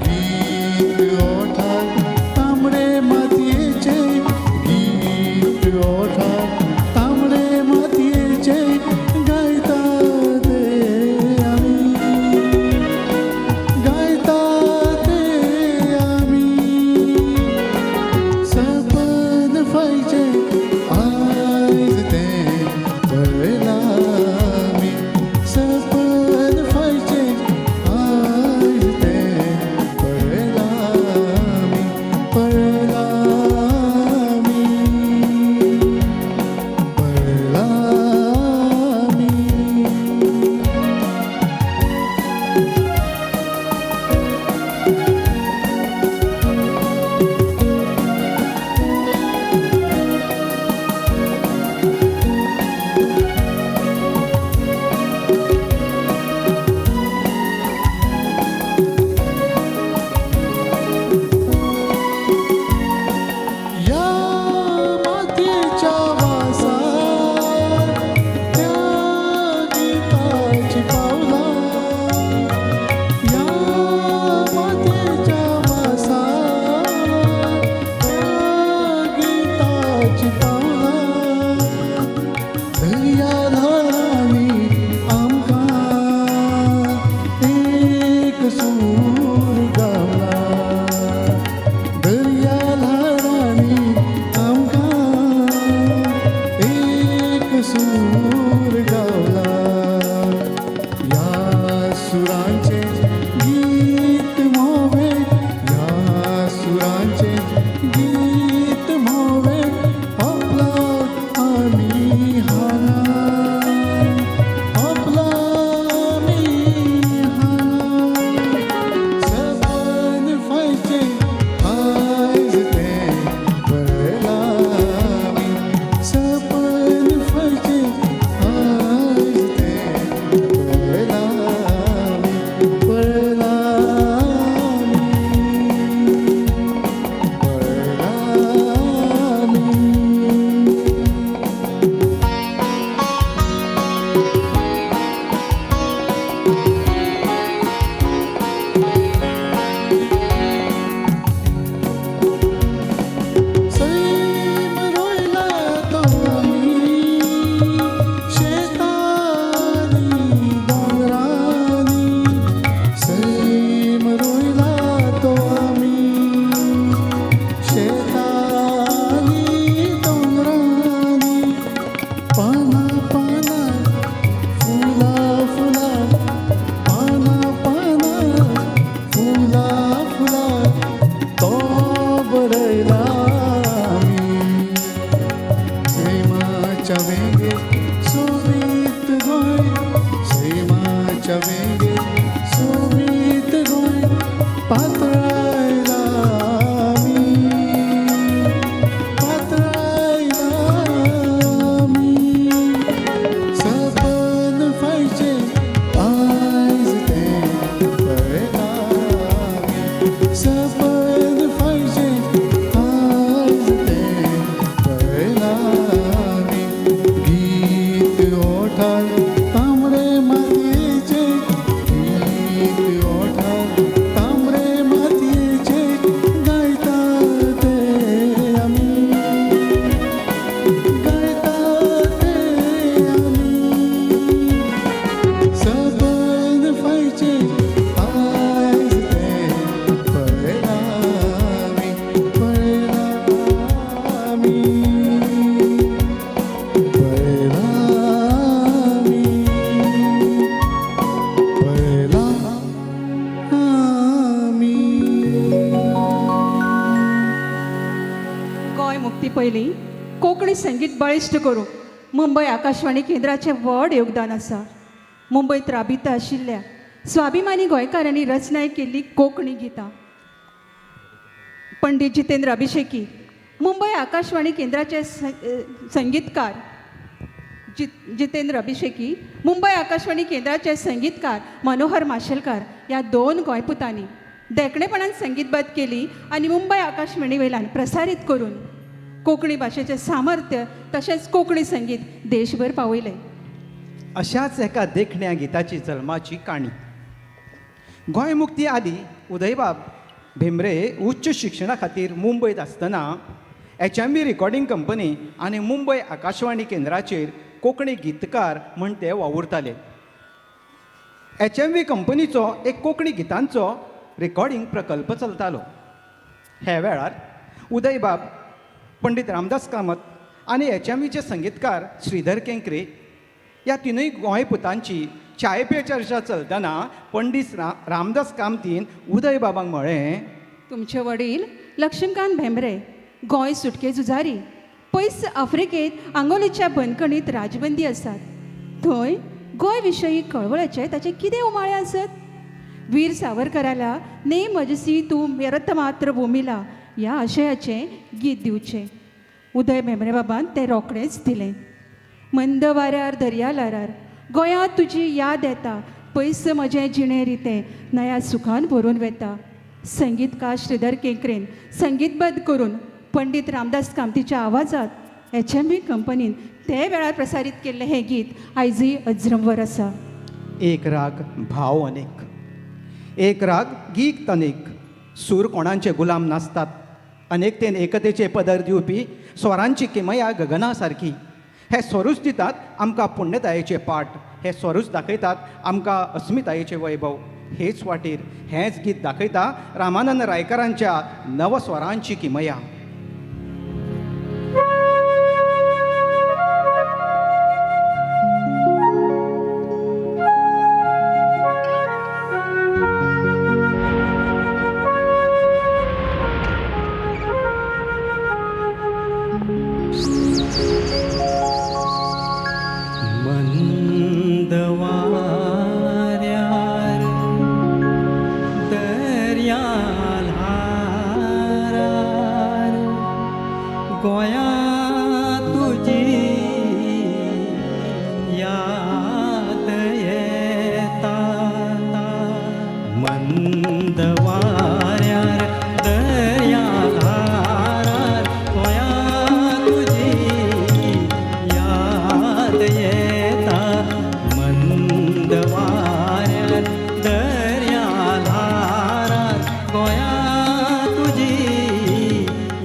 गीत ओठार तांबडे मातयेचे, गीत ओठार तांबडे मातयेचे गायता ते आमी, गायता ते आमी. सपन पातळायला आमी, पातळायला आमी. सपन फायचे आयज तें पळयलां आमी, सपन फायचे आयज तें पळयलां आमी. गीत ओठार तांबडे मातयेचे, गीत ओठार तांबडे मातयेचे गायता ते आमी, गायता ते आमी. सपन फायचे आयज तें पळयलां आमी, पळयलां आमी, पळयलां आमी, पळयलां आमी. गोंय मुक्ती पयलीं कोंकणी संगीत बळिश्ट करूंक मुंबय आकाशवाणी केंद्राचें व्हड योगदान आसा. मुंबयत राबिता आशिल्ल्या स्वाभिमानी गोंयकारांनी रचनाय केल्ली कोंकणी गितां. पंडित जितेंद्र अभिषेकी, मुंबय आकाशवाणी केंद्राचे संगीतकार जितेंद्र अभिषेकी, मुंबय आकाशवाणी केंद्राचे संगीतकार मनोहर माशेलकार ह्या दोन गोंयपुतांनी देखणेपणान संगीतबद्ध केली आनी मुंबय आकाशवाणी वयल्यान प्रसारीत करून कोंकणी भाशेचें सामर्थ्य तशेंच कोंकणी संगीत देशभर पावयलें. अशाच एका देखण्या गिताची जल्माची काणी. गोंय मुक्ती आदी उदयबाब भेंब्रे उच्च शिक्षणा खातीर मुंबयत आसतना HMV recording company आनी मुंबय आकाशवाणी केंद्राचेर कोंकणी गीतकार म्हण ते वावुरताले. HMV कंपनीचो एक कोंकणी गितांचो रेकॉर्डिंग प्रकल्प चलतालो. ह्या वेळार उदयबाब, पंडित रामदास कामत आनी HMVचे संगीतकार श्रीधर केंकरे ह्या तिनूय गोंय पुतांची चाय पे चर्चा चलतना पंडित रामदास कामतीन उदयबाबांक म्हळें, तुमचे वडील लक्ष्मीकांत भेंब्रे गोंय सुटके झुजारी, पयस आफ्रिकेंत आंगोलीच्या बंदखणीत राजबंदी आसात. थंय गोंय विशयी कळवळाचे ताचे कितें उमाळे आसत? वीर सावरकराला ने मजसी तूं व्यर्थ मात्र भूमिला ह्या आशयाचें गीत दिवचें. उदय भेंब्रे बाबान तें रोखडेंच दिलें. मंद वाऱ्यार दर्या ल्हारार गोंयांत तुजी याद येता, पयस म्हजें जिणें रितें नया सुखान भरून वेता. संगीतकार श्रीधर केंकरेन संगीतबद्ध करून पंडित रामदास कामतीच्या आवाजात HMV कंपनीन ते वेळार प्रसारीत केल्लें हें गीत आयजूय अज्रंवर आसा. एक राग भाव अनेक, एक राग गीत अनेक, सूर कोणांचे गुलाम नासतात. अनेकतेन एकतेचे पदर दिवपी स्वरांची किमया गगना सारकी. हे स्वरूच दितात आमकां पुण्यतायेचे पाठ, हे स्वरूच दाखयतात आमकां अस्मितायेचे वैभव. हेच वाटेर हेंच गीत दाखयता रामानंद रायकरांच्या नवस्वरांची किमया. मंद वाऱ्यार दर्या ल्हारार गोंया तुजी याद येता. मंद वाऱ्यार दर्या ल्हारार गोंया तुजी याद येता. मंद वाऱ्यार दर्या ल्हारार गोंया तुजी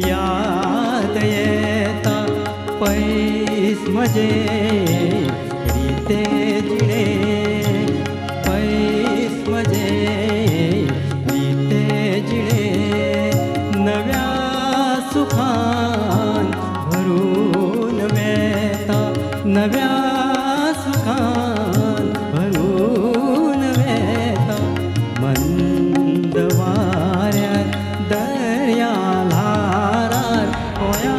याद येता. पयस म्हजें रितें जिणें, पयस म्हजें रितें जिणें नव्या सुखान भरून वेता, नव्या सुखान भरून वेता. मंद वाऱ्यार दर्या ल्हारार गोंया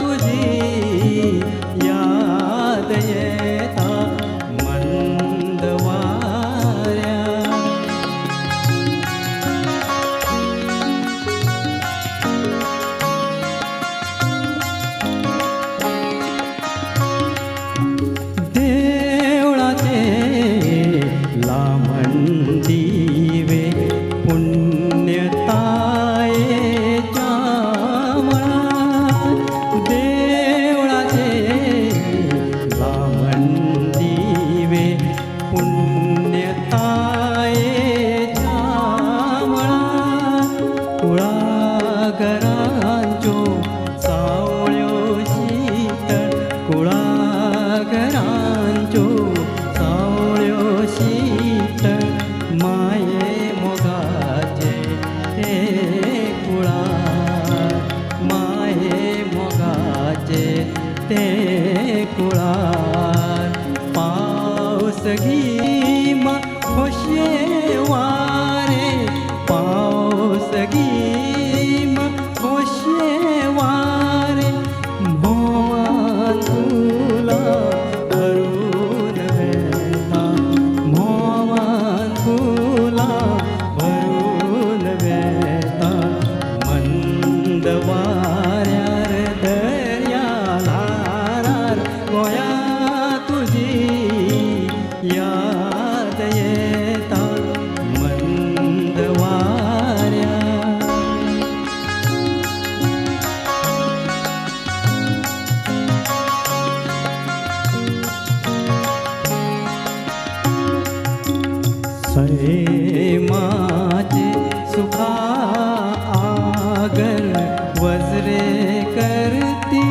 तुजी याद येता. मंद वाऱ्यार. कुळागरांच्यो सावळ्यो शीतळ कुळागरांच्यो सावळ्यो शीतळ माये मोगाचे ते कुळार माये मोगाचे ते कुळार पावस गिमा खोशये वारे पावस गिमा खोशये वारे म्होंवान फुलां भरून वेता म्होंवान फुलां भरून वेता मंद वाऱ्यार दर्या ल्हारार गोंया तुजी याद येता मंद वाऱ्यार. सैमाचे सुखा आगर वज्रे करती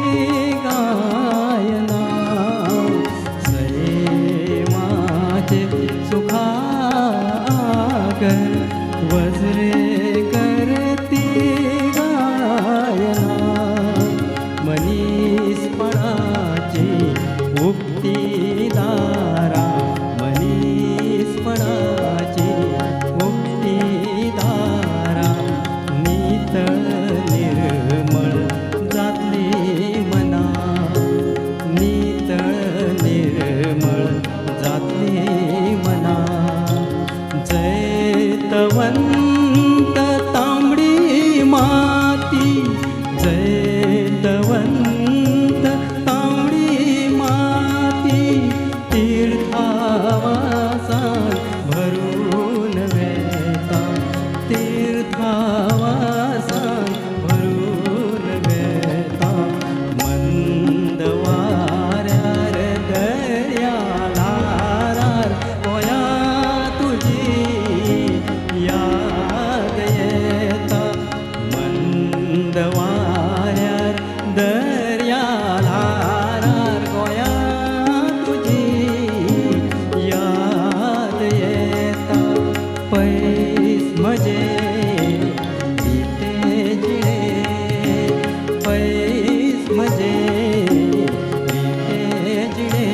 गायना सैमाचे सुखा आगर वज्रे करती गायना मनीसपणाची उक्ती दारा मनीसपणाची उक्ती दारा नितळ निर्मळ जातली मना नितळ निर्मळ जातली मना जैतवंत तांबडी माती जैतवंत तांबडी माती तीर्थावासान भरून वेता तीर्थावासान भरून वेता मंद वाऱ्यार दर्या ल्हारार गोंया तुजी याद येता मंद वाऱ्यार दर्या ल्हारार गोंया तुजी याद येता पयस म्हजे रिते जिणे पयस म्हजे रिते जिणे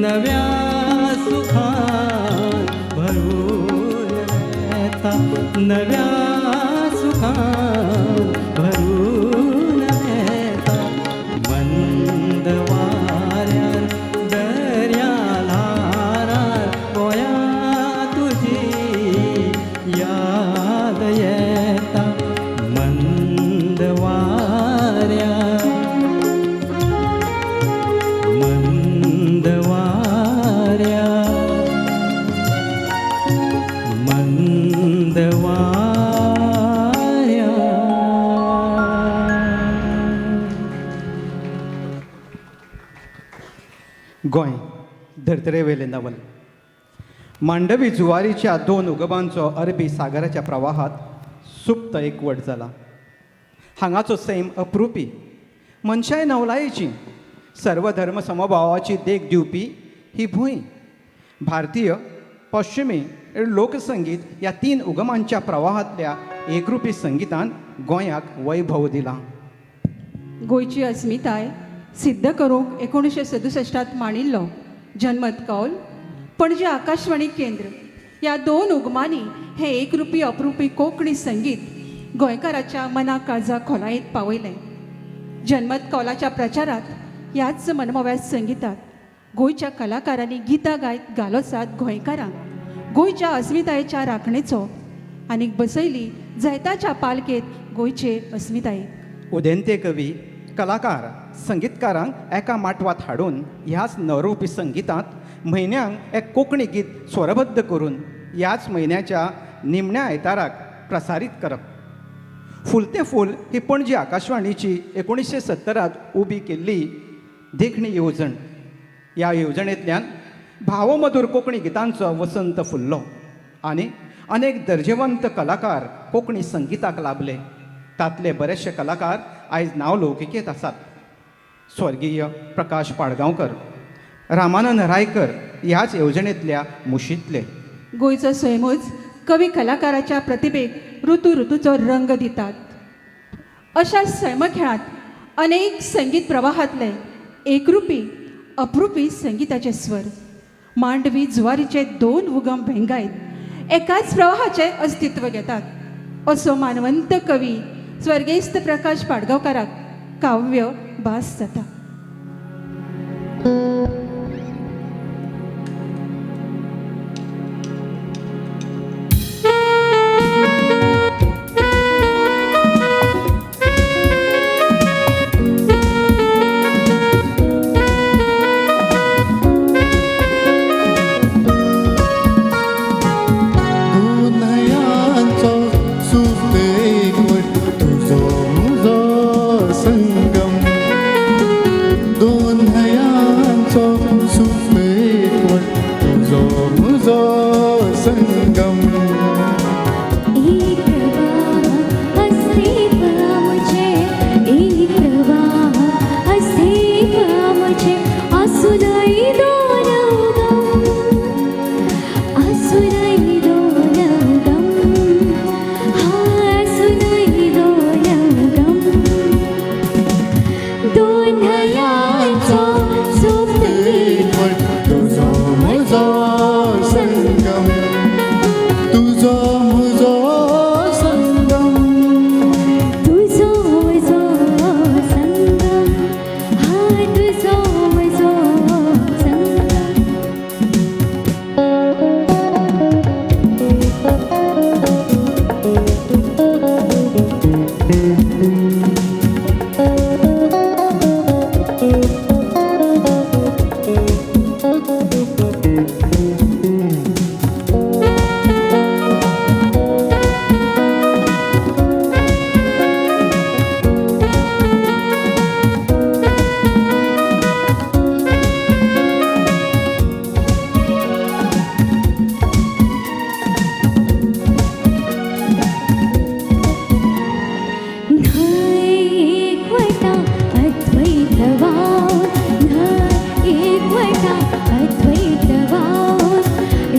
नव्या सुखान भरून वेता नव्या सुखान भरून वेता मंद वाऱ्यार दर्या ल्हारार गोंया तुजी याद येता मंद वाऱ्यार मंद वाऱ्यार मंद वाऱ्यार. गोंय धर्तरेवेलें नवल. मांडवी जुवारीच्या दोन उगमांचो अरबी सागराच्या प्रवाहात सुप्त एकवट जाला. हांगाचो सैम अप्रुपी, मनशाय नवलायेची, सर्वधर्म समभावाची देख दिवपी ही भूंय. भारतीय, पश्चिमी लोकसंगीत ह्या तीन उगमांच्या प्रवाहांतल्या एकरुपी संगितान गोंयाक वैभव दिला. गोंयची अस्मिताय सिद्ध करूंक 1967 मांडिल्लो जनमत कौल पणजे आकाशवाणी केंद्र ह्या दोन उगमांनी हें एकरुपी अप्रुपी कोंकणी संगीत गोंयकाराच्या मना काळजा खोलायेंत पावयलें. जनमत कौलाच्या प्रचारात ह्याच मनमोव्या संगितात गोंयच्या कलाकारांनी गितां गायत घालो साथ गोंयकारांक गोंयच्या अस्मितायेच्या राखणेचो आनीक बसयली जैताच्या पालकेत गोंयचे अस्मितायेक. उदेंते कवी, कलाकार, संगीतकारांक एका माटवात हाडून ह्याच नवरुपी संगितांत म्हयन्यांक एक कोंकणी गीत स्वरबद्ध करून ह्याच म्हयन्याच्या निमण्या आयताराक प्रसारीत करप. फुलते फूल ही पणजी आकाशवाणीची 1970 उबी केल्ली देखणी येवजण. ह्या येवजणेंतल्यान भावमधूर कोंकणी गितांचो वसंत फुल्लो आनी अनेक दर्जेवंत कलाकार कोंकणी संगिताक लाभले. तांतले बरेचशे कलाकार आयज नांव लौकिकेंत आसात. स्वर्गीय प्रकाश पाडगांवकर, रामानंद रायकर ह्याच येवजणेंतल्या मुशींतले. गोंयचो सैमूच कवी कलाकाराच्या प्रतिभेक ऋतू ऋतूचो रंग दितात. अशा सैमखेळांत अनेक संगीत प्रवाहांतले एकरुपी अप्रुपी संगिताचे स्वर मांडवी जुवारीचे दोन उगम भेंगायत एकाच प्रवाहाचे अस्तित्व घेतात. असो मानवंत कवी स्वर्गेस्त प्रकाश पाडगांवकाराक काव्य भास जाता. दोन सुपेकवट तुझो मुजो संगम, दोन न्हंयांचो सुपेकवट तुझो मुजो संगम. एक प्रवाह अस्तित्व मुझे, एक प्रवाह अस्तित्व मुझे, आसुनई दोन उगम, आसुनई दोन उगम, हा आसुनई दोन उगम. दोन न्हंयांचो सुपेकवट तुझो मुजो संगम, तुझो मुजो संगम, तुझो मुजो संगम, हा तुझो मुजो संगम. न्हंय एकवटा अद्वैत वाव, न्हंय एकवटा अद्वैत वाव,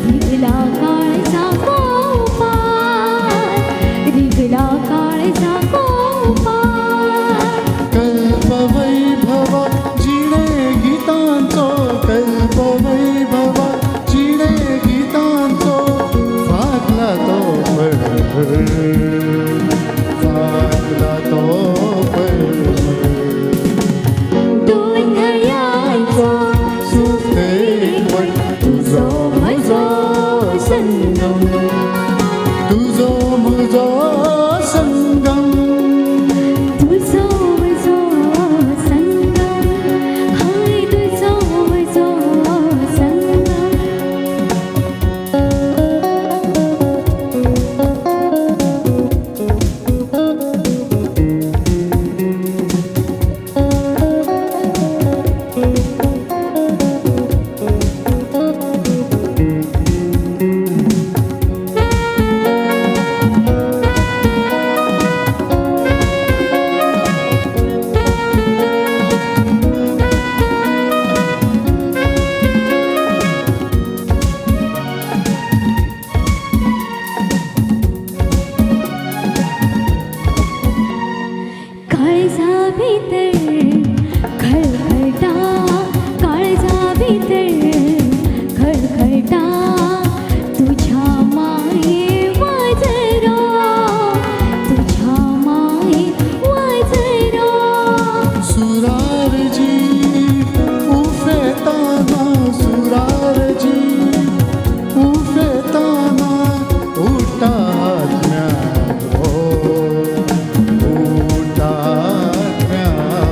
रिगला काळजा कोपार, रिगला काळजा कोपार. कल्पवैभव जिणे गीतांचो, कल्पवैभव जिणे गीतांचो, फाटला तो परमळ, फाटला तो परमळ. दोन न्हंयांचो सुपेकवट तुझो मुजो संगम, तुझो मुजो संगम, तुझो मुजो संगम, हाय तुझो मुजो संगम. काळजा भितर खळखळटा, काळजा भितर खळखळटा, तुझ्या माये वाजरो, तुझ्या माये वाजरो. सुरारजी उफेताना, सुरारजी उफेताना, उठा आत्म्यारो, उठा आत्म्यारो.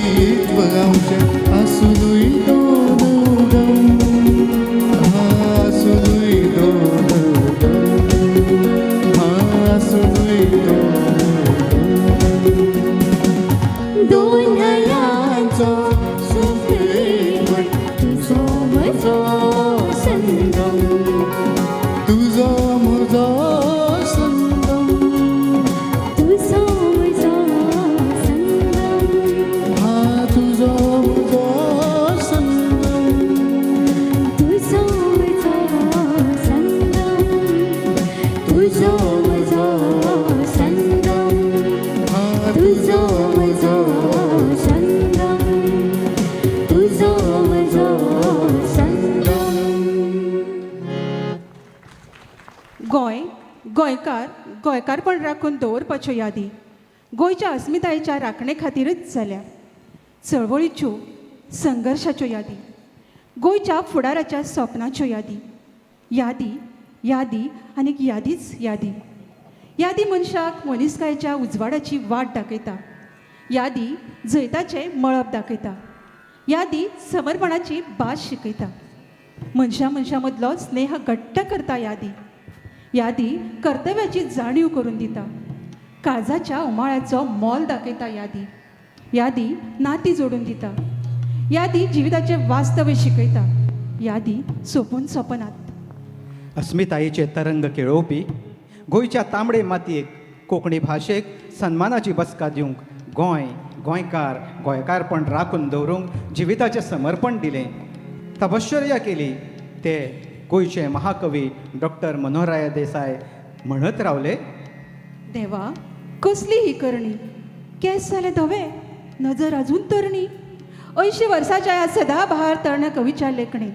अस्तित्व आमचें आसुनूय दोन उगम, आसुनूय दोन उगम, आसुनूय दोन उगम. दोन न्हंयांचो सुखरेवट तुजो म्हजो संगम, तुजो म्हजो संगम, तुजो म्हजो संगम, हा तुजो म्हजो संगम, तुजो म्हजो संगम, तुजो म्हजो संगम, हा तुजो म्हजो संगम, तुजो म्हजो संगम. गोंय, गोंयकार, गोंयकारपण राखून दवरपाच्यो यादी गोंयच्या अस्मितायेच्या राखणे खातीरच जाल्या. चळवळीच्यो, संघर्शाच्यो यादी, गोंयच्या फुडाराच्या सपनाच्यो यादी, यादी, यादी आनीक यादीच यादी. यादी मनशाक मनीसकायेच्या उजवाडाची वाट दाखयता. यादी जैताचें मळब दाखयता. यादी समर्पणाची भास शिकयता. मनशा मनशां मदलो स्नेह घट्ट करता यादी. यादी कर्तव्याची जाणीव करून दिता. काळजाच्या उमाळ्याचो मोल दाखयता यादी. यादी नाती जोडून दिता. यादी जिविताचें वास्तव्य शिकयता. यादी सोंपून सोंपनात. अस्मितायेचे तरंग केळोवपी गोंयच्या तांबडे मातयेक, कोंकणी भाशेक सन्मानाची बसका दिवंक, गोंय, गोंयकार, गोंयकारपण राखून दवरूंक जिविताचें समर्पण दिलें, तपश्चर्या केली ते गोंयचे महाकवी डॉक्टर मनोहरराय देसाय म्हणत रावले, देवा कसली ही करणी, केस जाले धवे, नजर अजून तरणी. 80 वर्साच्या ह्या सदाबहार तरण्या कवीच्या लेखणी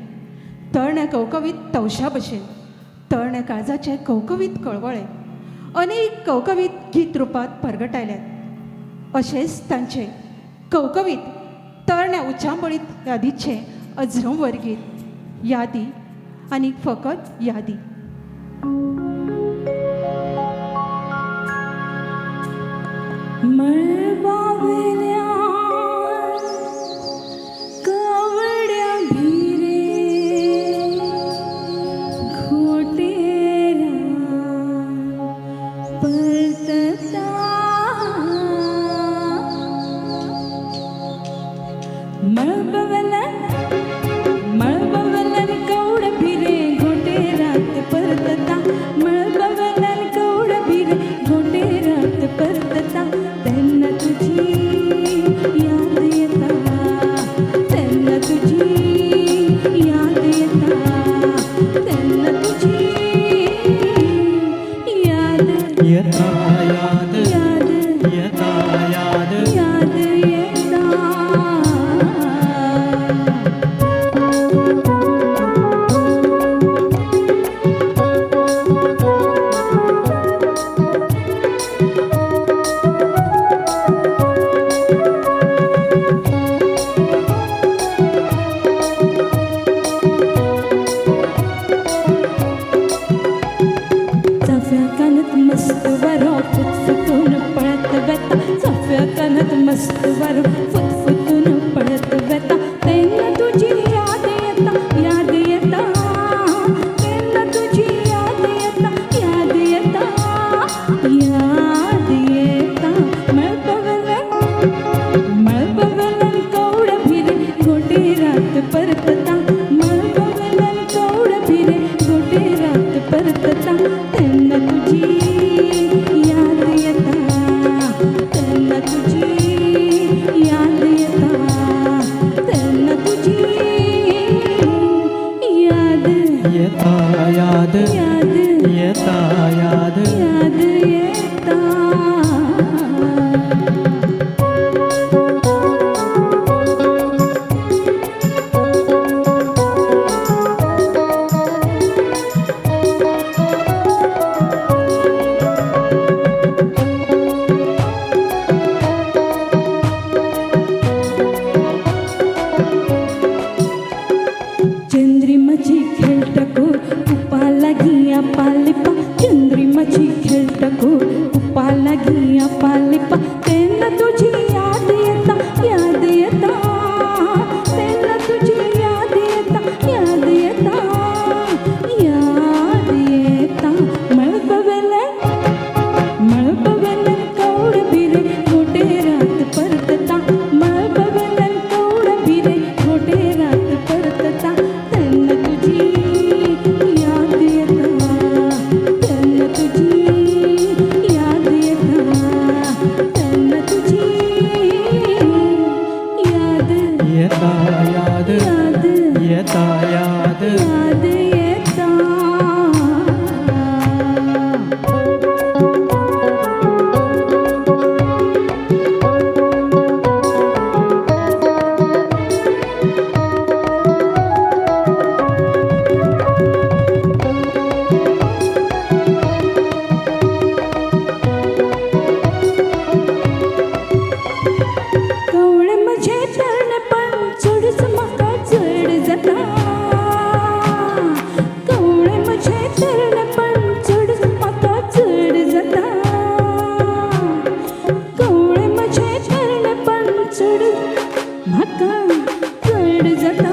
तरण्या कवकवीत तवशा भशेन, तरण्या काळजाचे कवकवीत कळवळे अनेक कवकवीत गीत रुपात परगटायल्यात. अशेंच तांचे कवकवीत तरण्या उचांबळीत यादीचें अजरंवर गीत यादी आनी फकत यादी. मळबावल्या कवड्या भिरे घोटेरा परतता, मळबावल्या मळबावल्यान कवड भिरे घोटेरात परतता, मळबावल्यान कवड भिरे घोटेरात परतता, तेन्ना तुजी याद येता, तेन्ना तुजी याद येता, तेन्ना तुजी याद येता, याद याद येता, याद याद येता. चाफ्या कानात मस्त वारो फुतफुतून पळत वेता, चाफ्या कानात मस्त वारो फुतफुतून पळत वेता, तेन्ना तुजी याद येता, याद येता, तेन्ना तुजी याद येता, याद येता, याद येता. मळबावल्यान मळबावल्यान कवड भिरे घोटेरात परतता, मळबावल्यान कवड भिरे घोटेरात परतता, तेन्ना तुजी याद येता, तेन्ना तुजी याद येता, तेन्ना तुजी याद येता, याद याद येता, याद याद येता. चंद्रिमाची खेळटको कुपा लागीं पालिपा, चंद्रिमाची खेळटको कुपा लागीं पालिपा, तेन्ना तुजी याद येता, याद येता. तेन्ना तुजी याद येता याद येता याद येता मळबवेल्यान मळबवेल्यान कवड भिरे गोटे रात परतता मळबवेल्यान कवड भिरे गोटे रात परतता तेन्ना तुजी याद येता तेन्ना तुजी याद येता तेन्ना तुजी याद येता याद याद येता याद याद येता. कवळें म्हजें तरणेपण चडच म्हाका चड जाता कवळें म्हजें तरणेपण चडच म्हाका चड जाता कवळें म्हजें तरणेपण चडच म्हाका चड जाता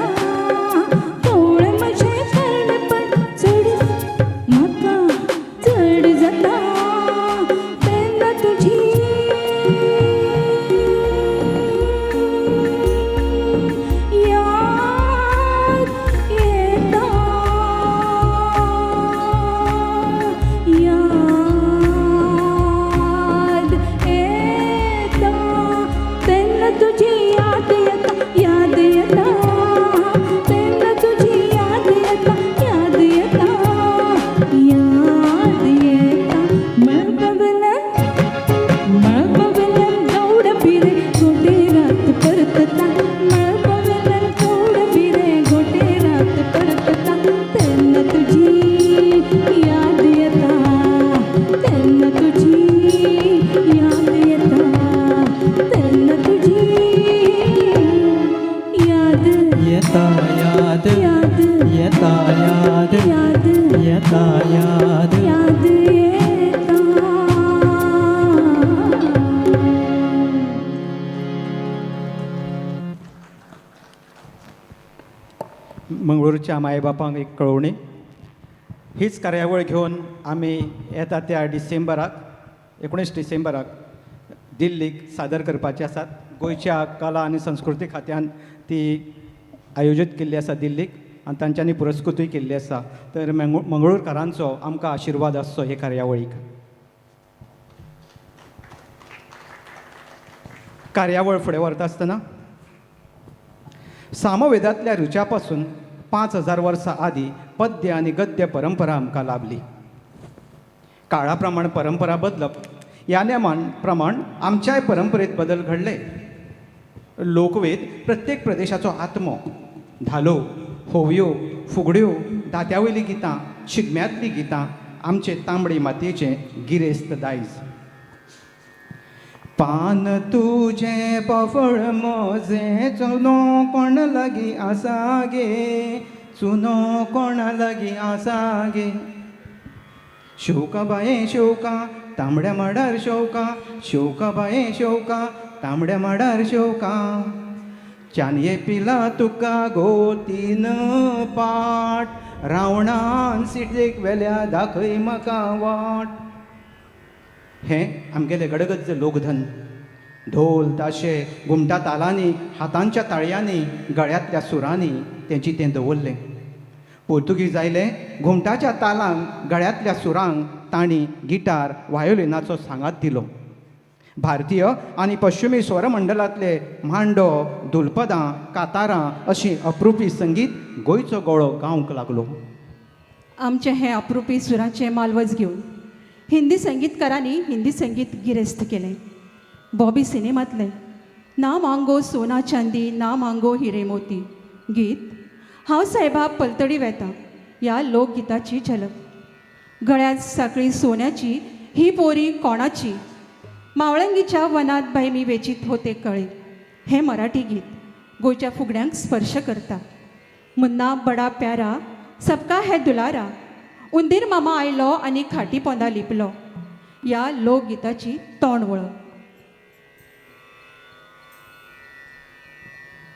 कवळें म्हजें तरणेपण चडच म्हाका चड जाता तेन्ना तुजी याद येता याद येता तेन्ना तुजी याद येता याद येता तेन्ना तुजी याद येता याद येता याद येता मळबवेल्यान मळबवेल्यान गौड भिरे गोटे रात परतता मळबवेल्यान गौड भिरे गोटे रात परतता तेन्ना तुजी याद येता तेन्ना तुजी याद येता तेन्ना तुजी याद येता याद याद येता याद याद येता याद याद येता. मंगळूरच्या मायबापांक एक कळोवणी, हीच कार्यावळ घेवन आमी येता त्या डिसेंबराक 19 डिसेंबराक दिल्लीक सादर करपाचे आसात. गोंयच्या कला आनी संस्कृती खात्यान ती आयोजीत केल्ली आसा दिल्लीक आनी तांच्यांनी पुरस्कृतूय केल्ली आसा. तर मंगळूरकारांचो आमकां आशिर्वाद आसचो हे कार्यावळीक. कार्यावळ फुडें व्हरता आसतना सामवेदांतल्या ऋचा पासून 5000 वर्सां आदीं पद्य आनी गद्य परंपरा आमकां लाभली. काळा प्रमाण परंपरा बदलप ह्या नेमान प्रमाण आमच्याय परंपरेत बदल घडले. लोकवेद प्रत्येक प्रदेशाचो आत्मो. धालो, होवयो, फुगड्यो, दात्या वयलीं गितां, शिगम्यांतलीं गितां आमचे तांबडे मातयेचें गिरेस्त दायज. पान तुजें पफळ मोजें चुनो कोण लागीं आसा गे चुनो कोणा लागीं आसा गे शोका बाये शोका तांबड्या माडार शोका शोका बाये शोका तांबड्या माडार शोका चानये पिला तुका गो तीन पाट रावणान सिटेक वेल्या दाखय म्हाका वाट. हें आमगेलें गडगज्ज लोकधन. ढोल ताशे घुमटा तालांनी हातांच्या ताळयांनी गळ्यांतल्या सुरांनी तेंची तें दवरलें. पोर्तुगीज आयले घुमटाच्या तालांक गळ्यांतल्या सुरांक तांणी गिटार व्हायोलिनाचो सांगात दिलो. भारतीय आनी पश्चिमी स्वरमंडलांतले मांडो दुलपदां कातारां अशी अप्रुपी संगीत गोंयचो गळो गावंक लागलो. आमचें हें अप्रुपी सुराचें मालवज घेवन हिंदी संगीतकारांनी हिंदी संगीत गिरेस्त केलें. बॉबी सिनेमांतलें ना मांगो सोना चांदी ना मांगो हिरे मोती गीत हांव साहेबा पलतडी वेता ह्या लोकगीताची झलक. गळ्यांत साखळी सोन्याची ही पोरी कोणाची मावळंगीच्या वनात बाई मी वेचीत होते कळे हें मराठी गीत गोंयच्या फुगड्यांक स्पर्श करता. मुन्ना बडा प्यारा सबका है दुलारा उंदीर मामा आयलो आनी खाटी पोंदा लिपलो ह्या लोकगीताची तोंड वळख.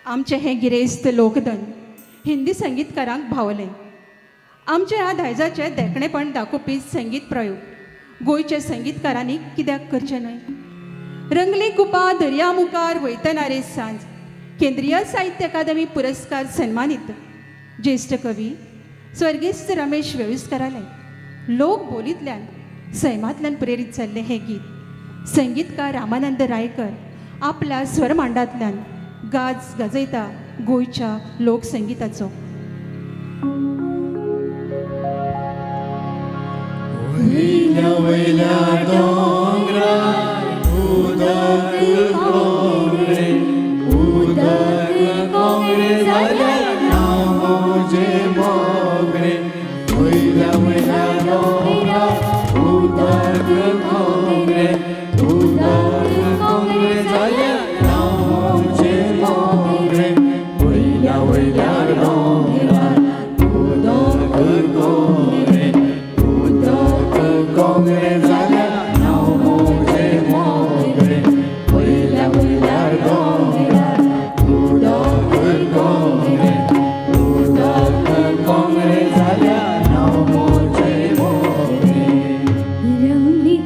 आमचें हें गिरेस्त लोकधन हिंदी संगीतकारांक भावलें. आमच्या ह्या दायजाचें देखणेपण दाखोवपी संगीत प्रयोग गोंयच्या संगीतकारांनी कित्याक करचें न्हय? रंगली कुपां दर्या मुखार वयतना रे सांज केंद्रीय साहित्य अकादमी पुरस्कार सन्मानीत ज्येश्ठ कवी स्वर्गेस्त रमेश वेळुस्कारालें लोक बोलींतल्यान सैमांतल्यान प्रेरीत जाल्लें हें गीत संगीतकार रामानंद रायकर आपल्या स्वरमांडांतल्यान गाज गाजयता गोंयच्या लोकसंगिताचो. वयल्या वयल्या दोंगरार उदक कोंगरे, उदक कोंगरे जाल्यार नांव म्हजें मोगरे. वयल्या वयल्या दोंगरार उदक कोंगरे, उदक कोंगरे जाल्यार नांव म्हजें मोगरे. वयल्या वयल्या दोंगरार उदक कोंगरे, उदक कोंगरे जाल्यार नांव म्हजें मोगरे. वयल्या वयल्या दोंगरार उदक कोंगरे, उदक कोंगरे जाल्यार नांव म्हजें मोगरे. रंगली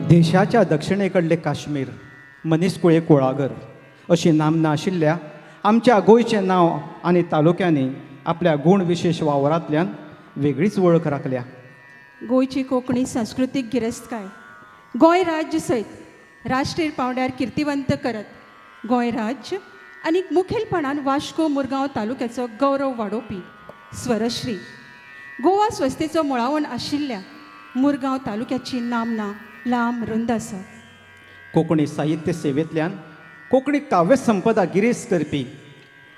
देशाच्या दक्षिणेकडले काश्मीर, मनीसकुळे कुळागर अशी नामना आशिल्ल्या आमच्या गोंयचें नांव आनी तालुक्यांनी आपल्या गूण विशेश वावरांतल्यान वेगळीच वळख राखल्या. गोंयची कोंकणी सांस्कृतीक गिरेस्तकाय गोंय राज्य सयत राष्ट्रीय पांवड्यार किर्तिवंत करत गोंय राज्य आनी मुखेलपणान वास्को मुरगांव तालुक्याचो गौरव वाडोवपी स्वरश्री गोवा संस्थेचो मुळावण आशिल्ल्या मुरगांव तालुक्याची नामना लांब रुंद आसा. कोंकणी साहित्य सेवेंतल्यान कोंकणी काव्यसंपदा गिरेस्त करपी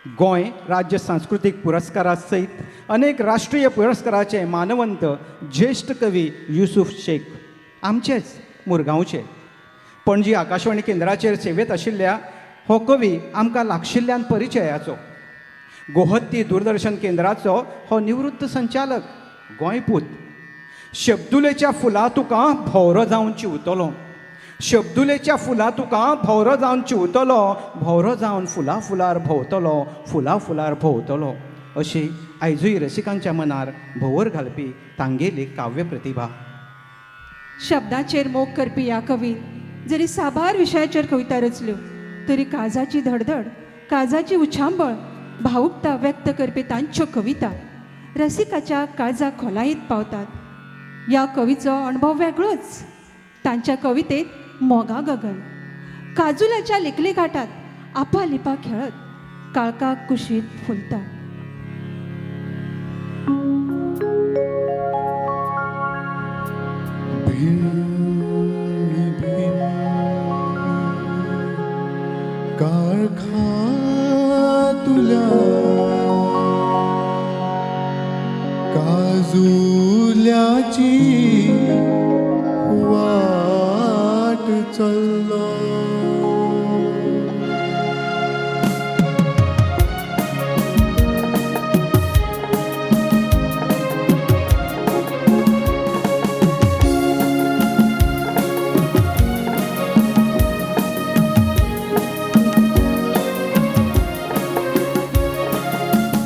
गोंय राज्य सांस्कृतीक पुरस्कारा सयत अनेक राष्ट्रीय पुरस्काराचे मानवंत ज्येश्ठ कवी युसूफ शेख आमचेच मुरगांवचे. पणजी आकाशवाणी केंद्राचेर सेवेंत आशिल्ल्या हो कवी आमकां लागशिल्ल्यान परिचयाचो. गोहत्ती दूरदर्शन केंद्राचो हो निवृत्त संचालक गोंयपूत. शब्दुलेच्या फुलां तुका भोंवरो जावन चिंवतलो, शब्दुलेच्या फुलां तुका भोंवरो जावन चिंवतलो, भोंवरो जावन फुलां फुलार भोंवतलो, फुलां फुलार भोंवतलो अशी आयजूय रसिकांच्या मनार भोंवर घालपी तांगेली काव्य प्रतिभा. शब्दाचेर मोग करपी ह्या कवीन जरी साबार विशयाचेर कविता रचल्यो तरी काळजाची धडधड, काळजाची उछांबळ, भावुकता व्यक्त करपी तांच्यो कविता रसिकाच्या काळजा खोलायेंत पावतात. ह्या कवीचो अणभव वेगळोच. तांच्या कवितेत मोगा गगन काजुलाच्या लिकलिकाटात आपा लिपा खेळत काळका कुशीत फुलता. भिन्न भिन्न काळखांतल्या काजुल्याची वाट चल्लो.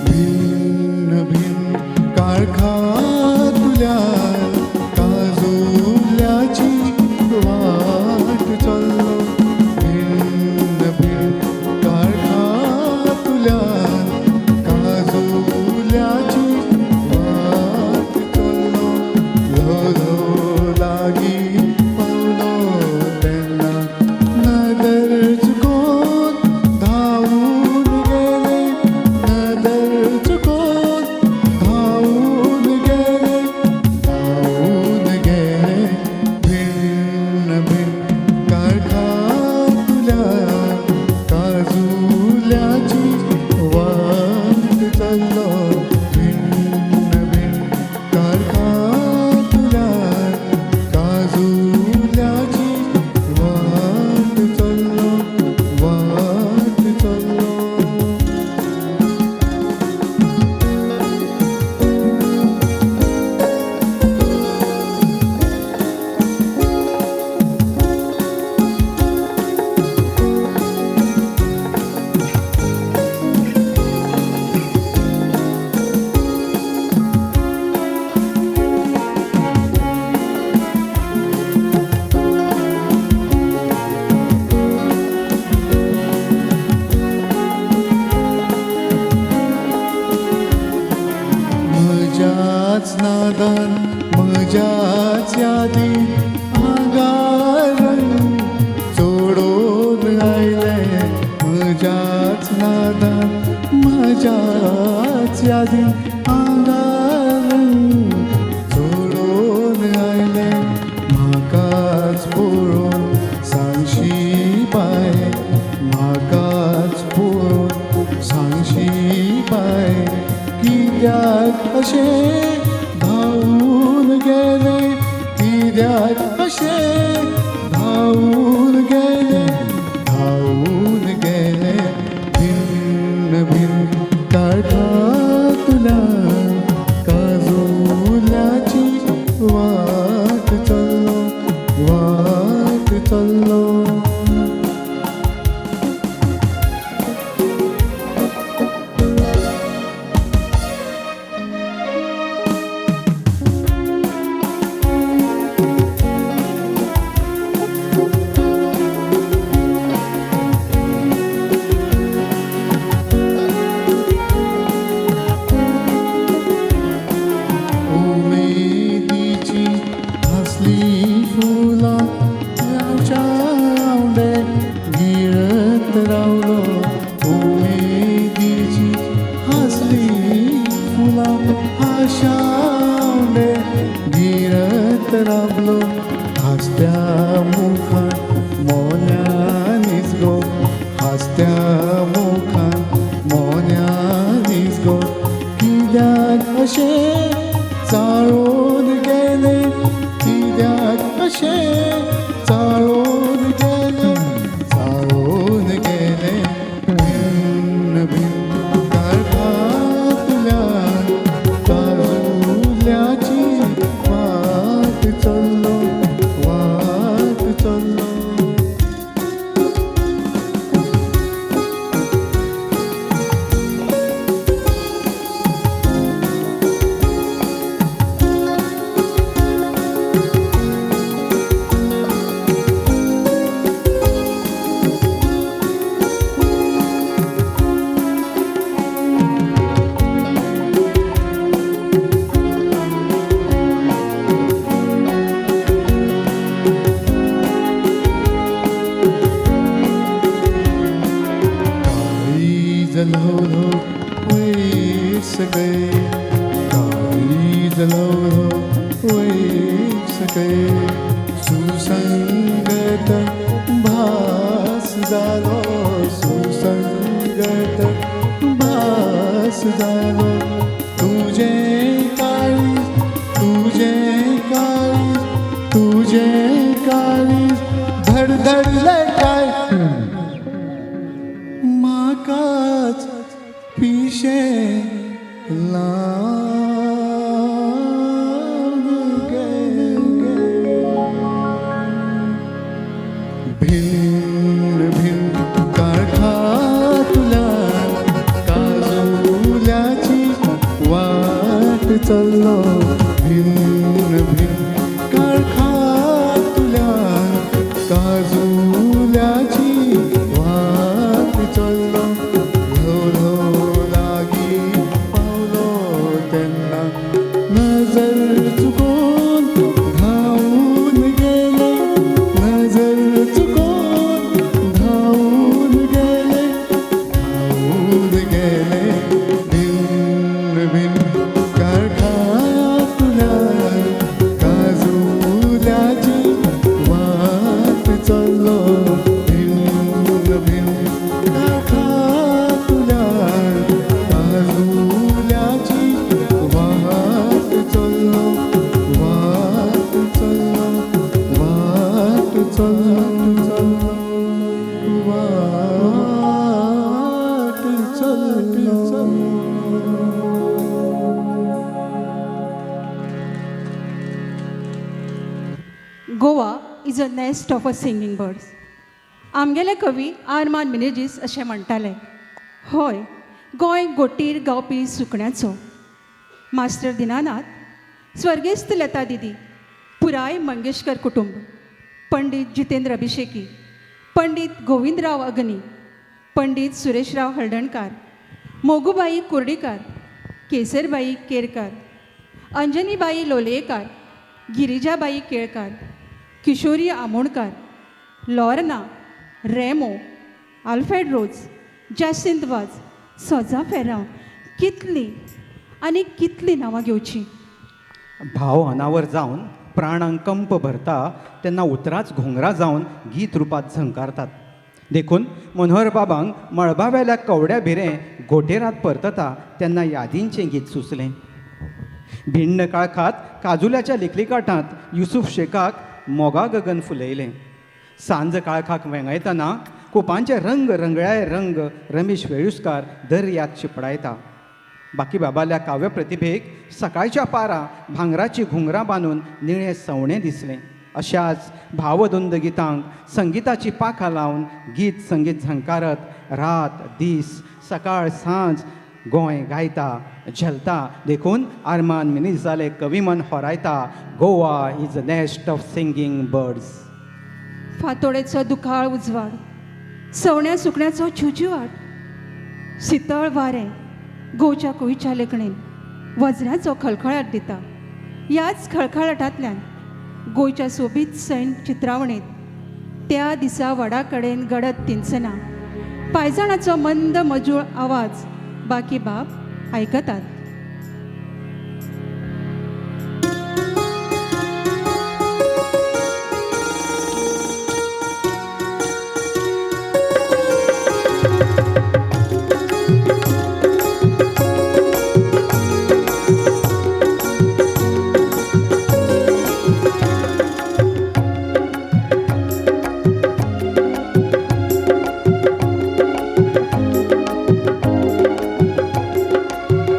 भिन्न भिन्न काळखांतल्या काजुल्याची वाट चल्लो. भिन्न भिन्न काळखांतल्या काजुल्याची वाट चल्लो. ल्हव ल्हव लागीं पावलो तेन्ना नदर चुकोवन धांवून गेले, नदर चुकोवन धांवून गेले, धांवून गेले. भिन्न भिन्न काळखांतल्या काजुल्याची वाट चल्लो. भिन्न भिन्न काळखांतल्या काजुल्याची वाट चल्लो, वाट चल्लो. म्हज्याच नादान म्हज्याच यादीन आंगार चोडून आयले. म्हज्याच नादान म्हज्याच यादीन आंगार चोडून आयले. म्हाकाच पळोवन सांगशी बाय, म्हाकाच पळोवन सांगशी बाय, कित्याक अशें धांवून गेले, कित्याक अशें धांवून गेले, धांवून गेले. भिन्न भिन्न काळखांतल्या काजुल्याची वाट चल्लो, वाट चल्लो. सकय काळीज ल्हव ल्हव वयर सकय सुसंगत भास जालो सुसंगत भास जालो तुजें काळीज तुजें काळीज तुजें काळीज धडधडलें काय म्हाकाच पिशें लावन गेलें. भिन्न भिन्न काळखांतल्यान काजुल्याची वाट चल्लो भिन्न भिन्न काळखांतल्यान काजुल्याची वाट चल्लो ल्हव ल्हव लागीं पावलो तेन्ना नजर चुकोवन धांवून गेले नजर चुकोवन धांवून गेले धांवून गेले भिन्न भिन्न काळखांतल्यान काजुल्याची वाट चल्लो भिन्न भिन्न काळखांतल्यान काजुल्याची वाट चल्लो वाट चल्लो वाट चल्लो वाट चल्लो. Goa is a nest of a singing birds. आमगेले कवी आरमान मिनेजीस अशें म्हणटाले, हय, गोंय गोटीर गावपी सुकण्याचो. मास्टर दिनानाथ, स्वर्गेस्त लता दिदी, पुराय मंगेशकर कुटुंब, पंडीत जितेंद्र अभिषेकी, पंडीत गोविंदराव अग्नी, पंडीत सुरेशराव हळदणकार, मोगुबाई कुर्डीकार, केसरबाई केरकार, अंजनीबाई लोलयेकार, गिरिजाबाई केळकार, किशोरी आमोणकार, लॉर्ना, रेमो, आल्फ्रेड रोज, जासिंत वाज, सोजा फेरांव, कितलीं आनी कितलीं नांवां घेवचीं. भाव अनावर जावन प्राणांक कंप भरता तेन्ना उतरांच घोंगरां जावन गीत रुपांत झंकारतात. देखून मनोहर बाबांक मळबावेल्या कवड्या भिरें घोटेरांत परतता तेन्ना यादींचें गीत सुचलें. भिण्ण काळखांत काजुल्याच्या लिकलिकाटांत युसूफ शेखाक मोगा गगन फुलयलें. सांज काळखाक वेंगायतना कुपांचे रंग रंगळ्याय रंग रमेश वेळुस्कार दर्यात शिपडायता. बाकी बाबाल्या काव्य प्रतिभेक सकाळच्या पारा भांगराची घुंगरां बांदून निळें सवणें दिसलें. अशाच भावधुंद गितांक संगिताची पाखां लावन गीत संगीत झंकारत रात दीस सकाळ सांज गोंय गायता झेलता. देखून Arman मिनीजाले कविमन होरायता, Goa is a nest of singing birds. फांतोडेचो दुखाळ उजवाड, सवण्या सुकण्याचो झुझुवाट, शितळ वारें गोच्या कुयच्या लेखणेन वज्राचो खळखळाट दिता. ह्याच खळखळाटांतल्यान गोंयच्या सोबीत सैम चित्रावणेंत त्या दिसा वडा कडेन गडद तिनसना पांयजणाचो मंद मजूळ आवाज बाकीबाब आयकतात.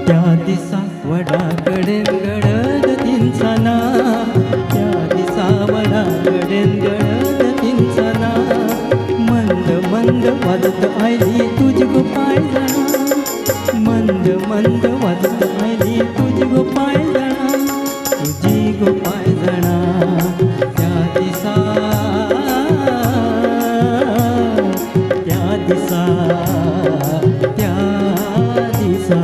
त्या दिसा वडा कडेन गडद तिनसाना, त्या दिसा वडा कडेन गडद तिनसाना, मंद मंद वाजत आयली तुजी गो पांयजणां, मंद मंद वाजत आयली तुजी गो पांयजणां, तुजी गो पांयजणां. त्या दिसा, त्या दिसा, त्या दिसा.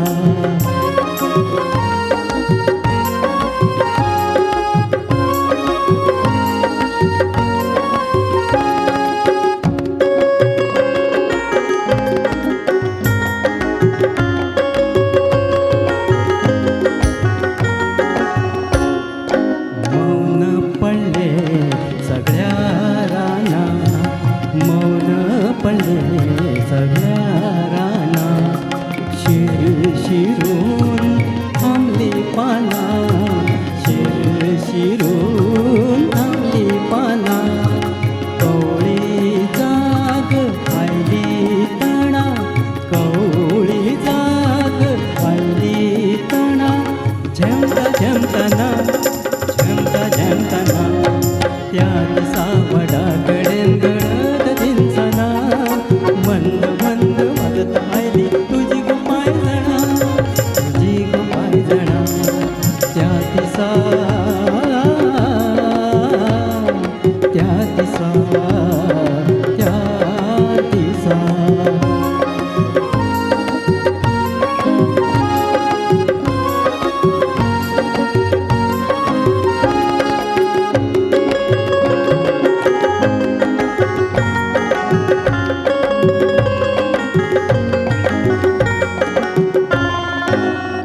त्या दिसा.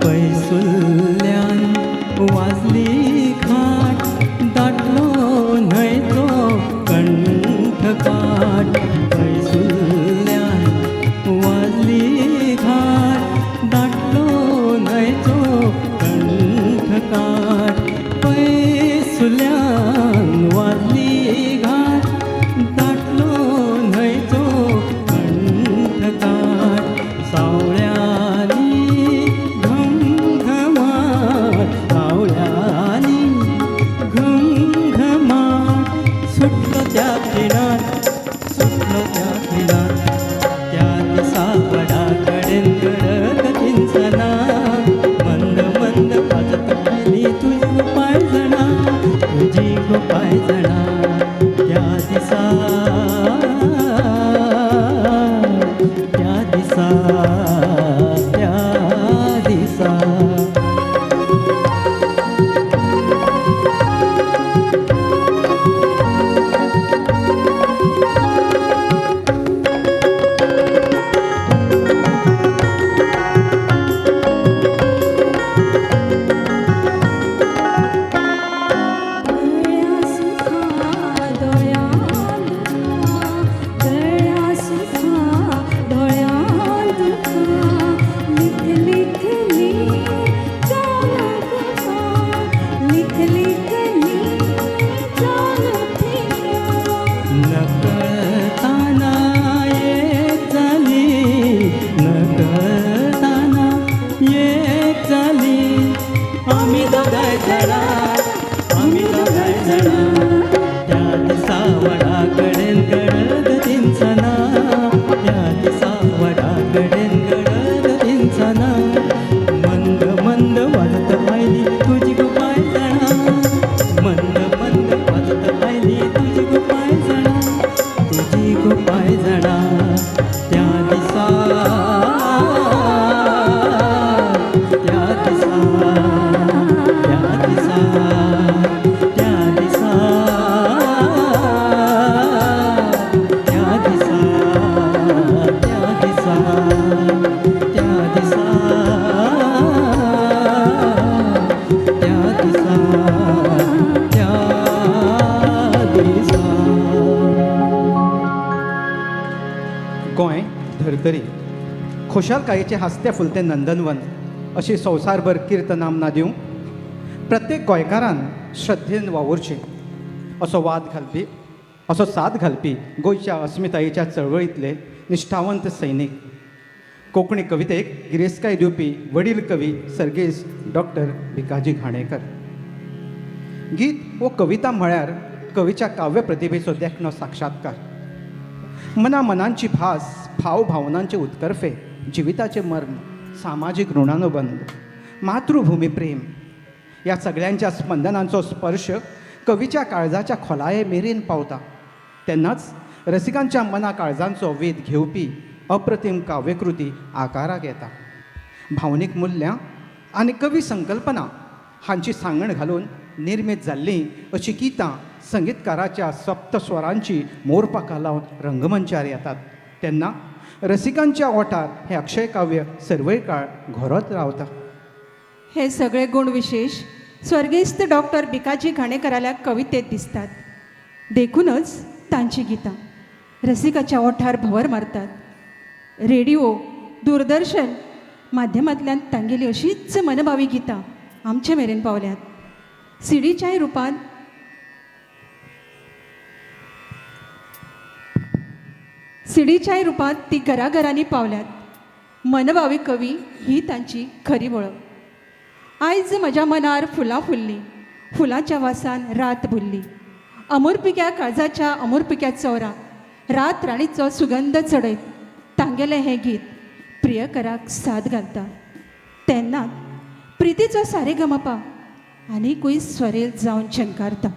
पैसुल्ल्यान वाजली खाट, दाटलो न्हंयचो कंठकाट. पैसुल्ल्यान वाजली घाट, दाटलो न्हंयचो कंठकाट. पैसुल्ल्यान वाजली घाट, दाटलो न्हंयचो कंठकाट. सावळ्यांनी घमघमाट, सावळ्यांनी घमघमाट, सुटलो त्या खिणात, सुटलो त्या खिणात. त्या दिसा वडा कडेन गडद तिनसना, मंद मंद वाजत आयली तुजी गो पांयजणां, तुजी गो पांयजणां. त्या दिसा, त्या दिसा, त्या दिसा. गळ्या सुखा दोळ्या दुखां, गळ्या सुखा दोळ्या दुखां, लिख लिखली जावन तुका, लिख लिखली जावन थिका. नकळताना एक जाली, नकळताना एक जाली, आमी दोगांय जाणां, आमी दोगांय जाणां. त्या दिसा वडा कडेन गडद तिनसना, त्या दिसा वडा कडेन गडद तिनसना, मंद मंद वाजत आयली तुजी गो पांयजणां, मंद मंद वाजत आयली तुजी गो पांयजणां, तुजी गो पांयजणां. त्या दिसा, त्या दिसा, त्या दिसा, त्या दिसा, त्या दिसा, त्या दिसा, त्या दिसा, त्या दिसा, त्या दिसा. गोंय धर्तरी खुशालकायेचें हांसतें फुलतें नंदनवन अशी संवसारभर कीर्त नामना दिवंक प्रत्येक गोंयकारान श्रद्धेन वावुरचें असो वाद घालपी, असो साद घालपी गोंयच्या अस्मितायेच्या चळवळींतले निश्ठावंत सैनीक, कोंकणी कवितेक गिरेस्तकाय दिवपी वडील कवी सर्गेस्त डॉक्टर भिकाजी घाणेकर. गीत वो कविता म्हळ्यार कवीच्या काव्य प्रतिभेचो देखणो साक्षात्कार, मना मनांची भास, भाव भावनांचे उत्कर्फे, जिविताचे मर्म, सामाजीक ऋणानुबंध, मातृभूमी प्रेम ह्या सगळ्यांच्या स्पंदनांचो स्पर्श कवीच्या काळजाच्या खोलाये मेरेन पावता. तेन्नाच रसिकांच्या मना काळजांचो वेध घेवपी अप्रतिम काव्यकृती आकाराक येता. भावनीक मुल्यां आनी कवी संकल्पना हांची सांगण घालून निर्मीत जाल्लीं अशीं गितां संगीतकाराच्या सप्तस्वरांची मोरपाखां लावन रंगमंचार येतात तेन्ना रसिकांच्या ओंठार हें अक्षय काव्य सर्वय काळ घोरत रावता. हे सगळे गुणविशेश स्वर्गेस्त डॉक्टर भिकाजी घाणेकराल्या कवितेत दिसतात, देखूनच तांची गितां रसिकाच्या ओंठार भंवर मारतात. रेडिओ, दूरदर्शन माध्यमांतल्यान तांगेली अशीच मनभावी गितां आमचे मेरेन पावल्यात. सिडीच्याय रुपान सिडीच्याय रुपांत ती घराघरांनी पावल्यात. मनभावी कवी ही तांची खरी वळख. आयज म्हज्या मनार फुलां फुल्लीं, फुलांच्या वासान रात भुल्ली, अमुरपिक्या काळजाच्या अमुरपिक्या चोरा रात राणीचो सुगंध चडयत तांगेलें हें गीत प्रियकराक साद घालता. तेन्ना प्रितीचो सारेगमपा आनीकूय स्वरेल जावन झंकारता.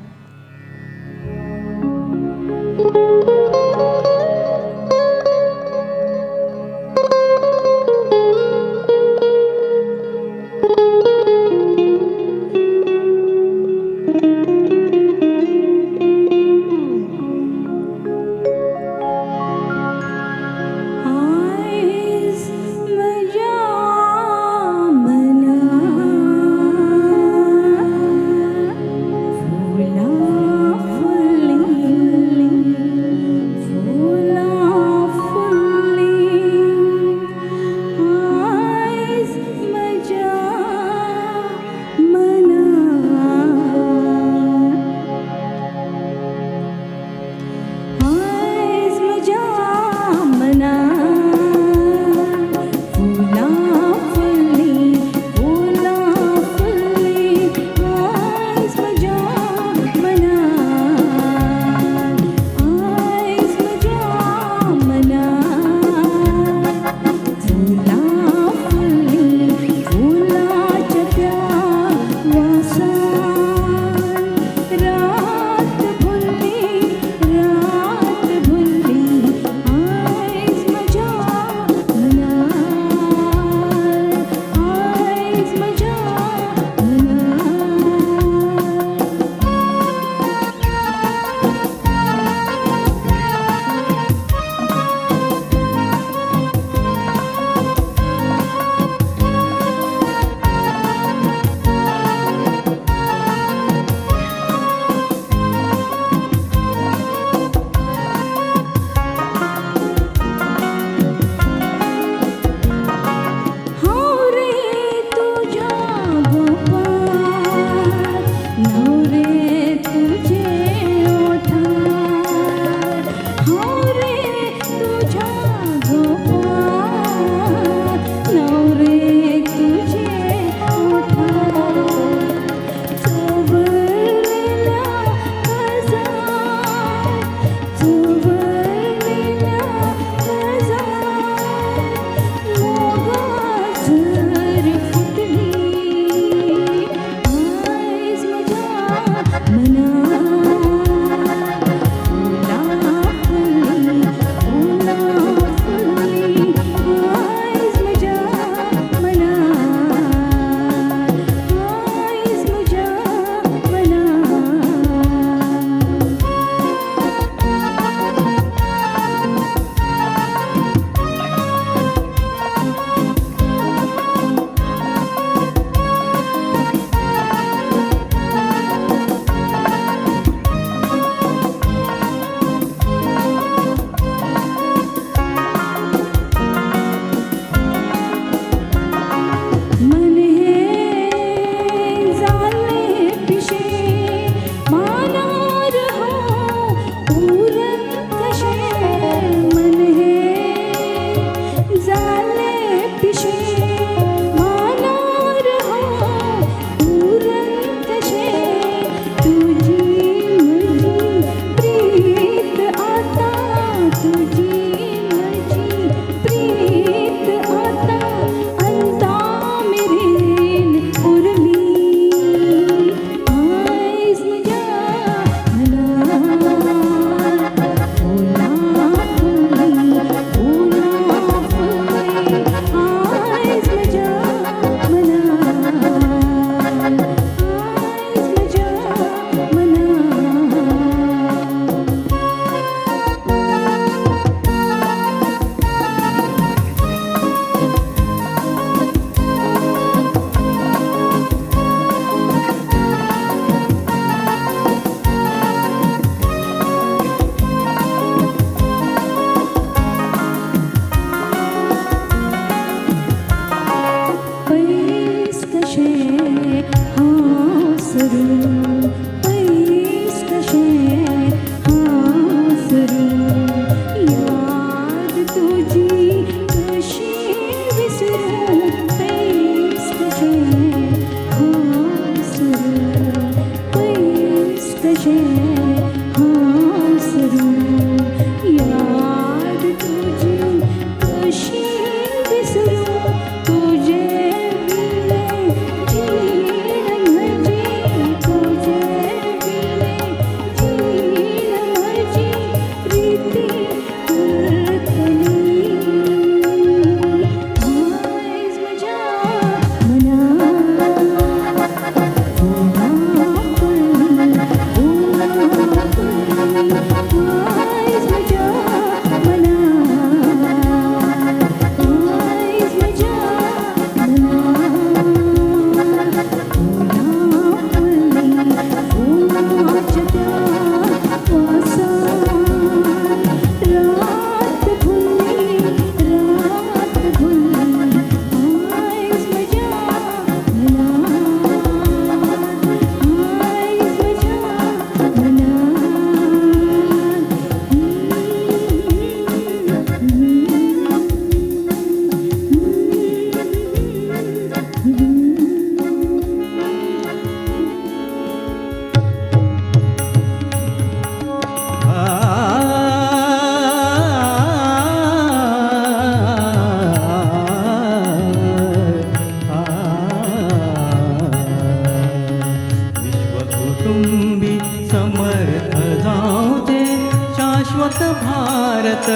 भारत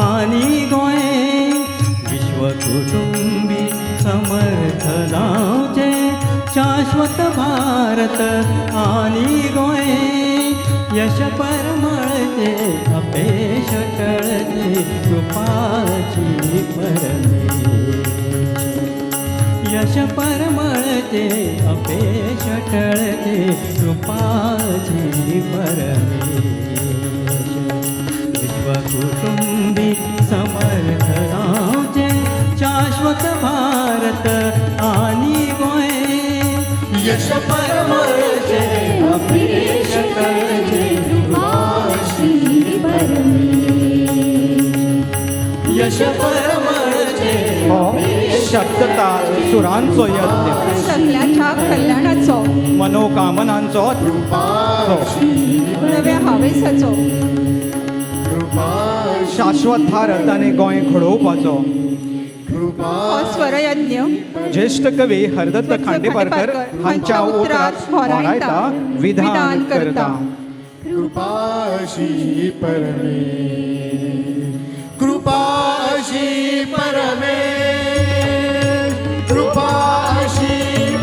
आनी गोंय विश्वकुटुंबी समर्थ जावचें शाश्वत भारत आनी गोंय यश परमळचें अपेश टळचें कृपाची परमेश यश परमळचें अपेश टळचें कृपाची परमेश विश्वकुटुंबी समर्थ जावचें शाश्वत भारत आनी गोंय यश परमळचें अपेश टळचें कृपाशी परमेश यश परमळचें हो शब्दताल सुरांचो यज्ञ सगल्यांच्या कल्याणाचो मनोकामनांचो नव्या हावेसाचो शाश्वत भारत आनी गोंय घडोवपाचो हो स्वरयज्ञ ज्येष्ठ कवी हरदत्त खांडेपारकर हांच्या उतरात होरायता विधान करता. कृपाशी परमेश कृपाशी परमेश कृपाशी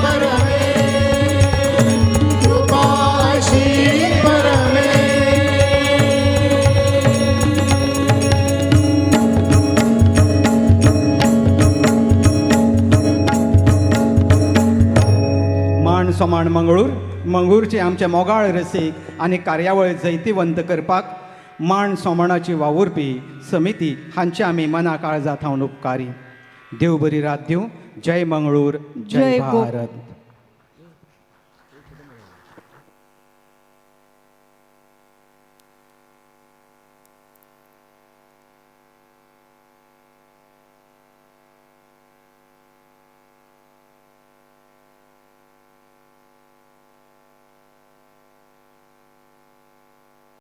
परमेश कृपाशी परमेश. मान समान मंगळूर मंगळूरचे आमचे मोगाळ रसीक आनी कार्यावळ जैतिवंत करपाक माण सोमाणाची वावुरपी समिती हांचे आमी मना काळजा थावन उपकारी. देव बरी रात दिवं. जय मंगळूर, जय जय गोवा. भारत.